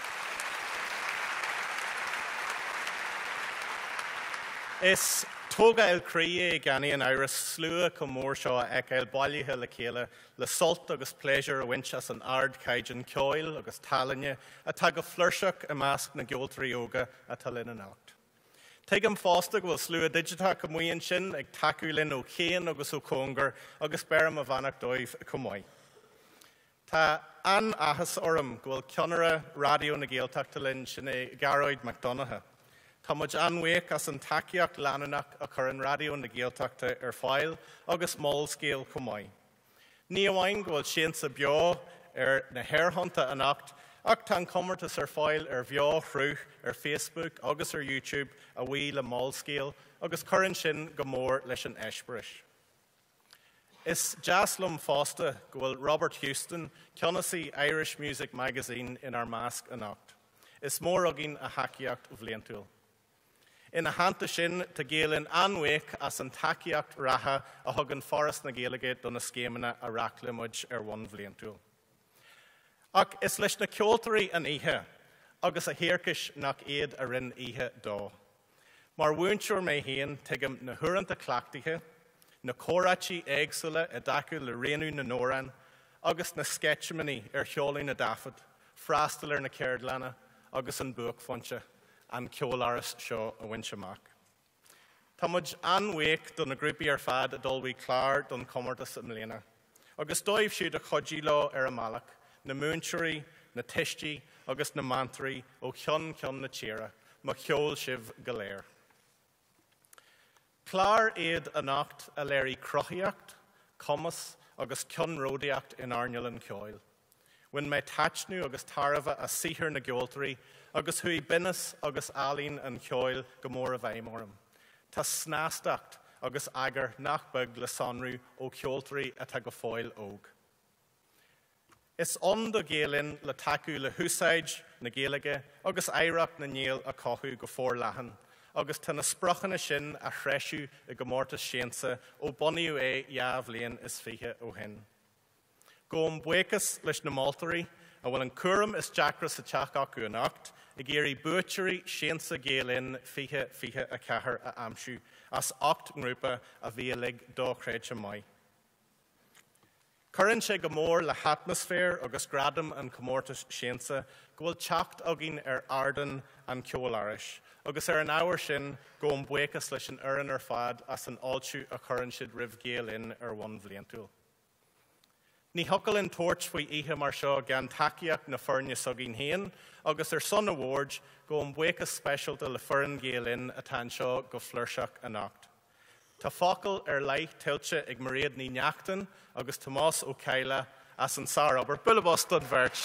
Is tógáil croí é gan aon amhras slua chomh mór seo a fheiceáil bailithe le chéile le sult agus pléisiúr a bhaint as an ardchaighdeán ceoil agus tallainne atá go flúirseach i measc na gceoltóirí óga atá linn anocht. Tuigim fosta go bhfuil slua digiteach amuigh ansin ag tacú linn ó chian agus ó chóngar agus beirim mo bheannacht dóibh chomh maith. Tá an-áthas orm go bhfuil ceannaire Raidió na Gaeltachta linn, sin é Gearóid Mac Donncha. Tá muid an-bhuíoch as an tacaíocht leanúnach a chuireann Raidió na Gaeltachta ar fáil agus Molscéal chomh maith. Ní amháin go bhfuil Siansa beo ar na haerthonnta anocht, ach tá an comórtas ar fáil ar bheo-shruth ar Facebook agus ar YouTube a bhuí le Molscéal agus cuireann sin go mór leis an eispéireas. Is deas liom fosta go bhfuil Robert Houston, ceannasaí Irish Music Magazine inár measc anocht. Is mór againn a thacaíocht bhliantúil. Ina theannta sin, tá Gael Linn an-bhuíoch as an tacaíocht reatha a thugann Foras na Gaeilge do na scéimeanna a reáchtálaimid ar bhonn bhliantúil. Ach is leis na ceoltóirí an oíche, agus a thiarcais nach iad a rinne oíche dó. Mar mhúinteoir mé féin, tuigim na huaireanta cleachtaithe, na comhráití éagsúla i dtaca le roghnú na n-amhrán agus na sceitimíní ar sheoladh na dtaifead, freastal ar na ceardlanna agus an buaicphointe, an ceoláras seo a bhaint amach. Tá muid an-bhuíoch do na grúpaí ar fad a d'ullmhaigh clár don chomórtas i mbliana, agus dóibh siúd a chuidigh leo ar a mbealach, na múinteoirí, na tuistí agus na meantóirí ó cheann ceann na tíre, mo cheol sibh go léir. Clár iad anocht a léirigh cruthaíocht, cumas agus ceannródaíocht in earnáil an cheoil. Bhain mé taitneamh agus tairbhe as saothar na gceoltóirí agus chuaigh binneas agus ealaín an cheoil go mór i bhfeidhm orm. Tá snastacht agus eagar nach beag le sonrú ó cheoltóirí atá go fóill óg. Is ann do Ghael Linn le tacú le húsáid na Gaeilge agus oidhreacht na nGael a chothú go forleathan agus tá na spriocanna sin á threisiú i gcomórtas Siansa ó bunaíodh é 20 bhliain is fiche ó shin. Gabhaim buíochas leis na moltóirí, a bhfuil an cúram is deacra sa teach acu anocht, ag iarraidh buaiteoirí Siansa Gael Linn 2024 a aimsiú as 8 ngrúpa a bhí uilig dochreidte maith. Cuireann sé go mór le hatmaisféar agus gradam an chomórtais Siansa go bhfuil teacht againn ar ardán an Cheolárais, agus ar an ábhar sin, gabhaim buíochas leis an fhoireann ar fad as an fháiltiú a chuireann siad roimh Gael Linn ar bhonn bhliantúil. Ní thiocfadh linn tabhairt faoi oíche mar seo gan tacaíocht na foirne s'againn féin agus ar son an bhoird, gabhaim buíochas speisialta le foireann Ghael Linn atá anseo go flúirseach anocht. Tá focal ar leith tuillte ag Mairéad Ní Neachtain agus Tomás Ó Cadhla as an sárobair. Bualadh bos don bheirt!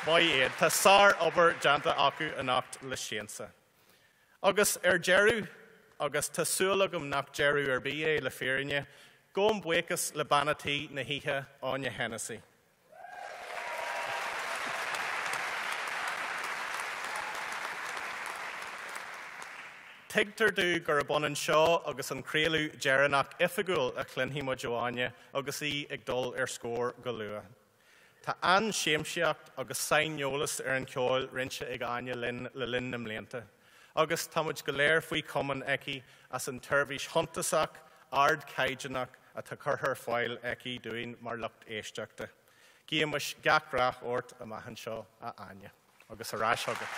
Maith iad. Tá sárobair déanta acu anocht le Siansa. Agus ar deireadh, agus tá súil agam nach deireadh ar bith é le fírinne, gabhaim buíochas le bean a' tí na hoíche, Áine Hennessy. Tuigtear domh gurb ionann seo agus an craoladh deireanach oifigiúil a chluinfidh muid ó Áine agus í ag dul ar scor go luath. Tá an-siamsaíocht agus saineolas ar an cheol roinnte ag Áine linn le linn na mblianta, agus tá muid go léir faoi chomaoin aici as an tseirbhís shuntasach, ardchaighdeánach atá curtha ar fáil aici dúinn mar lucht éisteachta. Guímis gach rath ort amach anseo, a Áine. Agus ar ais chugat.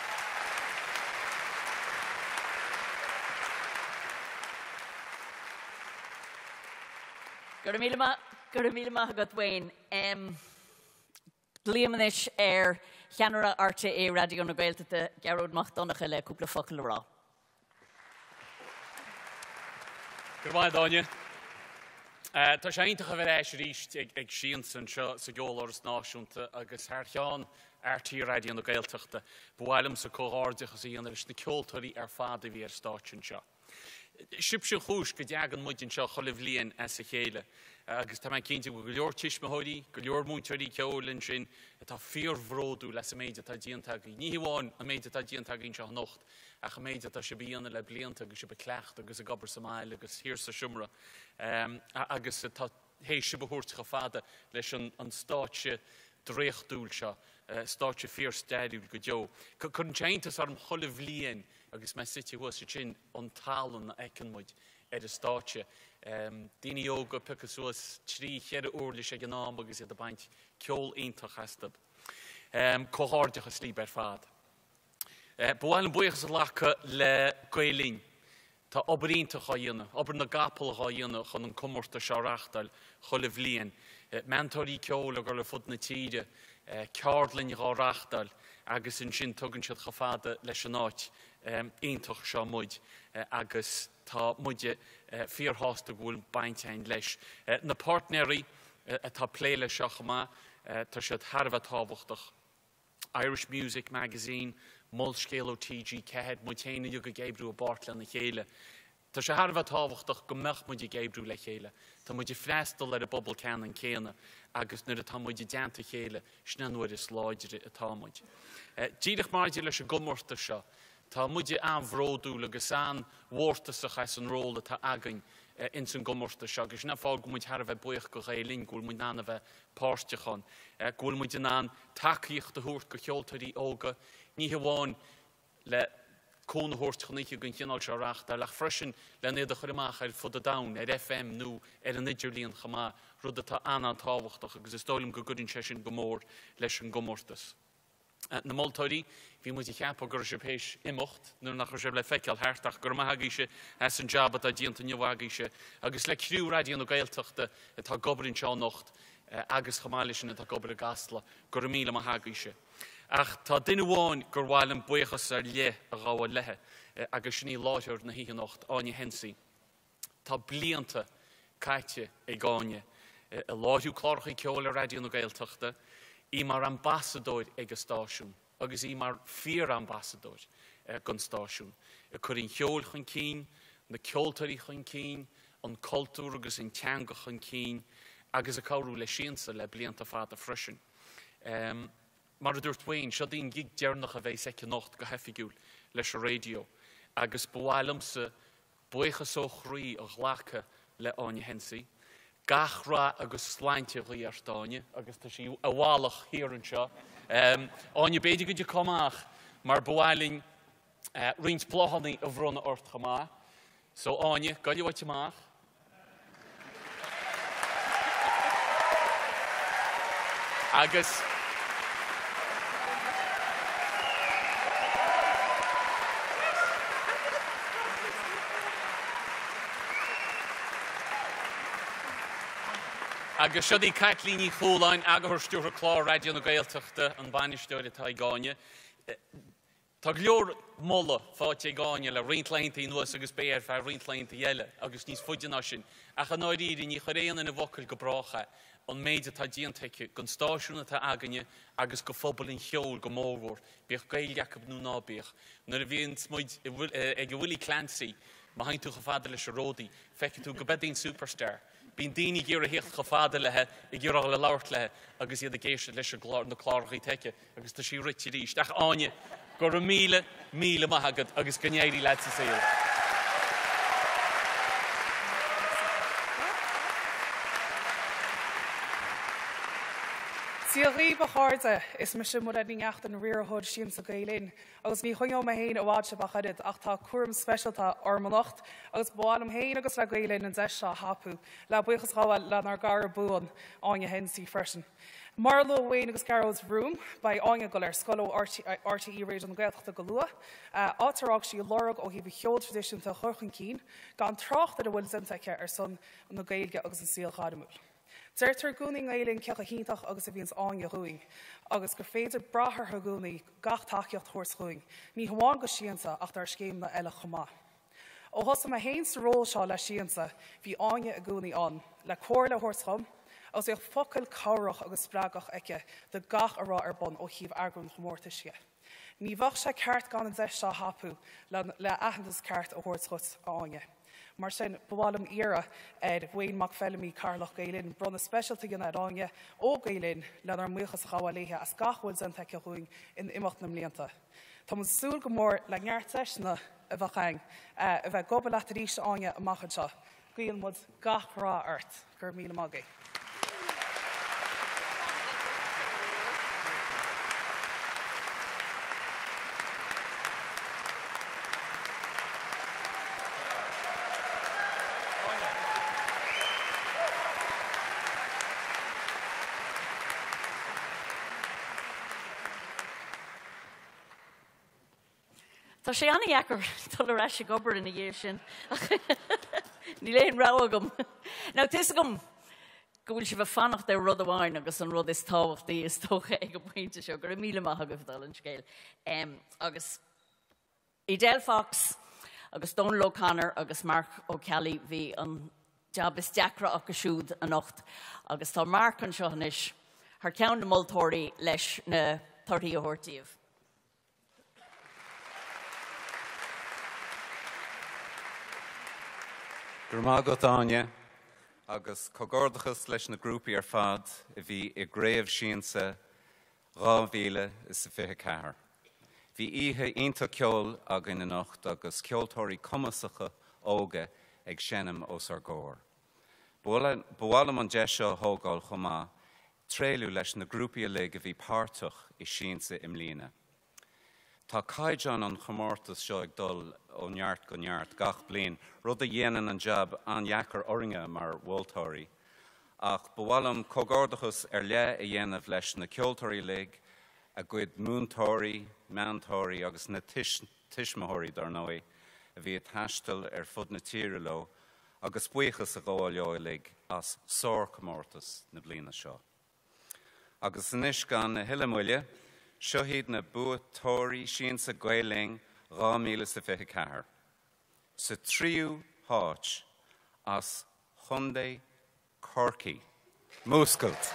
Go raibh míle maith, go raibh míle maith agat Wayne. Um, Glaoim anois ar cheannaire RTÉ Raidió na Gaeltachta, Gearóid Mac Donncha le cúpla focal a rá. Go raibh maith agat, Áine. Tá sé iontach a bheith ar ais arís ag Siansa anseo sa gCeoláras Náisiúnta agus thar cheann RTÉ Raidió na Gaeltachta, ba mhaith liomsa comhghairdeachas a dhéanamh leis na ceoltóirí ar fad a bhí ar stáitse anseo. Sibhse an chúis go dtagann muid anseo chuile bhliain as a chéile agus tá mé cinnte go bhfuil go leor tuismitheoirí, go leor múinteoirí ceoil ansin atá fíorbhródúil as an méid atá déanta agaibh. Ní hamháin an méid atá déanta agaibh anseo anocht ach an méid atá sibh a dhéanamh le blianta agus sibh ag cleachtadh agus ag obair sa mbaile agus thiar sa seomra agus atá théis sibh a thabhairt chomh fada leis an stáitse draíochtúil seo, stáitse fíorstairiúil go deo. Cuireann sé iontas orm chuile bhliain agus mé suite thuas ansin an tallann a fheiceann muid ar an stáitse. Daoine óga ag piocadh suas 3, 4 uirlis ag an am agus iad ag baint ceol iontach astu. Comhghairdeachas libh ar fad. Ba mhaith liom buíochas a ghlacadh le Gael Linn. Tá obair iontach á dhéanamh, obair na gcapall á dhéanamh chun an comórtas seo a reáchtáil chuile bhliain. Meantóirí ceoil ag dul ar fud na tíre, ceardlainn dhá reáchtáil agus ansin tugann siad chomh fada leis an áit iontach seo muid agus tá muide fíorshásta go bhfuil baint againn leis. Na páirtnéirí atá ag plé leis seo chomh maith, tá siad thar a bheith tábhachtach. Irish Music Magazine, Molscéal ó TG4, muid féin uilig ag oibriú i bpáirt lena chéile. Tá sé thar a bheith tábhachtach go mbeadh muid ag oibriú le chéile. Tá muid ag freastal ar an bpobal ceannann céanna agus nuair atá muid i dteannta a chéile, sin an uair is láidre atá muid. Díreach maidir leis an gcomórtas seo, tá muide an-bhródúil agus an-mhórtasach as an ról atá againn ins an gcomórtas seo agus sin an fáth go bhfuil muid thar a bheith buíoch go Ghael Linn go bhfuil muid in ann a bheith páirteach ann, go bhfuil muid in ann tacaíocht a thabhairt go cheoltóirí óga, ní hamháin le cúnamh a thabhairt chun oíche den chineál seo a reáchtáil ach freisin len iad a chur amach ar fud an domhain, ar FM nó ar an idirlíon chomh maith, rud atá an-an-tábhachtach agus is dóigh liom go gcuireann sé sin go mór leis an gcomórtas. Na moltóirí, bhí muid ag ceapadh go raibh sibh théis imeacht nuair nach raibh sibh le feiceáil thart ach go raibh maith agaibhse as an jab atá déanta inniu agaibhse agus le criú Raidió na Gaeltachta atá ag obair anseo anocht agus chomh maith leis sin atá ag obair i gCasla, go raibh míle maith agaibhse. Ach tá duine amháin gur mhaith liom buíochas ar leith a ghabháil léi, agus sin í láithreoir na hoíche anocht, Áine Hensey. Tá blianta caite ag Áine ag láithriú cláracha ceoil ar Raidió na Gaeltachta, í mar ambasadóir ag an stáisiún, agus í mar fíor-ambasadóir don stáisiún, ag cur an cheoil chun cinn, na ceoltóirí chun cinn, an cultúr agus an teanga chun cinn, agus ag cabhrú le Siansa le blianta fada freisin. Mar a dúirt Wayne, seo í an gig deireanach a bheas aici anocht go hoifigiúil leis an raidió agus ba mhaith liomsa buíochas ó chroí a ghlacadh le Áine Hensey. Gach rath agus sláinte a ghuí ort, Áine, agus tá sí i bhfalach thiar anseo. Áine, b'fhéidir go dtiocfá amach mar ba mhaith linn roinnt bláthanna a bhronnadh ort chomh maith. So Áine, gabh uait amach. Agus Agus seo í Caitlín Ní Chualáin, Eagarthóir Stiúrtha Clár Raidió na Gaeltachta, an bainisteoir atá ag Áine. Tá go leor moladh faighte ag Áine le roinnt laethanta anuas agus beidh ar feadh roinnt laethanta eile agus níos faide ná sin, ach i ndáiríre ní chuirfidh aon duine i bhfocail go brách é, an méid atá déanta aici don stáisiún atá againne agus do phobal an cheoil go mórmhór, bíodh Gaeilge acu nó ná bíodh. Nuair a bhíonns muid ag an Willie Clancy, má théann tú chomh fada leis an ródaí, feicfidh tú go b'é an superstar. Bíonn daoine ag iarraidh theacht chomh fada léi, ag iarraidh dul ag labhairt léi agus iad ag éisteacht leis na cláracha atá aici. Agus tá sí rite arís. Ach Áine, go raibh míle, míle maith agat agus go n-éirí leat sa saol. Dia dhaoibh a chairde, is mise Muireann Ní Neachtain, riarthóir Siansa Gael Linn, agus ní choinneoidh mé féin i bhfad sibh ach oiread, ach tá cúram speisialta orm anocht, agus ba mhaith liom féin agus le Gael Linn an deis seo a thapú le buíochas a ghabháil lenár gcara buan, Áine Hensey, freisin. Mar a luaigh Wayne agus Gearóid romham, beidh Áine ag dul ar scoil ó RTÉ Raidió na Gaeltachta go luath, áit ar fhág sí a lorg ó thaobh an cheol traidisiúnta a chur chun cinn, gan trácht ar a bhfuil déanta aici ar son na Gaeilge agus an saoil ghairmiúil. Deirtear i gcónaí i nGael Linn cé chomh hiontach agus a bhíonns Áine dhúinn, agus gur féidir brath uirthi i gcónaí gach tacaíocht a thabhairt dhúinn, ní hamháin go Siansa ach dár scéimeanna eile chomh maith. Ó thosaigh mé féin sa ról seo le Siansa, bhí Áine i gcónaí ann le comhairle a thabhairt dhom, agus bhíodh focal cabhrach agus spreagthach aici do gach a raibh ar bun ó thaobh eagrú an chomórtais dhe. Ní bheadh sé ceart gan an deis seo a thapú le le aitheantas ceart a thabhairt dhuit, a Áine. Mar sin, ba mhaith liom iarraidh ar Wayne Mac Feilimí, Cathaoirleach Gael Linn, bronnadh speisialta a dhéanamh ar Áine ó Gael Linn lenár mbuíochas a ghabháil léi as gach a bhfuil déanta aici dhúinn in imeacht na mblianta. Tá muid ag súil go mór le neart deiseanna a bheadh againn a bheith ag obair leat arís, a Áine, amach anseo. Guíonn muid gach rath ort. Go raibh míle maith agaibh. Tá sé an-dheacair dul ar ais ag obair ina dhiaidh sin ach níl aon rogha agam. Now tá fhios agam go bhfuil sibh ag fanacht ar rud amháin agus an rud is tábhachtaí is dócha ag an bpointe seo, go raibh míle maith agaibh dála an scéil. Um, agus Edel Fox agus Donal O'Connor agus Marc Ó Ceallaigh bhí an jab is deacra acu siúd anocht agus tá Marc anseo anois thar ceann na moltóirí leis na torthaí a thabhairt daoibh. Go raibh maith agat, Áine, agus comhghairdeachas leis na grúpaí ar fad a bhí i gCraobh Siansa 2024. Bhí oíche iontach ceoil againn anocht agus ceoltóirí cumasacha óga ag seinm os ár gcomhair. Ba mhaith liom an deis seo a thógáil chomh maith tréaslú leis na grúpaí uilig a bhí páirteach i Siansa i mbliana. Tá caighdeán an chomórtais seo ag dul ó neart go neart gach bliain, rud a dhéanann an jab an-deacair orainne mar mholtóirí. Ach ba mhaith liom comhghairdeachas ar leith a dhéanamh leis na ceoltóirí uilig, a gcuid múinteoirí, meantóirí agus na tuismitheoirí, dar ndóigh, a bhí ag taisteal ar fud na tíre leo agus buíochas a ghabháil leo uilig as sárchomórtas na bliana seo. Agus anois gan a thuilleadh moille, seo iad na buaiteoirí Siansa Gael Linn 2024. Sa tríú háit as Chontae Chorcaí, Múscailt!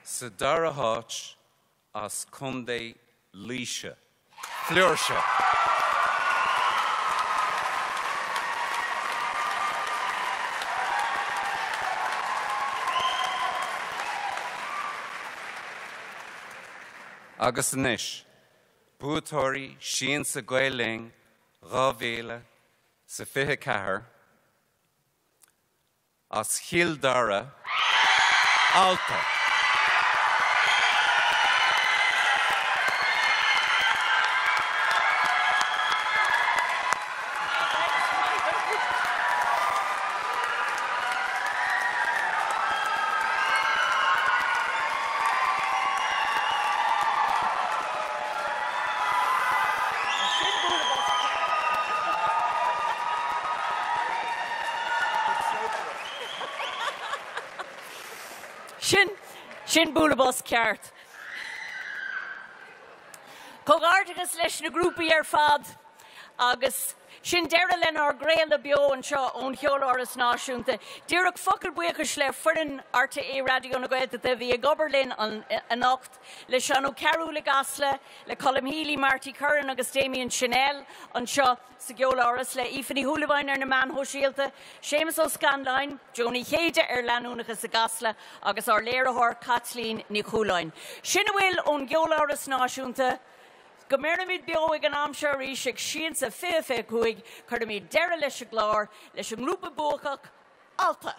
Sa dara háit as Contae Laoise, Flúirse. Agus anois, buaiteoirí Siansa Gael Linn 2024, As Chill Dara, Allta. Sin, sin bualadh bos ceart. Comhghairdeachas leis na grúpaí ar fad agus sin deireadh lenár gcraoladh beo anseo ón Cheoláras Náisiúnta. Díreach focal buíochais le foireann RTÉ Raidió na Gaeltachta a bhí ag obair linn anocht, le Seán Ó Cearúil i gCasla, le Colm Healy, Marty Curran agus Damien Channel anseo sa gCeoláras, le Aoife Ní Shúilleabháin ar na meáin shóisialta, Séamus Ó Scanláin, Joe Ní Chéide ar leanúnachas i gCasla agus ár léiritheoir Caitlín Ní Chualáin. Sin a bhfuil ón gCeoláras Náisiúnta. Go mbeirimid beo ag an am seo arís ag Siansa 2025, cuirimid deireadh leis an gclár leis an ngrúpa buacach, Allta!